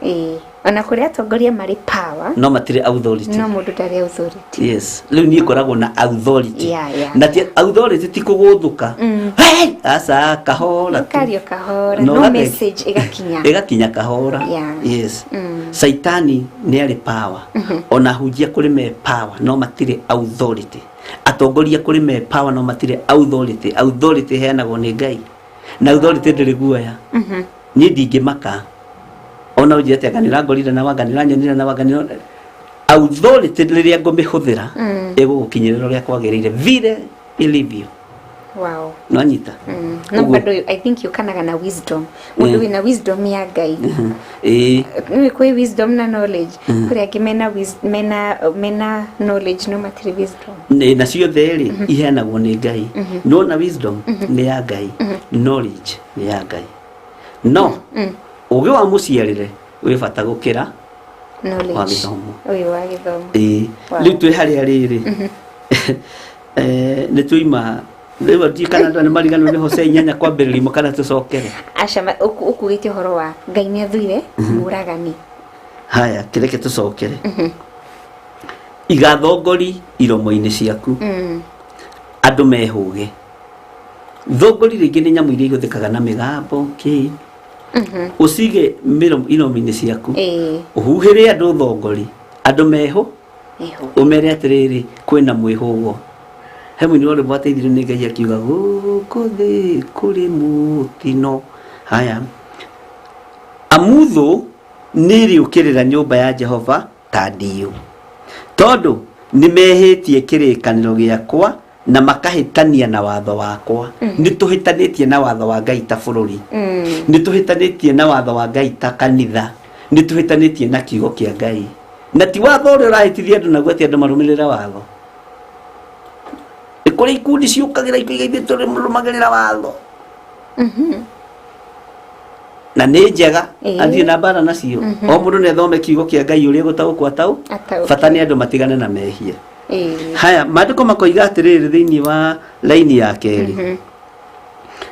Ĩĩ. Ona kũrĩ atongoria marĩ power no matirĩ authority. No mũndũ ndarĩ authority. Yes, rĩu niĩ ngoragwo na authority. Na ti authority ti kũgũthũka. Hey! Aca, kahora tu. Ũkario kahora No no ũgathe- message ĩgakinya. Ĩgakinya kahora. Yes. Saitani nĩ arĩ power, ona hunjia kũrĩ me power no matirĩ authority, atongoria kũrĩ me power no matirĩ authority. Authority ĩheanagwo nĩ Ngai, na authority ndĩrĩ guoya. Niĩ ndingĩmaka ona ũnjĩre atĩ anga nĩũrangorire na wanga nĩũranyonire na wanga authority rĩrĩa ngũmĩhũthĩra ĩgũgũkinyĩrĩra ũrĩa kwagĩrĩire, vile ilivyo. Nwanyita? No Ũguo. bado I think yũkanaga na wisdom, mũndũ wĩna wisdom ya Ngai. Nĩũĩ kwĩ wisdom na knowledge. Kũrĩ angĩ mena mena knowledge no matirĩ wisdom. Na ciothe rĩ iheanagwo nĩ Ngai. Nona wisdom nĩ ya Ngai, knowledge nĩ ya Ngai, no ũgĩ wa mũciarĩre wĩ bata gũkĩra knowledge wa gĩthomo. Ũyũ wa gĩthomo. Ĩĩ. Rĩu twĩ harĩa rĩrĩ, nĩ tũima rĩu, ndiĩ kana andũ nĩ mariganĩrwo nĩ Hosea 8 kwambĩrĩria kana tũcokere. Aca, ũkugĩte ũhoro wa Ngai nĩ athũire mũragani. Haya, kĩreke tũcokere. Iga thongori iromo-inĩ ciaku, andũ mehũge. Thongori rĩngĩ nĩ nyamũ iria ihũthĩkaga na mĩgambo kĩ ũcige iromo-inĩ ciaku, ũhuhĩre andũ thongori, andũ mehũ Mehũ. Ũmere atĩrĩrĩ, kwĩna mwĩhũgo. He mũini wa rwĩmbo ateithirio nĩ Ngai akiuga gũkũ thĩ kũrĩ mũtino. Haya, amu thũ nĩ ĩrĩũkĩrĩra nyũmba ya Jehova ta ndiũ, tondũ nĩ mehĩtie kĩrĩkanĩro gĩakwa. Na makahĩtania na watho wakwa. Nĩ tũhĩtanĩtie na watho wa Ngai ta bũrũri, nĩ tũhĩtanĩtie na watho wa Ngai ta kanitha, nĩ tũhĩtanĩtie na kiugo kĩa Ngai, na ti watho ũrĩa ũrahĩtithia andũ naguo atĩ andũ marũmĩrĩre watho. Nĩ kũrĩ ikundi ciũkagĩra ikoiga ithuĩ tũrũmagĩrĩra watho na nĩ njega. Athiĩ na mbara nacio. O mũndũ nĩ athome kiugo kĩa Ngai ũrĩa gũtaũkwo ataũ. Ataũkwo. Bata nĩ andũ matigane na mehia. Haya, maandĩko makoiga atĩrĩrĩ thĩinĩ wa laini ya kerĩ.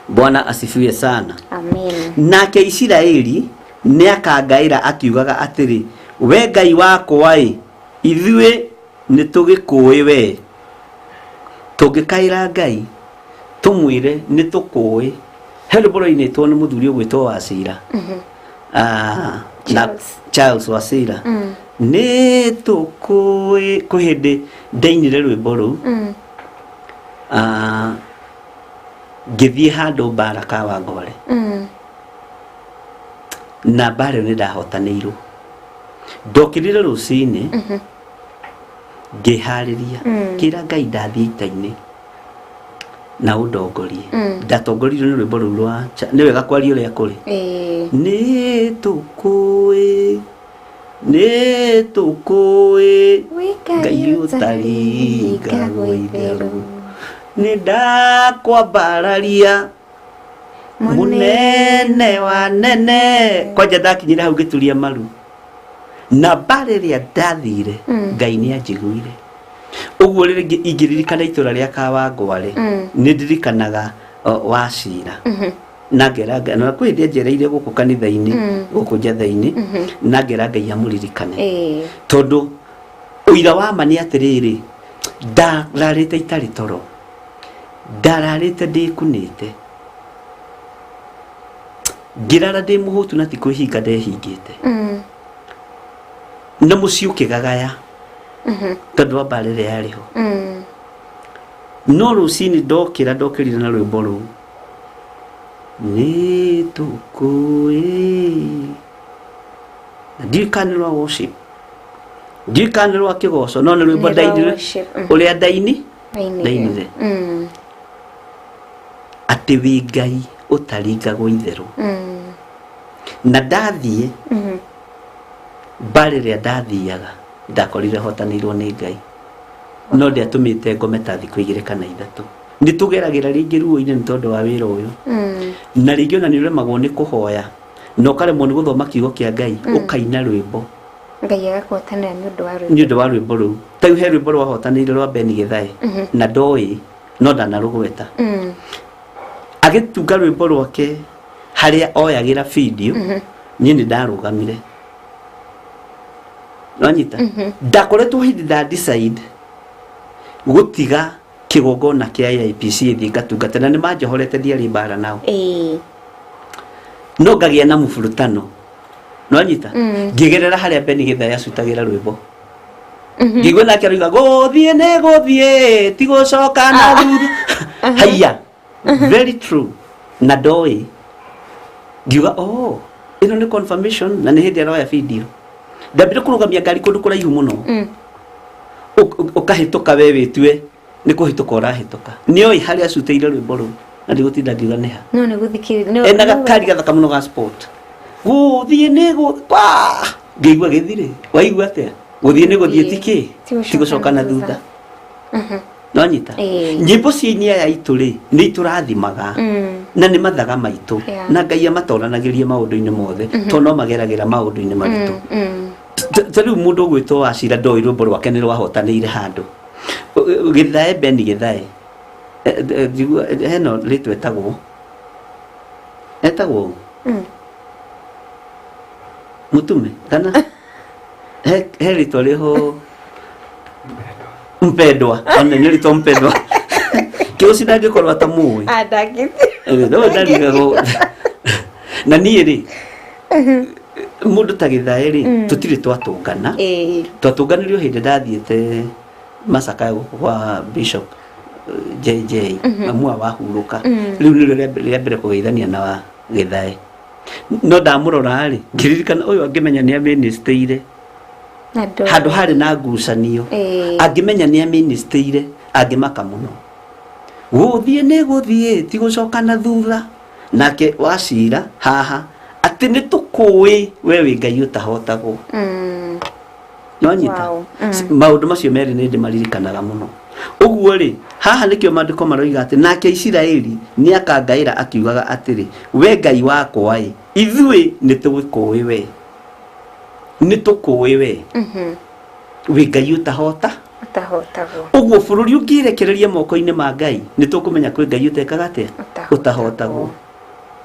Bwana asifiwe sana. Amen. Nake Isiraeli nĩ akangaĩra akiugaga atĩrĩ, "We Ngai wakwa ĩ, ithuĩ nĩ tũgĩkũĩ we." Tũngĩkaĩra Ngai tũmwĩre nĩ tũkũĩ. He rwĩmbo rwainĩtwo nĩ mũthuri ũgwĩtwo Wacira. Ah, na Charles. Charles Wacira. Nĩ tũkũĩ. Kwĩ hĩndĩ ndainire rwĩmbo rũu. Ah, ngĩthiĩ handũ mbara Kawangware na mbara ĩyo nĩ ndahotanĩirwo. Ndokĩrire rũcinĩ, ngĩharĩria, ngĩra Ngai ndathiĩ ita-inĩ na ũndongorie. Ndatongoririo nĩ rwĩmbo rũu rwa nĩ wega kwaria ũrĩa kũrĩ. Nĩ tũkũĩ, nĩ tũkũĩ, Wĩ Ngai ũtaringagwo itherũ, nĩ ndakwambararia, mũnene wa nene. Kwanja ndakinyire hau ngĩturia maru na mbara ĩrĩa ndathire. Ngai nĩ anjiguire ũguo. Rĩngĩ ingĩririkana itũra rĩa Kawangware, nĩ ndirikanaga Wacira na ngera Ngai, na kwĩ hĩndĩ anjereire gũkũ kanitha-inĩ, gũkũ njatha-inĩ, na ngera Ngai amũririkane, tondũ ũira wa ma nĩ atĩrĩrĩ, ndararĩte itarĩ toro, ndararĩte ndĩkunĩte, ngĩrara ndĩ mũhũtu, na ti kwĩhinga ndehingĩte, na mũciĩ ũkĩgagaya tondũ wa mbara ĩrĩa yarĩ ho. No rũcinĩ ndokĩra, ndokĩrire na rwĩmbo rũu, "Nĩ tũkũĩ". Na ndiũĩ kana nĩ rwa worship, ndiũĩ kana nĩ rwa kĩgoco, no nĩ rwĩmbo Nĩ rwa ndainire. worship. Ũrĩa ndaini Wainire. Ndainire atĩ wĩ Ngai ũtaringagwo itherũ. Na ndathiĩ mbara ĩrĩa ndathiaga, ndakorire hotanĩirwo nĩ Ngai, no ndiatũmĩte ngome ta thikũ 2 kana 3. Nĩ tũgeragĩra rĩngĩ ruo-inĩ nĩ tondũ wa wĩra ũyũ, na rĩngĩ ona nĩ ũremagwo nĩ kũhoya na ũkaremwo nĩ gũthoma kiugo kĩa Ngai, ũkaina rwĩmbo. Ngai agakũhotanĩra nĩ ũndũ wa rwĩmbo. Nĩ ũndũ wa rwĩmbo rũu. Ta rĩu he rwĩmbo rwahotanĩire rwa Ben Githae, na ndoĩ no ndanarũgweta. Agĩtunga rwĩmbo rwake harĩa oyagĩra video, niĩ nĩ ndarũgamire wanyita. Ndakoretwo hĩndĩ nda decide gũtiga kĩgongona kĩa AIPC thiĩ ngatungate, na nĩ manjohorete, ndiarĩ mbara nao. No ngagĩa na mũburutano nwanyita, ngĩgerera harĩa Ben Githae acutagĩra rwĩmbo, ngĩigua nake aroiga, "Gũthiĩ nĩ gũthiĩ, ti gũcoka na thutha." Haiya, very true. Na ndoĩ, ngiuga, "Oh, ĩno nĩ confirmation." Na nĩ hĩndĩ aroya video. Ndambire kũrũgamia ngari kũndũ kũraihu mũno. Ũkahĩtũka we wĩtue nĩ kũhĩtũka ũrahĩtũka, nĩoĩ harĩa acutĩire rwĩmbo rũu, na ndigũtinda ngiuga nĩ ha. No nĩ gũthikĩrĩria. Ena gakari gathaka mũno ga sport, "Gũthiĩ nĩ gũ kwa", ngĩigua gĩthirĩ. Waigua atĩa? Gũthiĩ nĩ gũthiĩ, ti kĩ? Ti gũcoka ti gũcoka na na thutha. Thutha nonyita. Nyĩmbo cia ini aya itũ rĩ, nĩ itũrathimaga na nĩ mathaga maitũ. Na Ngai amatoranagĩrie maũndũ-inĩ mothe, tondũ no mageragĩra maũndũ-inĩ maritũ. Ta rĩu mũndũ ũgwĩtwo Wacira, ndoĩ rwĩmbo rwake nĩ rwahotanĩire handũ. Gĩthae, Beni Gĩthae. Njigua hena rĩtwa etagwo ũ? Mũtume kana he rĩtwa rĩho Mpendwa, ona nĩ rĩtwa Mpendwa kĩũci ndangĩkorwo atamũĩ. Ah, ndangĩ. No ndarigagwo na niĩ rĩ, mũndũ ta Gĩthae rĩ, tũtirĩ twatũngana. Twatũnganirio hĩndĩ ndathiĩte Masaka gũkũ kwa Bishop JJ mamua wahurũka. Rĩu nĩrĩo rĩa mbere kũgeithania na wa Gĩthae, no ndamũrora rĩ, ngĩririkana ũyũ angĩmenya nĩ amĩnĩstĩire Na ndoĩ. Handũ harĩ na ngucanio. Angĩmenya nĩ amĩnĩstĩire, angĩmaka mũno. Gũthiĩ nĩ gũthiĩ ti gũcoka na thutha. Nake wacira haha atĩ nĩ tũkũĩ we wĩ Ngai ũtahotagwo. Nonyita. Wow. Maũndũ macio merĩ nĩ ndĩmaririkanaga mũno. Ũguo rĩ, haha nĩkĩo maandĩko maroiga atĩ nake Isiraeli nĩ akangaĩra akiugaga atĩrĩ, we Ngai wakwa ĩ, ithuĩ nĩ tũgũkũĩ we, nĩ tũkũĩ we, wĩ Ngai ũtahota. Ũtahotagwo. Ũguo bũrũri ũngĩrekereria moko-inĩ ma Ngai, nĩ tũkũmenya kwĩ Ngai ũtekaga atĩa? Ũtahotagwo.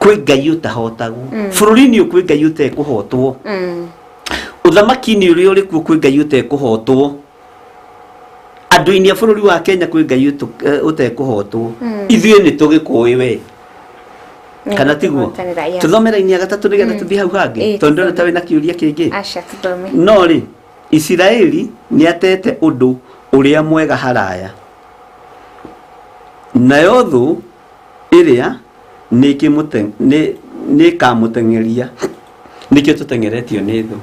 Kwĩ Ngai ũtahotagwo. Bũrũri-inĩ ũyũ kwĩ Ngai ũtekũhotwo. Ũthamaki-inĩ ũrĩa ũrĩ kuo kwĩ Ngai ũtekũhotwo. Andũ-inĩ a bũrũri wa Kenya kwĩ Ngai ũtekũhotwo. Ithuĩ nĩ tũgĩkũĩ we. Kana tiguo? Nĩgũtũhotanĩra, yeah. Tũthome raini ya gatatũ nĩgetha tũthiĩ hau hangĩ. Ĩĩ, Tondũ ndĩrona ta wĩna kĩũria kĩngĩ. Aca tũthome. No rĩ, Isiraeli nĩatete ũndũ ũrĩa mwega haraya, nayo thũ ĩrĩa nĩĩkamũteng'eria. Nĩkĩo tũteng'eretio nĩ thũ,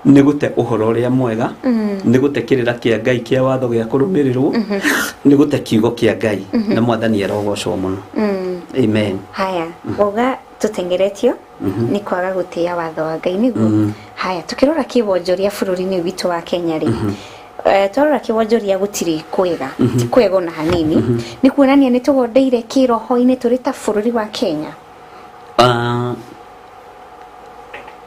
nĩ gũte ũhoro ũrĩa mwega, nĩ gũte kĩrĩra kĩa Ngai kĩa watho gĩa kũrũmĩrĩrwo, nĩ gũte kiugo kĩa Ngai, na Mwathani arogocwo mũno. Amen. Haya, wauga tũteng'eretio nĩ kwaga gũtĩĩa watho wa Ngai nĩguo. Haya, tukĩrora kĩwonjoria bũrũri-inĩ witũ wa Kenya rĩ, twarora kĩwonjoria gũtirĩ kwega, ti kwega ona hanini, nĩ kuonania nĩ tũgondeire kĩroho-inĩ tũrĩ ta bũrũri wa Kenya.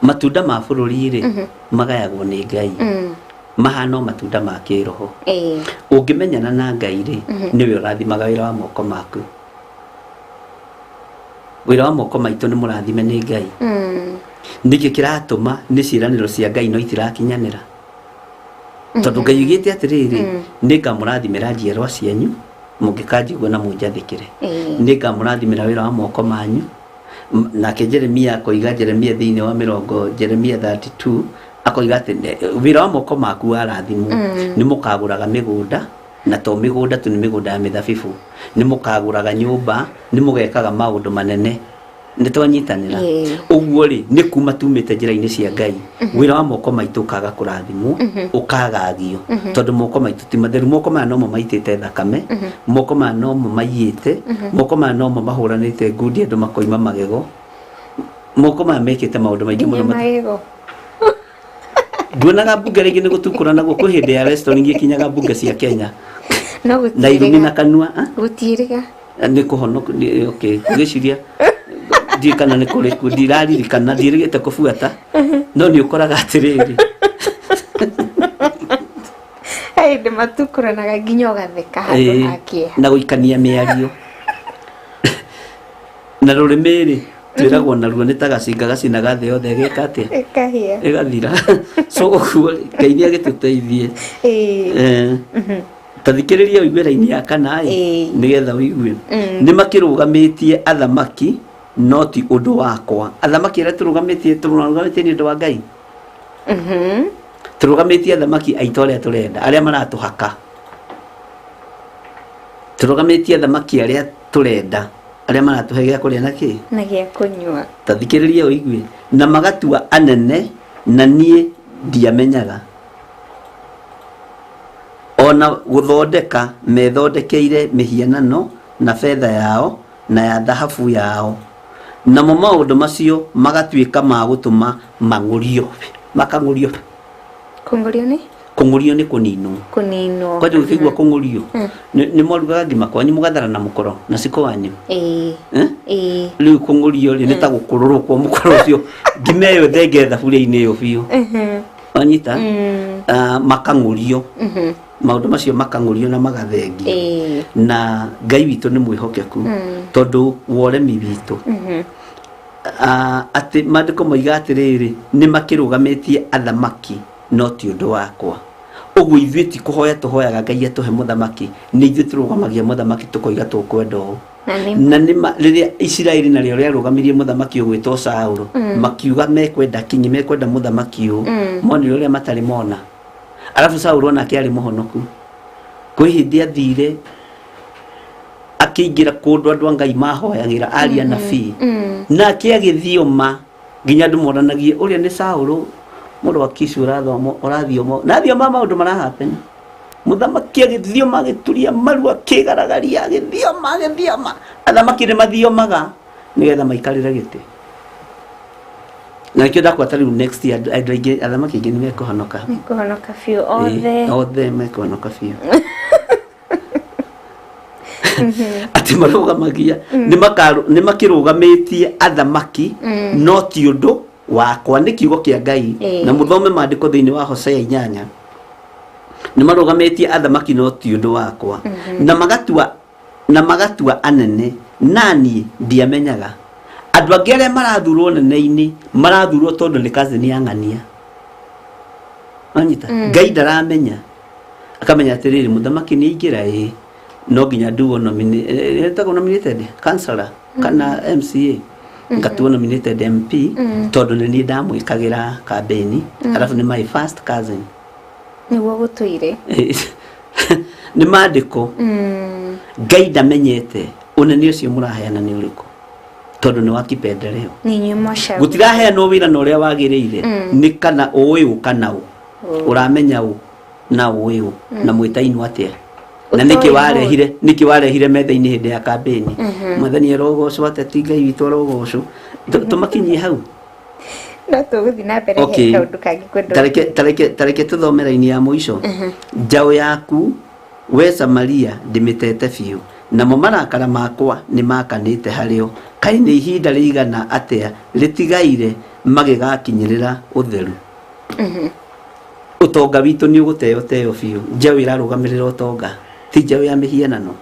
Matunda ma bũrũri rĩ, magayagwo nĩ Ngai, mahana o matunda ma kĩroho. Ũngĩmenyana na Ngai rĩ, nĩwe ũrathimaga wĩra wa moko maku. Wĩra wa moko maitũ nĩ mũrathime nĩ Ngai. Nĩkĩ kĩratũma nĩ ciĩranĩro cia Ngai no itirakinyanĩra? Tondũ Ngai oigĩte atĩrĩrĩ, nĩ ngamũrathimĩra njiarwa cianyu mũngĩkanjigua na mũnjathĩkĩre. Nĩ ngamũrathimĩra wĩra wa moko manyu. Nake Jeremia akoiga, Jeremia thĩinĩ wa mĩrongo, Jeremia 32 akoiga atĩ wĩra wa moko maku warathimwo, nĩ mũkagũraga mĩgũnda, na to mĩgũnda tu, nĩ mĩgũnda ya mĩthabibũ, nĩ mũkagũraga nyũmba, nĩ mũgekaga maũndũ manene. Nĩ twanyitanĩra. Ũguo rĩ, nĩ kuma tumĩte njĩra-inĩ cia Ngai, wĩra wa moko maitũ ũkaga kũrathimwo, ũkagagio, tondũ moko maitũ ti matheru. Moko maya nomo maitĩte thakame, moko maya nomo maiyĩte, moko maya nomo mahũranĩte ngundi andũ makoima magego, moko maya mekĩte maũndũ maingĩ mũno. Magego. Nduonaga mbunge rĩngĩ nĩ gũtukũrana kwĩ hĩndĩ ya restaurant ikinyaga mbunge cia Kenya No na irumi na kanua. Gũtiĩrĩga. Nĩ kũhonoka. Okay, ngwĩciria ndiĩ kana nĩ kũrĩ kuo, ndiraririkana, ndiĩrĩgĩte kũbuata, no nĩ ũkoraga atĩrĩrĩ, hĩndĩ matukũranaga nginya ũgatheka handũ ha kĩeha. Na gũikania mĩario na rũrĩmĩ rĩ, twĩragwo naruo nĩ ta gacinga gacinaga thĩ yothe ĩgeka atĩa? Ĩkahĩa. Ĩgathira. So ũguo Ngai nĩ agĩtũteithie. Ta thikĩrĩria ũigue raini ya kana ĩ, nĩgetha ũigue. Nĩ makĩrũgamĩtie athamaki no ti ũndũ wakwa. Athamaki arĩa tũrũgamĩtie, tũrũgamĩtie nĩ ũndũ wa Ngai? Tũrũgamĩtie athamaki aitũ arĩa tũrenda, arĩa maratũhaka. Tũrũgamĩtie athamaki arĩa tũrenda, arĩa maratũhe gĩa kũrĩa na kĩ na gĩa kũnyua. Ta thikĩrĩria ũigue. Na magatua anene na niĩ ndiamenyaga, ona gũthondeka methondekeire mĩhianano na betha yao na ya thahabu yao, namo maũndũ macio magatuĩka ma gũtũma mang'ũrio, makang'ũrio. Kũng'ũrio nĩ? Kũng'ũrio nĩ kũninwo. Kũninwo. Kwanja ũkĩigua kũng'ũrio, nĩ mwarugaga ngima kwanyu mũgathara na mũkoro na ciko wanyu? Ĩĩ. Rĩu kũng'ũrio rĩ, nĩ ta gũkũrũrũkwo mũkoro ũcio, ngima ĩyo thenge thaburia-inĩ ĩyo biũ. Wanyita? Makang'ũrio. Maũndũ macio makang'ũrio na magathengio. Na Ngai witũ nĩ mwĩhokeku tondũ wa ũremi witũ. Atĩ maandĩko moiga atĩrĩrĩ, nĩ makĩrũgamĩtie athamaki no ti ũndũ wakwa. Ũguo ithuĩ ti kũhoya tũhoyaga Ngai atũhe mũthamaki, nĩ ithuĩ tũrũgamagia mũthamaki tũkoiga tũkwenda ũũ. Na nĩ rĩrĩa Isiraeli narĩo rĩarũgamirie mũthamaki ũgwĩtwo Saũlũ, makiuga mekwenda kinyi, mekwenda mũthamaki ũũ, monire ũrĩa matarĩ mona. Arabu Saũlũ onake arĩ mũhonoku. Kwĩ hĩndĩ athire akĩingĩra kũndũ andũ a Ngai mahoyagĩra, aria anabii, nake agĩthioma nginya andũ moranagie ũrĩa nĩ Saũlũ mũrũ wa Kishu ũrathioma na athioma maũndũ mara happen. Mũthamaki agĩthioma, agĩturia maru, akĩgaragaria, agĩthioma, agĩthioma. Athamaki nĩ mathiomaga nĩgetha maikarĩre gĩtĩ. Na nĩkĩo ndakwata rĩu next year andũ aingĩ, athamaki aingĩ nĩ mekũhonoka. Mekũhonoka biũ othe. Ĩĩ, othe mekũhonoka biũ. Atĩ marũgamagia nĩ makĩrũgamĩtie athamaki, no ti ũndũ wakwa, nĩ kiugo kĩa Ngai. Na mũthome maandĩko thĩinĩ wa Hosea 8. Nĩ marũgamĩtie athamaki no ti ũndũ wakwa, na magatua anene, naniĩ ndiamenyaga. Andũ angĩ arĩa marathurwo nene-inĩ marathurwo tondũ nĩ cousin ya ng'ania. Wanyita? Ngai ndaramenya, akamenya atĩrĩrĩ, mũthamaki nĩ aingĩra, ĩ no nginya nduo ĩtagwo nominated councillor kana MCA, ngatuo nominated MP, tondũ nĩ niĩ ndamwĩkagĩra kambĩni, arabu nĩ my first cousin. Nĩguo gũtũire. Nĩ maandĩko. Ngai ndamenyete ũnene ũcio mũraheana nĩ ũrĩkũ, tondũ nĩ wa kipendeleo. Nĩ inyuĩ mwacagũra. Gũtiraheanwo wĩra na ũrĩa wagĩrĩire, nĩ kana ũĩ ũ kana ũ ũramenya ũ na ũĩ ũ na mwĩtainwo atĩa na nĩkĩ. Ũtoĩ. Warehire nĩkĩ? Warehire metha-inĩ hĩndĩ ya kambĩni. Mwathani arogocwo, ateti Ngai witũ arogocwo. Tũmakinyie hau. No tũgũthiĩ na mbere. Okay. He kaũndũ kangĩ kwenda. Tareke tũthome raini ya mũico. Njaũ yaku we Samaria ndĩmĩtete biũ, namo marakara makwa nĩ makanĩte harĩo. Kaĩ nĩ ihinda rĩigana atĩa rĩtigaire magĩgakinyĩrĩra ũtheru? Ũtonga witũ nĩ ũgũteo teo biũ. Njaũ ĩrarũgamĩrĩra ũtonga, ti njaũ ya mĩhianano.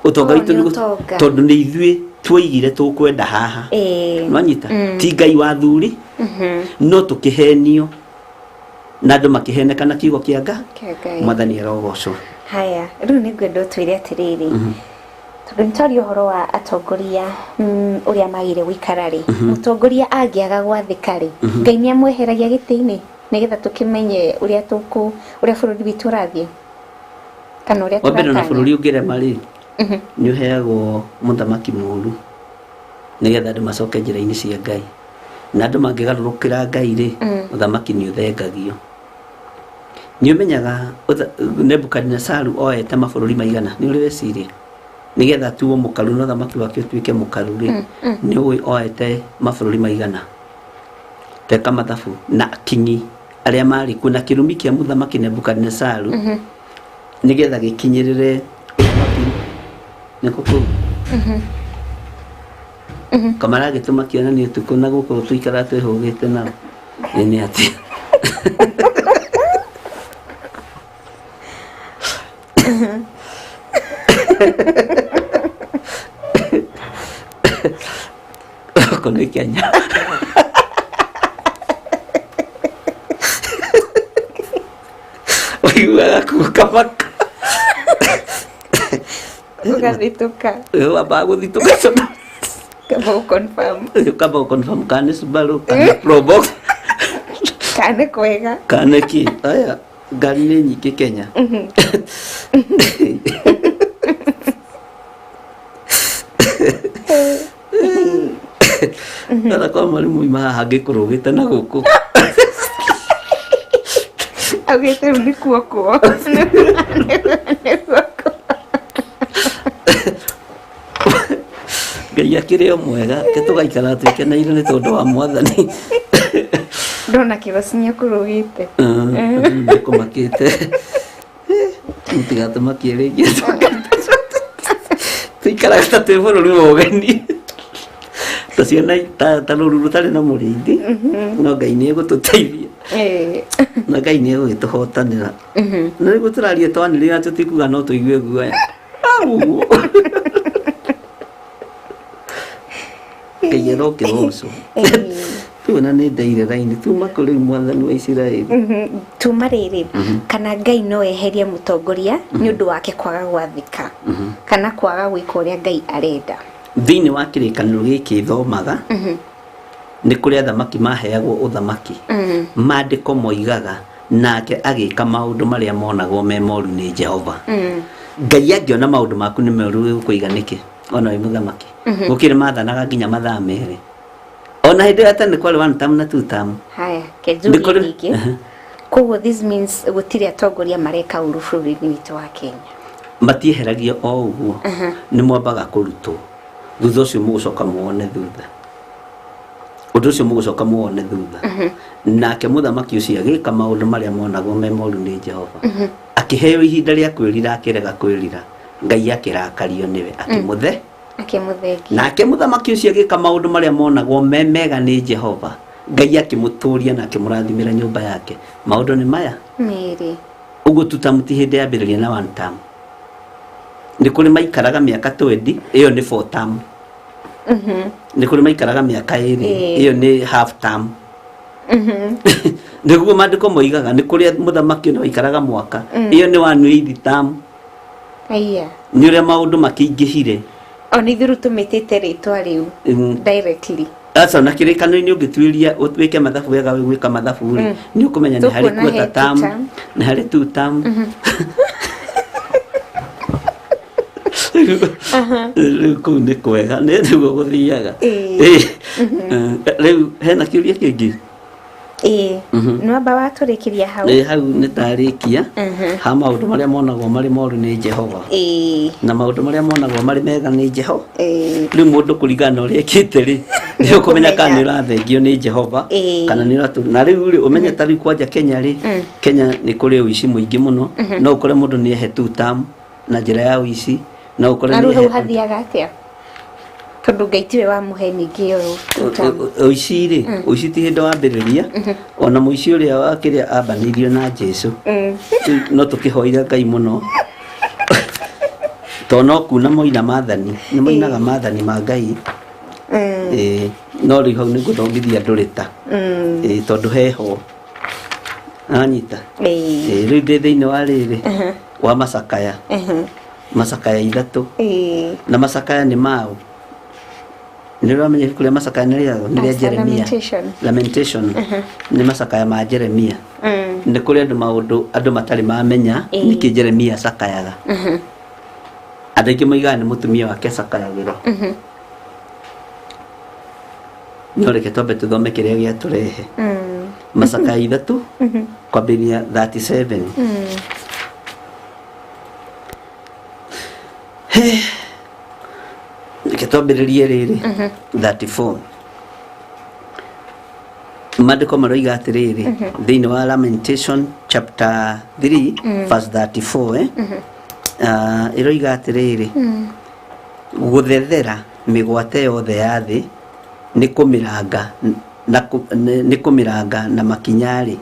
Ũtonga Oh, witũ nĩ nĩ ũtonga. Tondũ nĩ ithuĩ tuoigire tũkwenda haha. Nwanyita? Ti Ngai wa thuri, no tũkĩhenio na andũ makĩheneka na kiugo kĩa nga. Kĩa Ngai. Mwathani arogocwo. Haya, rĩu nĩ ngwenda ũtwĩre atĩrĩrĩ, tondũ nĩ twaria ũhoro wa atongoria, ũrĩa magĩrĩire gũikara rĩ, mũtongoria angĩaga gwathĩka rĩ, Ngai nĩ amweheragia gĩtĩ-inĩ, nĩgetha tũkĩmenye ũrĩa tũkũ ũrĩa bũrũri witũ ũrathiĩ kana ũrĩa Wa mbere, na tũratanya. bũrũri ũngĩrema rĩ, nĩ ũheagwo mũthamaki mũru nĩgetha andũ macoke njĩra-inĩ cia Ngai, na andũ mangĩgarũrũkĩra Ngai rĩ, ũthamaki nĩ ũthengagio. Nĩ ũmenyaga Nebukadinesaru oete mabũrũri maigana? Nĩ ũrĩ weciria nĩgetha atuo mũkaru na ũthamaki wake ũtuĩke mũkaru rĩ, nĩ ũĩ oete mabũrũri maigana? Teka mathabu na kinyi arĩa marĩ kuo na kĩrumi kĩa mũthamaki Nebukadinesaru nĩgetha gĩkinyĩrĩre ũthamaki nĩkũ kũu kamara gĩtũma kĩonanie ũtukũ na gũkũ tũikara twĩhũgĩte nao. Ĩ nĩ atĩa? Gũkũ nĩ Kenya. Ũiguaga kuka maka. Ũgathitũka. Wambaga gũthitũka tondũ kaba gũ-confirm. Kamba gũ-confirm kana nĩ Subaru kana Probox. Kana nĩ kwega. Kana kĩ. Aya ngari nĩ nyingĩ Kenya. Ona kwa mwarimu ima haha ngĩkũrũgĩte na gũkũ. Augĩte rĩu nĩ kuokuo, nĩ guoko. Ngai akĩrĩ o mwega, ke tũgaikara twĩkeneire nĩ tondũ wa Mwathani. Ndona kĩgoci nĩ akũrũgĩte. Nĩkũmakĩte, mũtigatũmakie rĩngĩ, tũikaraga ta twĩ bũrũri wa ũgeni, ta ciana ta rũru rũtarĩ na mũrĩithi, no Ngai nĩ egũtũteithia na Ngai nĩ egũgĩtũhotanĩra. Na nĩguo tũraria twanĩrĩra, tũtikuga no tũigue guoya. Au. Ngai arokĩgocwo. Rĩu ona nĩ ndeire raini tuma kũrĩ Mwathani wa Isiraeli. Tuma rĩrĩ, kana Ngai no eherie mũtongoria nĩ ũndũ wake kwaga gwathĩka kana kwaga gwĩka ũrĩa Ngai arenda? Thĩinĩ wa kĩrĩkanĩro gĩkĩ thomaga, nĩ kũrĩ athamaki maheagwo ũthamaki. Maandĩko moigaga nake agĩka maũndũ marĩa monagwo me moru nĩ Jehova. Ngai angĩona maũndũ maku nĩ moru, gũkũiga nĩkĩ ona wĩ mũthamaki? Gũkĩrĩ mathanaga nginya mathaa 2, ona hĩndĩ ya tene kwarĩ one term na two term. Haya, kenjurie. Nĩ kũrĩ- Rĩngĩ. Koguo this means gũtirĩ atongoria mareka ũru bũrũri-inĩ witũ wa Kenya. Matieheragio o ũguo, nĩ mwambaga kũrutwo, thutha ũcio mũgũcoka muone thutha ũndũ ũcio, mũgũcoka muone thutha. Nake mũthamaki ũcio agĩka maũndũ marĩa monagwo me moru nĩ Jehova, akĩheo ihinda rĩa kwĩrira, akĩrega kwĩrira, Ngai akĩrakario nĩwe, akĩmũthe Akĩmũthengia. Nake mũthamaki ũcio agĩka maũndũ marĩa monagwo me mega nĩ Jehova, Ngai akĩmũtũria na akĩmũrathimĩra nyũmba yake. Maũndũ nĩ maya. Mĩrĩ. Ũguo two term ti hĩndĩ yambĩrĩria na one term. Nĩ kũrĩ maikaraga mĩaka 20, ĩyo nĩ four term. Nĩ kũrĩ maikaraga mĩaka 2, ĩyo nĩ half term. Nĩguo maandĩko moigaga nĩ kũrĩ mũthamaki ũrĩa waikaraga mwaka, ĩyo nĩ one eighth term. Aya. Nĩ ũrĩa maũndũ makĩingĩhire. O nĩ ithuĩ rĩu tũmĩtĩte rĩtwa rĩu directly. Aca, na kĩrĩkanĩro-inĩ ũngĩtuĩria wĩke mathabu wega, gwĩka mathabu rĩ, nĩ ũkũmenya nĩ harĩ Tũkuona quarter he two term, term. nĩ harĩ two term. Rĩu kũu nĩ kwega, nĩ nĩguo gũthiaga. Rĩu hena kĩũria kĩngĩ? Ĩĩ. Nĩ wamba watũrĩkĩria hau. Ĩ, hau nĩ tarĩkia ha maũndũ marĩa monagwo marĩ moru nĩ Jehova na maũndũ marĩa monagwo marĩ mega nĩ Jehova. Rĩu mũndũ kũringana na ũrĩa ekĩte rĩ, nĩ ũkũmenya kana nĩ ũrathengio nĩ Jehova kana nĩ ũratũ. Na rĩu rĩ, ũmenye ta rĩu kwanja Kenya rĩ, Kenya nĩ kũrĩ ũici mũingĩ mũno. No ũkore mũndũ nĩ ehe two term na njĩra ya ũici, no ũkore Na nĩ rĩu hau ehe hathiaga atĩa? Tondũ Ngai tiwe wamũhe ningĩ ĩyo two term. Ũici rĩ, ũici ti hĩndĩ wambĩrĩria. Ona mũici ũrĩa wa kĩrĩa ambanĩirio na Jesu. Rĩu no tũkĩhoire Ngai mũno, tondũ no kuna moina maathani, nĩ moinaga maathani ma Ngai. Ĩĩ, no rĩu hau nĩ ngũthomithia andũ rĩta. Ĩĩ, tondũ heho anyita. Ĩĩ, rĩu ndĩ thĩinĩ wa rĩrĩ wa macakaya, macakaya 3. Na macakaya nĩ maũ? Nĩ ũramenya ibuku rĩa macakaya nĩ rĩaũ? Nĩ rĩa Aca, Jeremia. Lamentation. Lamentation nĩ macakaya ma Jeremia. Nĩ kũrĩ andũ maũndũ andũ matarĩ mamenya nĩkĩ Jeremia acakayaga. Andũ aingĩ moigaga nĩ mũtumia wake acakayagĩra, no reke twambe tũthome kĩrĩa gĩatũrehe. Macakaya 3 kwambĩrĩria 37. He, reke twambĩrĩrie rĩrĩ 34. Maandĩko maroiga atĩrĩrĩ thĩinĩ wa Lamentation chapter 3 verse 34, eh? Ah, ĩroiga atĩrĩrĩ, gũthethera mĩgwate yothe ya thĩ nĩ kũmĩranga na nĩ kũmĩranga na makinya-rĩ.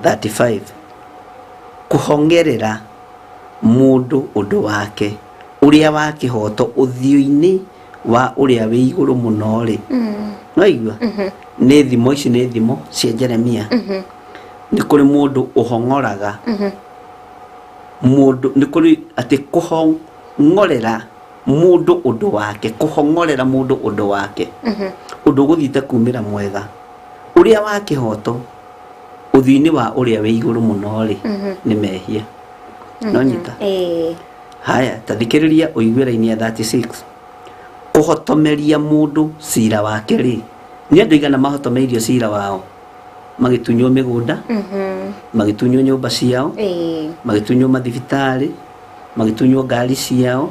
35 kũhongerera mũndũ ũndũ wake ũrĩa wa kĩhoto ũthiũ-inĩ wa ũrĩa wĩ igũrũ mũno-rĩ. Waigua nĩ thimo ici, nĩ thimo cia Jeremia. Nĩ kũrĩ mũndũ ũhong'oraga mũndũ, nĩ kũrĩ atĩ kũhong'orera mũndũ ũndũ wake, kũhong'orera mũndũ ũndũ wake, ũndũ ũgũthiĩte kumĩra mwega ũrĩa wa kĩhoto ũthiũ-inĩ wa ũrĩa wĩ igũrũ mũno-rĩ, nĩ mehia. No nyita. Haya, ta thikĩrĩria ũigue raini ya 36. Kũhotomeria mũndũ cira wake rĩ, nĩ andũ aigana mahotomeirio cira wao magĩtunywo mĩgũnda, magĩtunywo nyũmba ciao, magĩtunywo mathibitarĩ, magĩtunywo ngari ciao,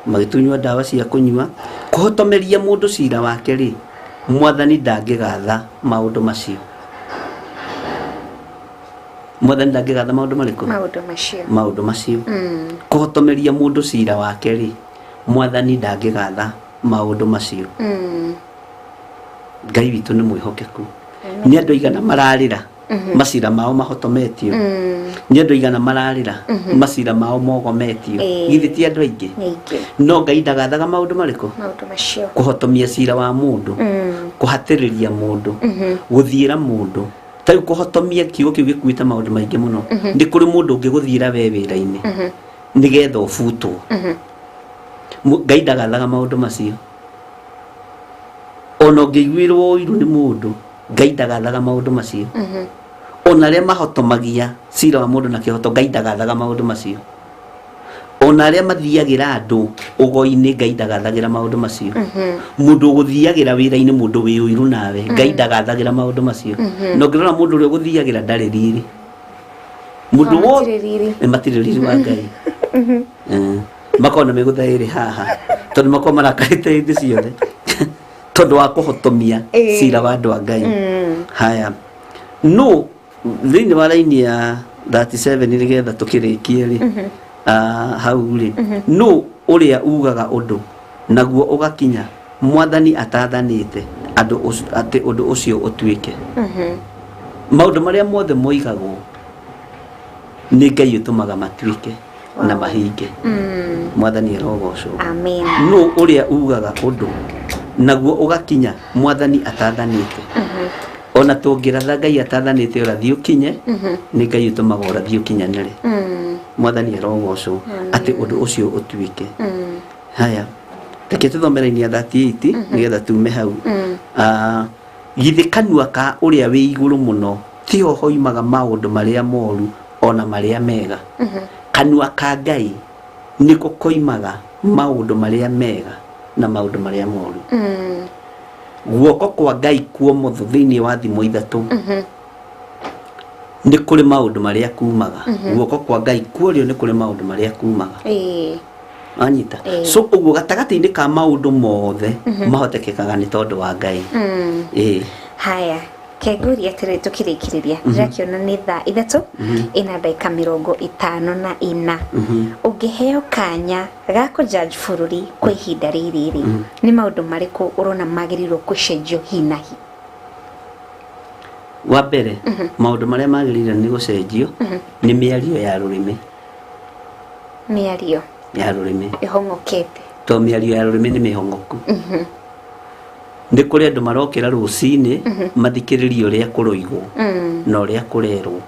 magĩtunywo ndawa cia kũnyua? Kũhotomeria mũndũ cira wake rĩ, Mwathani ndangĩgatha maũndũ macio. Mwathani ndangĩgatha maũndũ marĩkũ? Maũndũ macio. Maũndũ macio. Kũhotomeria mũndũ cira wake rĩ, Mwathani ndangĩgatha maũndũ macio. Ngai witũ nĩ mwĩhokeku. Nĩ andũ aigana mararĩra macira mao mahotometio? Nĩ andũ aigana mararĩra macira mao mogometio? Githĩ ti andũ aingĩ? Nĩ aingĩ. No Ngai ndagathaga maũndũ marĩkũ? Maũndũ macio. Kũhotomia cira wa mũndũ, kũhatĩrĩria mũndũ, gũthiĩra mũndũ. Ta rĩu kũhotomia, kiugo kĩu gĩkuĩte maũndũ maingĩ mũno. Nĩ kũrĩ mũndũ ũngĩgũthiĩra we wĩra-inĩ nĩgetha ũbutwo. Ngai ndagathaga maũndũ macio. Ona ũngĩiguĩrwo ũiru nĩ mũndũ, Ngai ndagathaga maũndũ macio. Ona arĩa mahotomagia cira wa mũndũ na kĩhoto, Ngai ndagathaga maũndũ macio. Ona arĩa mathiagĩra andũ ũgo-inĩ, Ngai ndagathagĩra maũndũ macio. Mũndũ ũgũthiagĩra wĩra-inĩ, mũndũ wĩ ũiru nawe, Ngai ndagathagĩra maũndũ macio. Na ũngĩrora mũndũ ũrĩa ũgũthiagĩra ndarĩ riri. Mũndũ O, wothe matirĩ riri. Nĩ matirĩ riri wa Ngai. Makoragwo na mĩgũtha ĩrĩ haha tondũ makoragwo marakarĩte hĩndĩ ciothe tondũ wa kũhotomia cira wa andũ a Ngai. Haya, no thĩinĩ wa raini ya 37, nĩgetha tũkĩrĩkie rĩ, hau rĩ, nũ ũrĩa ugaga ũndũ naguo ũgakinya, mwathani atathanĩte andũ atĩ ũndũ ũcio ũtuĩke? Maũndũ marĩa mothe moigagwo nĩ Ngai ũtũmaga matuĩke na mahinge. Mwathani arogocwo. Amen. Nũ ũrĩa ugaga ũndũ naguo ũgakinya, mwathani atathanĩte? Ona tũngĩratha Ngai atathanĩte ũrathi ũkinye, nĩ Ngai ũtũmaga ũrathi ũkinyanĩre. Mwathani arogocwo, atĩ ũndũ ũcio ũtuĩke. Haya, reke tũthome raini ya 38 nĩgetha tume hau. Githĩ kanua ka ũrĩa wĩ igũrũ mũno tiho hoimaga maũndũ marĩa moru ona marĩa mega? Kanua ka Ngai nĩko koimaga maũndũ marĩa mega na maũndũ marĩa moru. Guoko kwa Ngai kuomotho thĩinĩ wa thimo 3 nĩ kũrĩ maũndũ marĩa kumaga. Guoko kwa Ngai kuorio nĩ kũrĩ maũndũ marĩa kumaga. Wanyita? So ũguo gatagatĩ-inĩ ka maũndũ mothe mahotekekaga nĩ tondũ wa Ngai. Haya, kenguria atĩrĩ tũkĩrĩkĩrĩria, ndĩrakĩona nĩ thaa 3 ĩna ndagĩka 54. Ũngĩheo kanya ga kũjudge bũrũri kwa ihinda rĩrĩ rĩ, nĩ maũndũ marĩkũ ũrona magĩrĩirwo gũcenjio hi na hi? Wa mbere, maũndũ marĩa magĩrĩire nĩ gũcenjio nĩ mĩario ya rũrĩmĩ. Mĩario ya rũrĩmĩ ĩhong'okete. To mĩario ya rũrĩmĩ nĩ mĩhong'oku. Nĩ kũrĩ andũ marokĩra rũcinĩ mathikĩrĩrie ũrĩa kũroigwo na ũrĩa kũrerwo,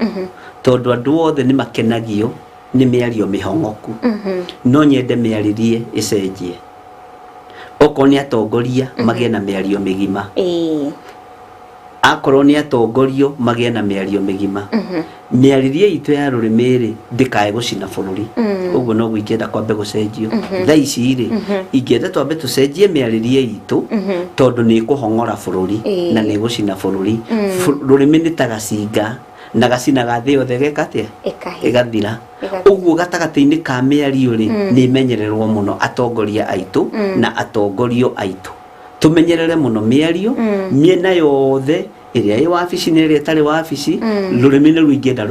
tondũ andũ othe nĩ makenagio nĩ mĩario mĩhong'oku. No nyende mĩarĩrie ĩcenjie. Okorwo nĩ atongoria, magĩe na mĩario mĩgima. Akorwo nĩ atongorio, magĩe na mĩario mĩgima. Mĩarĩrie itũ ya rũrĩmĩ rĩ, ndĩkae gũcina bũrũri. Ũguo noguo ingĩenda kwambe gũcenjio thaa ici rĩ. Ingĩenda twambe tũcenjie mĩarĩrie itũ, tondũ nĩ ĩkũhong'ora bũrũri na nĩ ĩgũcina bũrũri. Rũrĩmĩ nĩ ta gacinga, na gacinaga thĩ yothe geka atĩa? Ĩkahĩa. Ĩgathira. Ĩgathira. Ũguo gatagatĩ-inĩ ka mĩario rĩ, nĩ imenyererwo mũno atongoria aitũ na atongorio aitũ. Tũmenyerere mũno mĩario mĩena yothe, ĩrĩa ĩ wabici na ĩrĩa ĩtarĩ wabici. Rũrĩmĩ nĩruo ingĩenda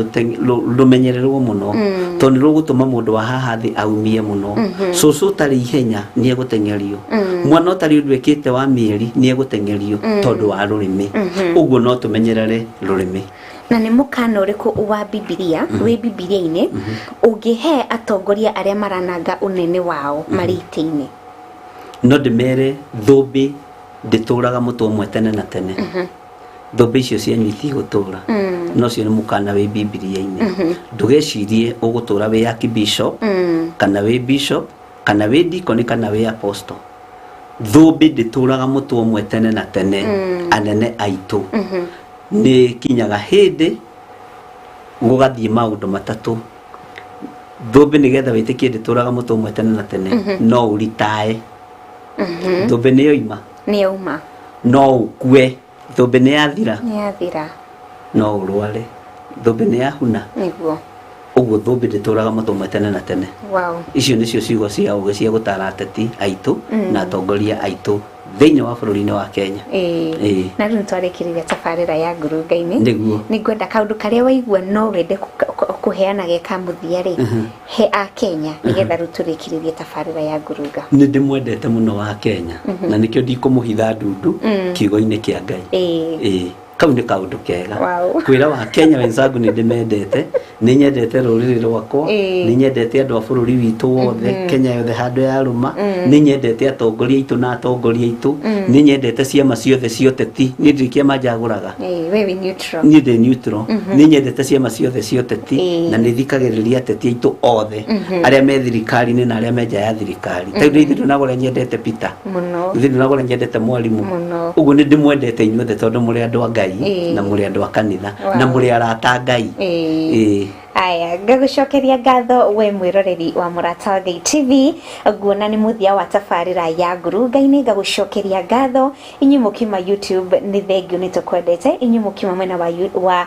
rũmenyererwo mũno, tondũ nĩ rũgũtũma mũndũ wa haha thĩ aumie mũno. Cũcũ ũtarĩ ihenya nĩ egũteng'erio, mwana ũtarĩ ũndũ ekĩte wa mĩeri nĩ egũteng'erio tondũ wa rũrĩmĩ. Ũguo no tũmenyerere rũrĩmĩ. Na nĩ mũkana ũrĩkũ wa Bibilia wĩ Bibilia-inĩ ũngĩhe atongoria arĩa marananga ũnene wao marĩ itĩ-inĩ? No ndĩmere thũmbĩ ndĩtũraga mũtwe ũmwe tene na tene. Thũmbĩ icio cianyu itigũtũra. No cio nĩ mũkana wĩ Bibilia-inĩ. Ndũgecirie ũgũtũra wĩ archbishop, kana wĩ bishop, kana wĩ deacon, kana wĩ apostle. Thũmbĩ ndĩtũraga mũtwe ũmwe tene na tene. Anene aitũ, nĩ kinyaga hĩndĩ gũgathiĩ maũndũ matatũ. Thũmbĩ, nĩgetha wĩtĩkie ndĩtũraga mũtwe ũmwe tene na tene, no ũritae, thũmbĩ nĩ yoima. Nĩ yauma. No ũkue, thũmbĩ nĩ yathira. Nĩ yathira. No ũrware, thũmbĩ nĩ yahuna. Ũguo thũmbĩ ndĩtũraga mũtwe ũmwe tene na tene. Icio nĩcio ciugo cia ũgĩ cia gũtara ateti aitũ na atongoria aitũ thĩinĩ wa bũrũri-inĩ wa Kenya. Na rĩu nĩtwarĩkĩrĩria tabarĩra ya ngurunga-inĩ. Nĩguo. Nĩ ngwenda kaũndũ karĩa waigua no wende kũheana ge ka mũthia rĩ, he a Kenya, nĩgetha rĩu tũrĩkĩrĩrie tabarĩra ya ngurunga. Nĩ ndĩmwendete mũno wa Kenya, na nĩkĩo ndikũmũhitha ndundu kiugo-inĩ kĩa Ngai. Kau nĩ kaũndũ kega. Kwĩra wa Kenya wenzangu nĩ ndĩmendete, nĩ nyendete rũrĩrĩ rwakwa, nĩ nyendete andũ a bũrũri witũ wothe, Kenya yothe handũ yarũma, nĩ nyendete atongoria aitũ na atongoria aitũ, nĩ nyendete ciama ciothe cia ũteti. Niĩ ndirĩ kĩama njagũraga. We wĩ neutral. Niĩ ndĩ neutral. Nĩ nyendete ciama ciothe cia ũteti, na nĩ thikagĩrĩria ateti aitũ othe, arĩa me thirikari-inĩ na arĩa me nja ya thirikari. Ta rĩu ithuĩ ndũnaga ũrĩa nyendete Peter. Mũno. Ithuĩ ndũnaga ũrĩa nyendete mwarimũ. Mũno. Ũguo nĩ ndĩmwendete inyuothe, tondũ mũrĩ andũ a Ngai na mũrĩ andũ a kanitha na mũrĩ arata a Ngai. Aya, ngagũcokeria ngatho we mwĩroreri wa Mũrata wa Ngai TV, nguona nĩ mũthia wa tabarĩra ya ngurunga-inĩ. Ngagũcokeria ngatho inyuĩ mũkiuma YouTube, nĩ thengiũ, nĩ tũkwendete. Inyuĩ mũkiuma mwena wa, wa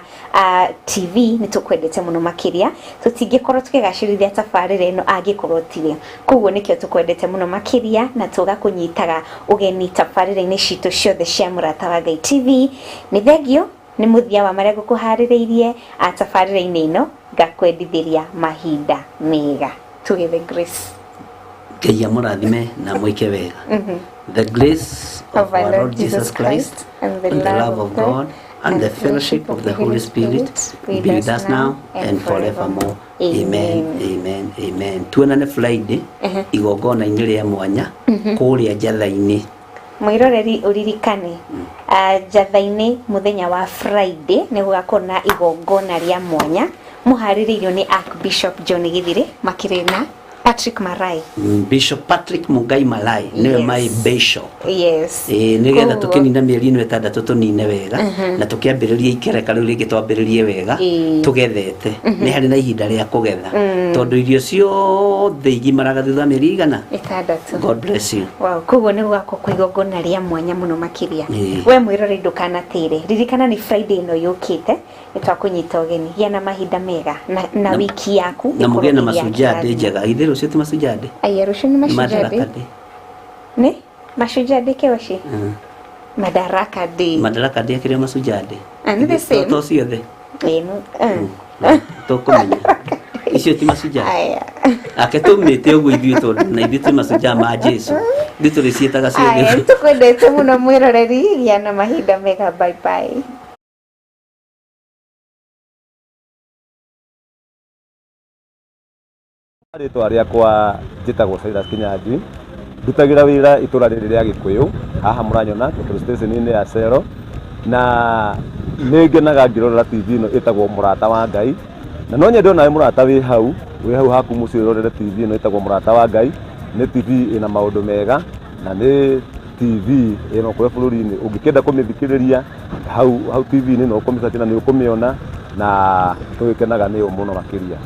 TV, nĩ tũkwendete mũno makĩria. Tũtingĩkorwo tũkĩgacĩrithia tabarĩra ĩno angĩkorwo tiwe, koguo nĩkĩo tũkwendete mũno makĩria na tũgakũnyitaga ũgeni tabarĩra-inĩ citũ ciothe cia Mũrata wa Ngai TV. Nĩ thengiũ, nĩ mũthia wa marĩa ngũkũharĩrĩirie tabarĩra-inĩ ĩno. Ngakwendithĩria mahinda mega. Tuge the grace. Ngai amũrathime na mwĩke wega. The grace of our Lord Jesus Christ and the love of God and the fellowship of the Holy Spirit be with us now and forevermore. Amen, amen, amen. Tuonane Friday igongona-inĩ rĩa mwanya kũrĩa Njatha-inĩ. Mwiroreri, uririkane Njatha-inĩ muthenya wa Friday nĩ gũgakorwo na igongona rĩa mwanya muharĩrĩirio nĩ Archbishop John Githire makĩrĩ na Patrick Marai. Bishop Patrick Mugai Malai nĩwe my bishop. Ĩĩ, nĩgetha tũkĩnina mĩeri ĩno 6 tũnine wega na tũkĩambĩrĩria ikereka rĩu rĩngĩ twambĩrĩrie wega tũgethete. Nĩ harĩ na ihinda rĩa kũgetha tondũ irio ciothe igimaraga thutha wa mĩeri igana. 6. God bless you. Wow, koguo nĩ gũgakorwo kwa igongona rĩa mwanya mũno makĩria. Ĩĩ. We mwĩroreri, ndũkanatĩre, ririkana nĩ Friday ĩno yũkĩte, nĩ twakũnyita ũgeni. Gĩa na mahinda mega na wiki yaku na mũgĩe na ĩkorwo ĩrĩ ya Mashujaa Day kĩrathimo. njega. Githĩ rũciũ ti Mashujaa Day? Aya, rũciũ nĩ Nĩ Mashujaa Day. Madaraka Day. Nĩ Mashujaa Day keoci. Madaraka Day. Madaraka Day akĩrĩ o Mashujaa Day. Ah, nĩ the same. To ciothe Ĩĩ, no. tũkũmenya icio ti Mashujaa. Aya. Ake tũmĩte ũguo ithuĩ tondũ na ithuĩ twĩ mashujaa ma Jesu, ithuĩ tũrĩciĩtaga Aya, ciothe. tukwendete mũno mwĩroreri, gĩa na mahinda mega. Bye bye. Rĩtwa rĩakwa njĩtagwo Silas Kinyanjui, ndutagĩra wĩra itũra rĩrĩ rĩa Gĩkũyũ haha mũranyona petrol station-inĩ ya Cero, na nĩ ngenaga ngĩrorera TV ĩno ĩtagwo Mũrata wa Ngai. Na no nyende onawe mũrata wĩ hau haku mũciĩ ũrorere TV ĩno ĩtagwo Mũrata wa Ngai. Nĩ TV ĩna maũndũ mega na nĩ TV ĩno kũrĩa bũrũri-inĩ. Ũngĩkĩenda kũmĩthikĩrĩria hau hau TV-inĩ no ũkũmĩcaria na nĩ ũkũmĩona, na tũgĩkenaga nĩyo mũno makĩria.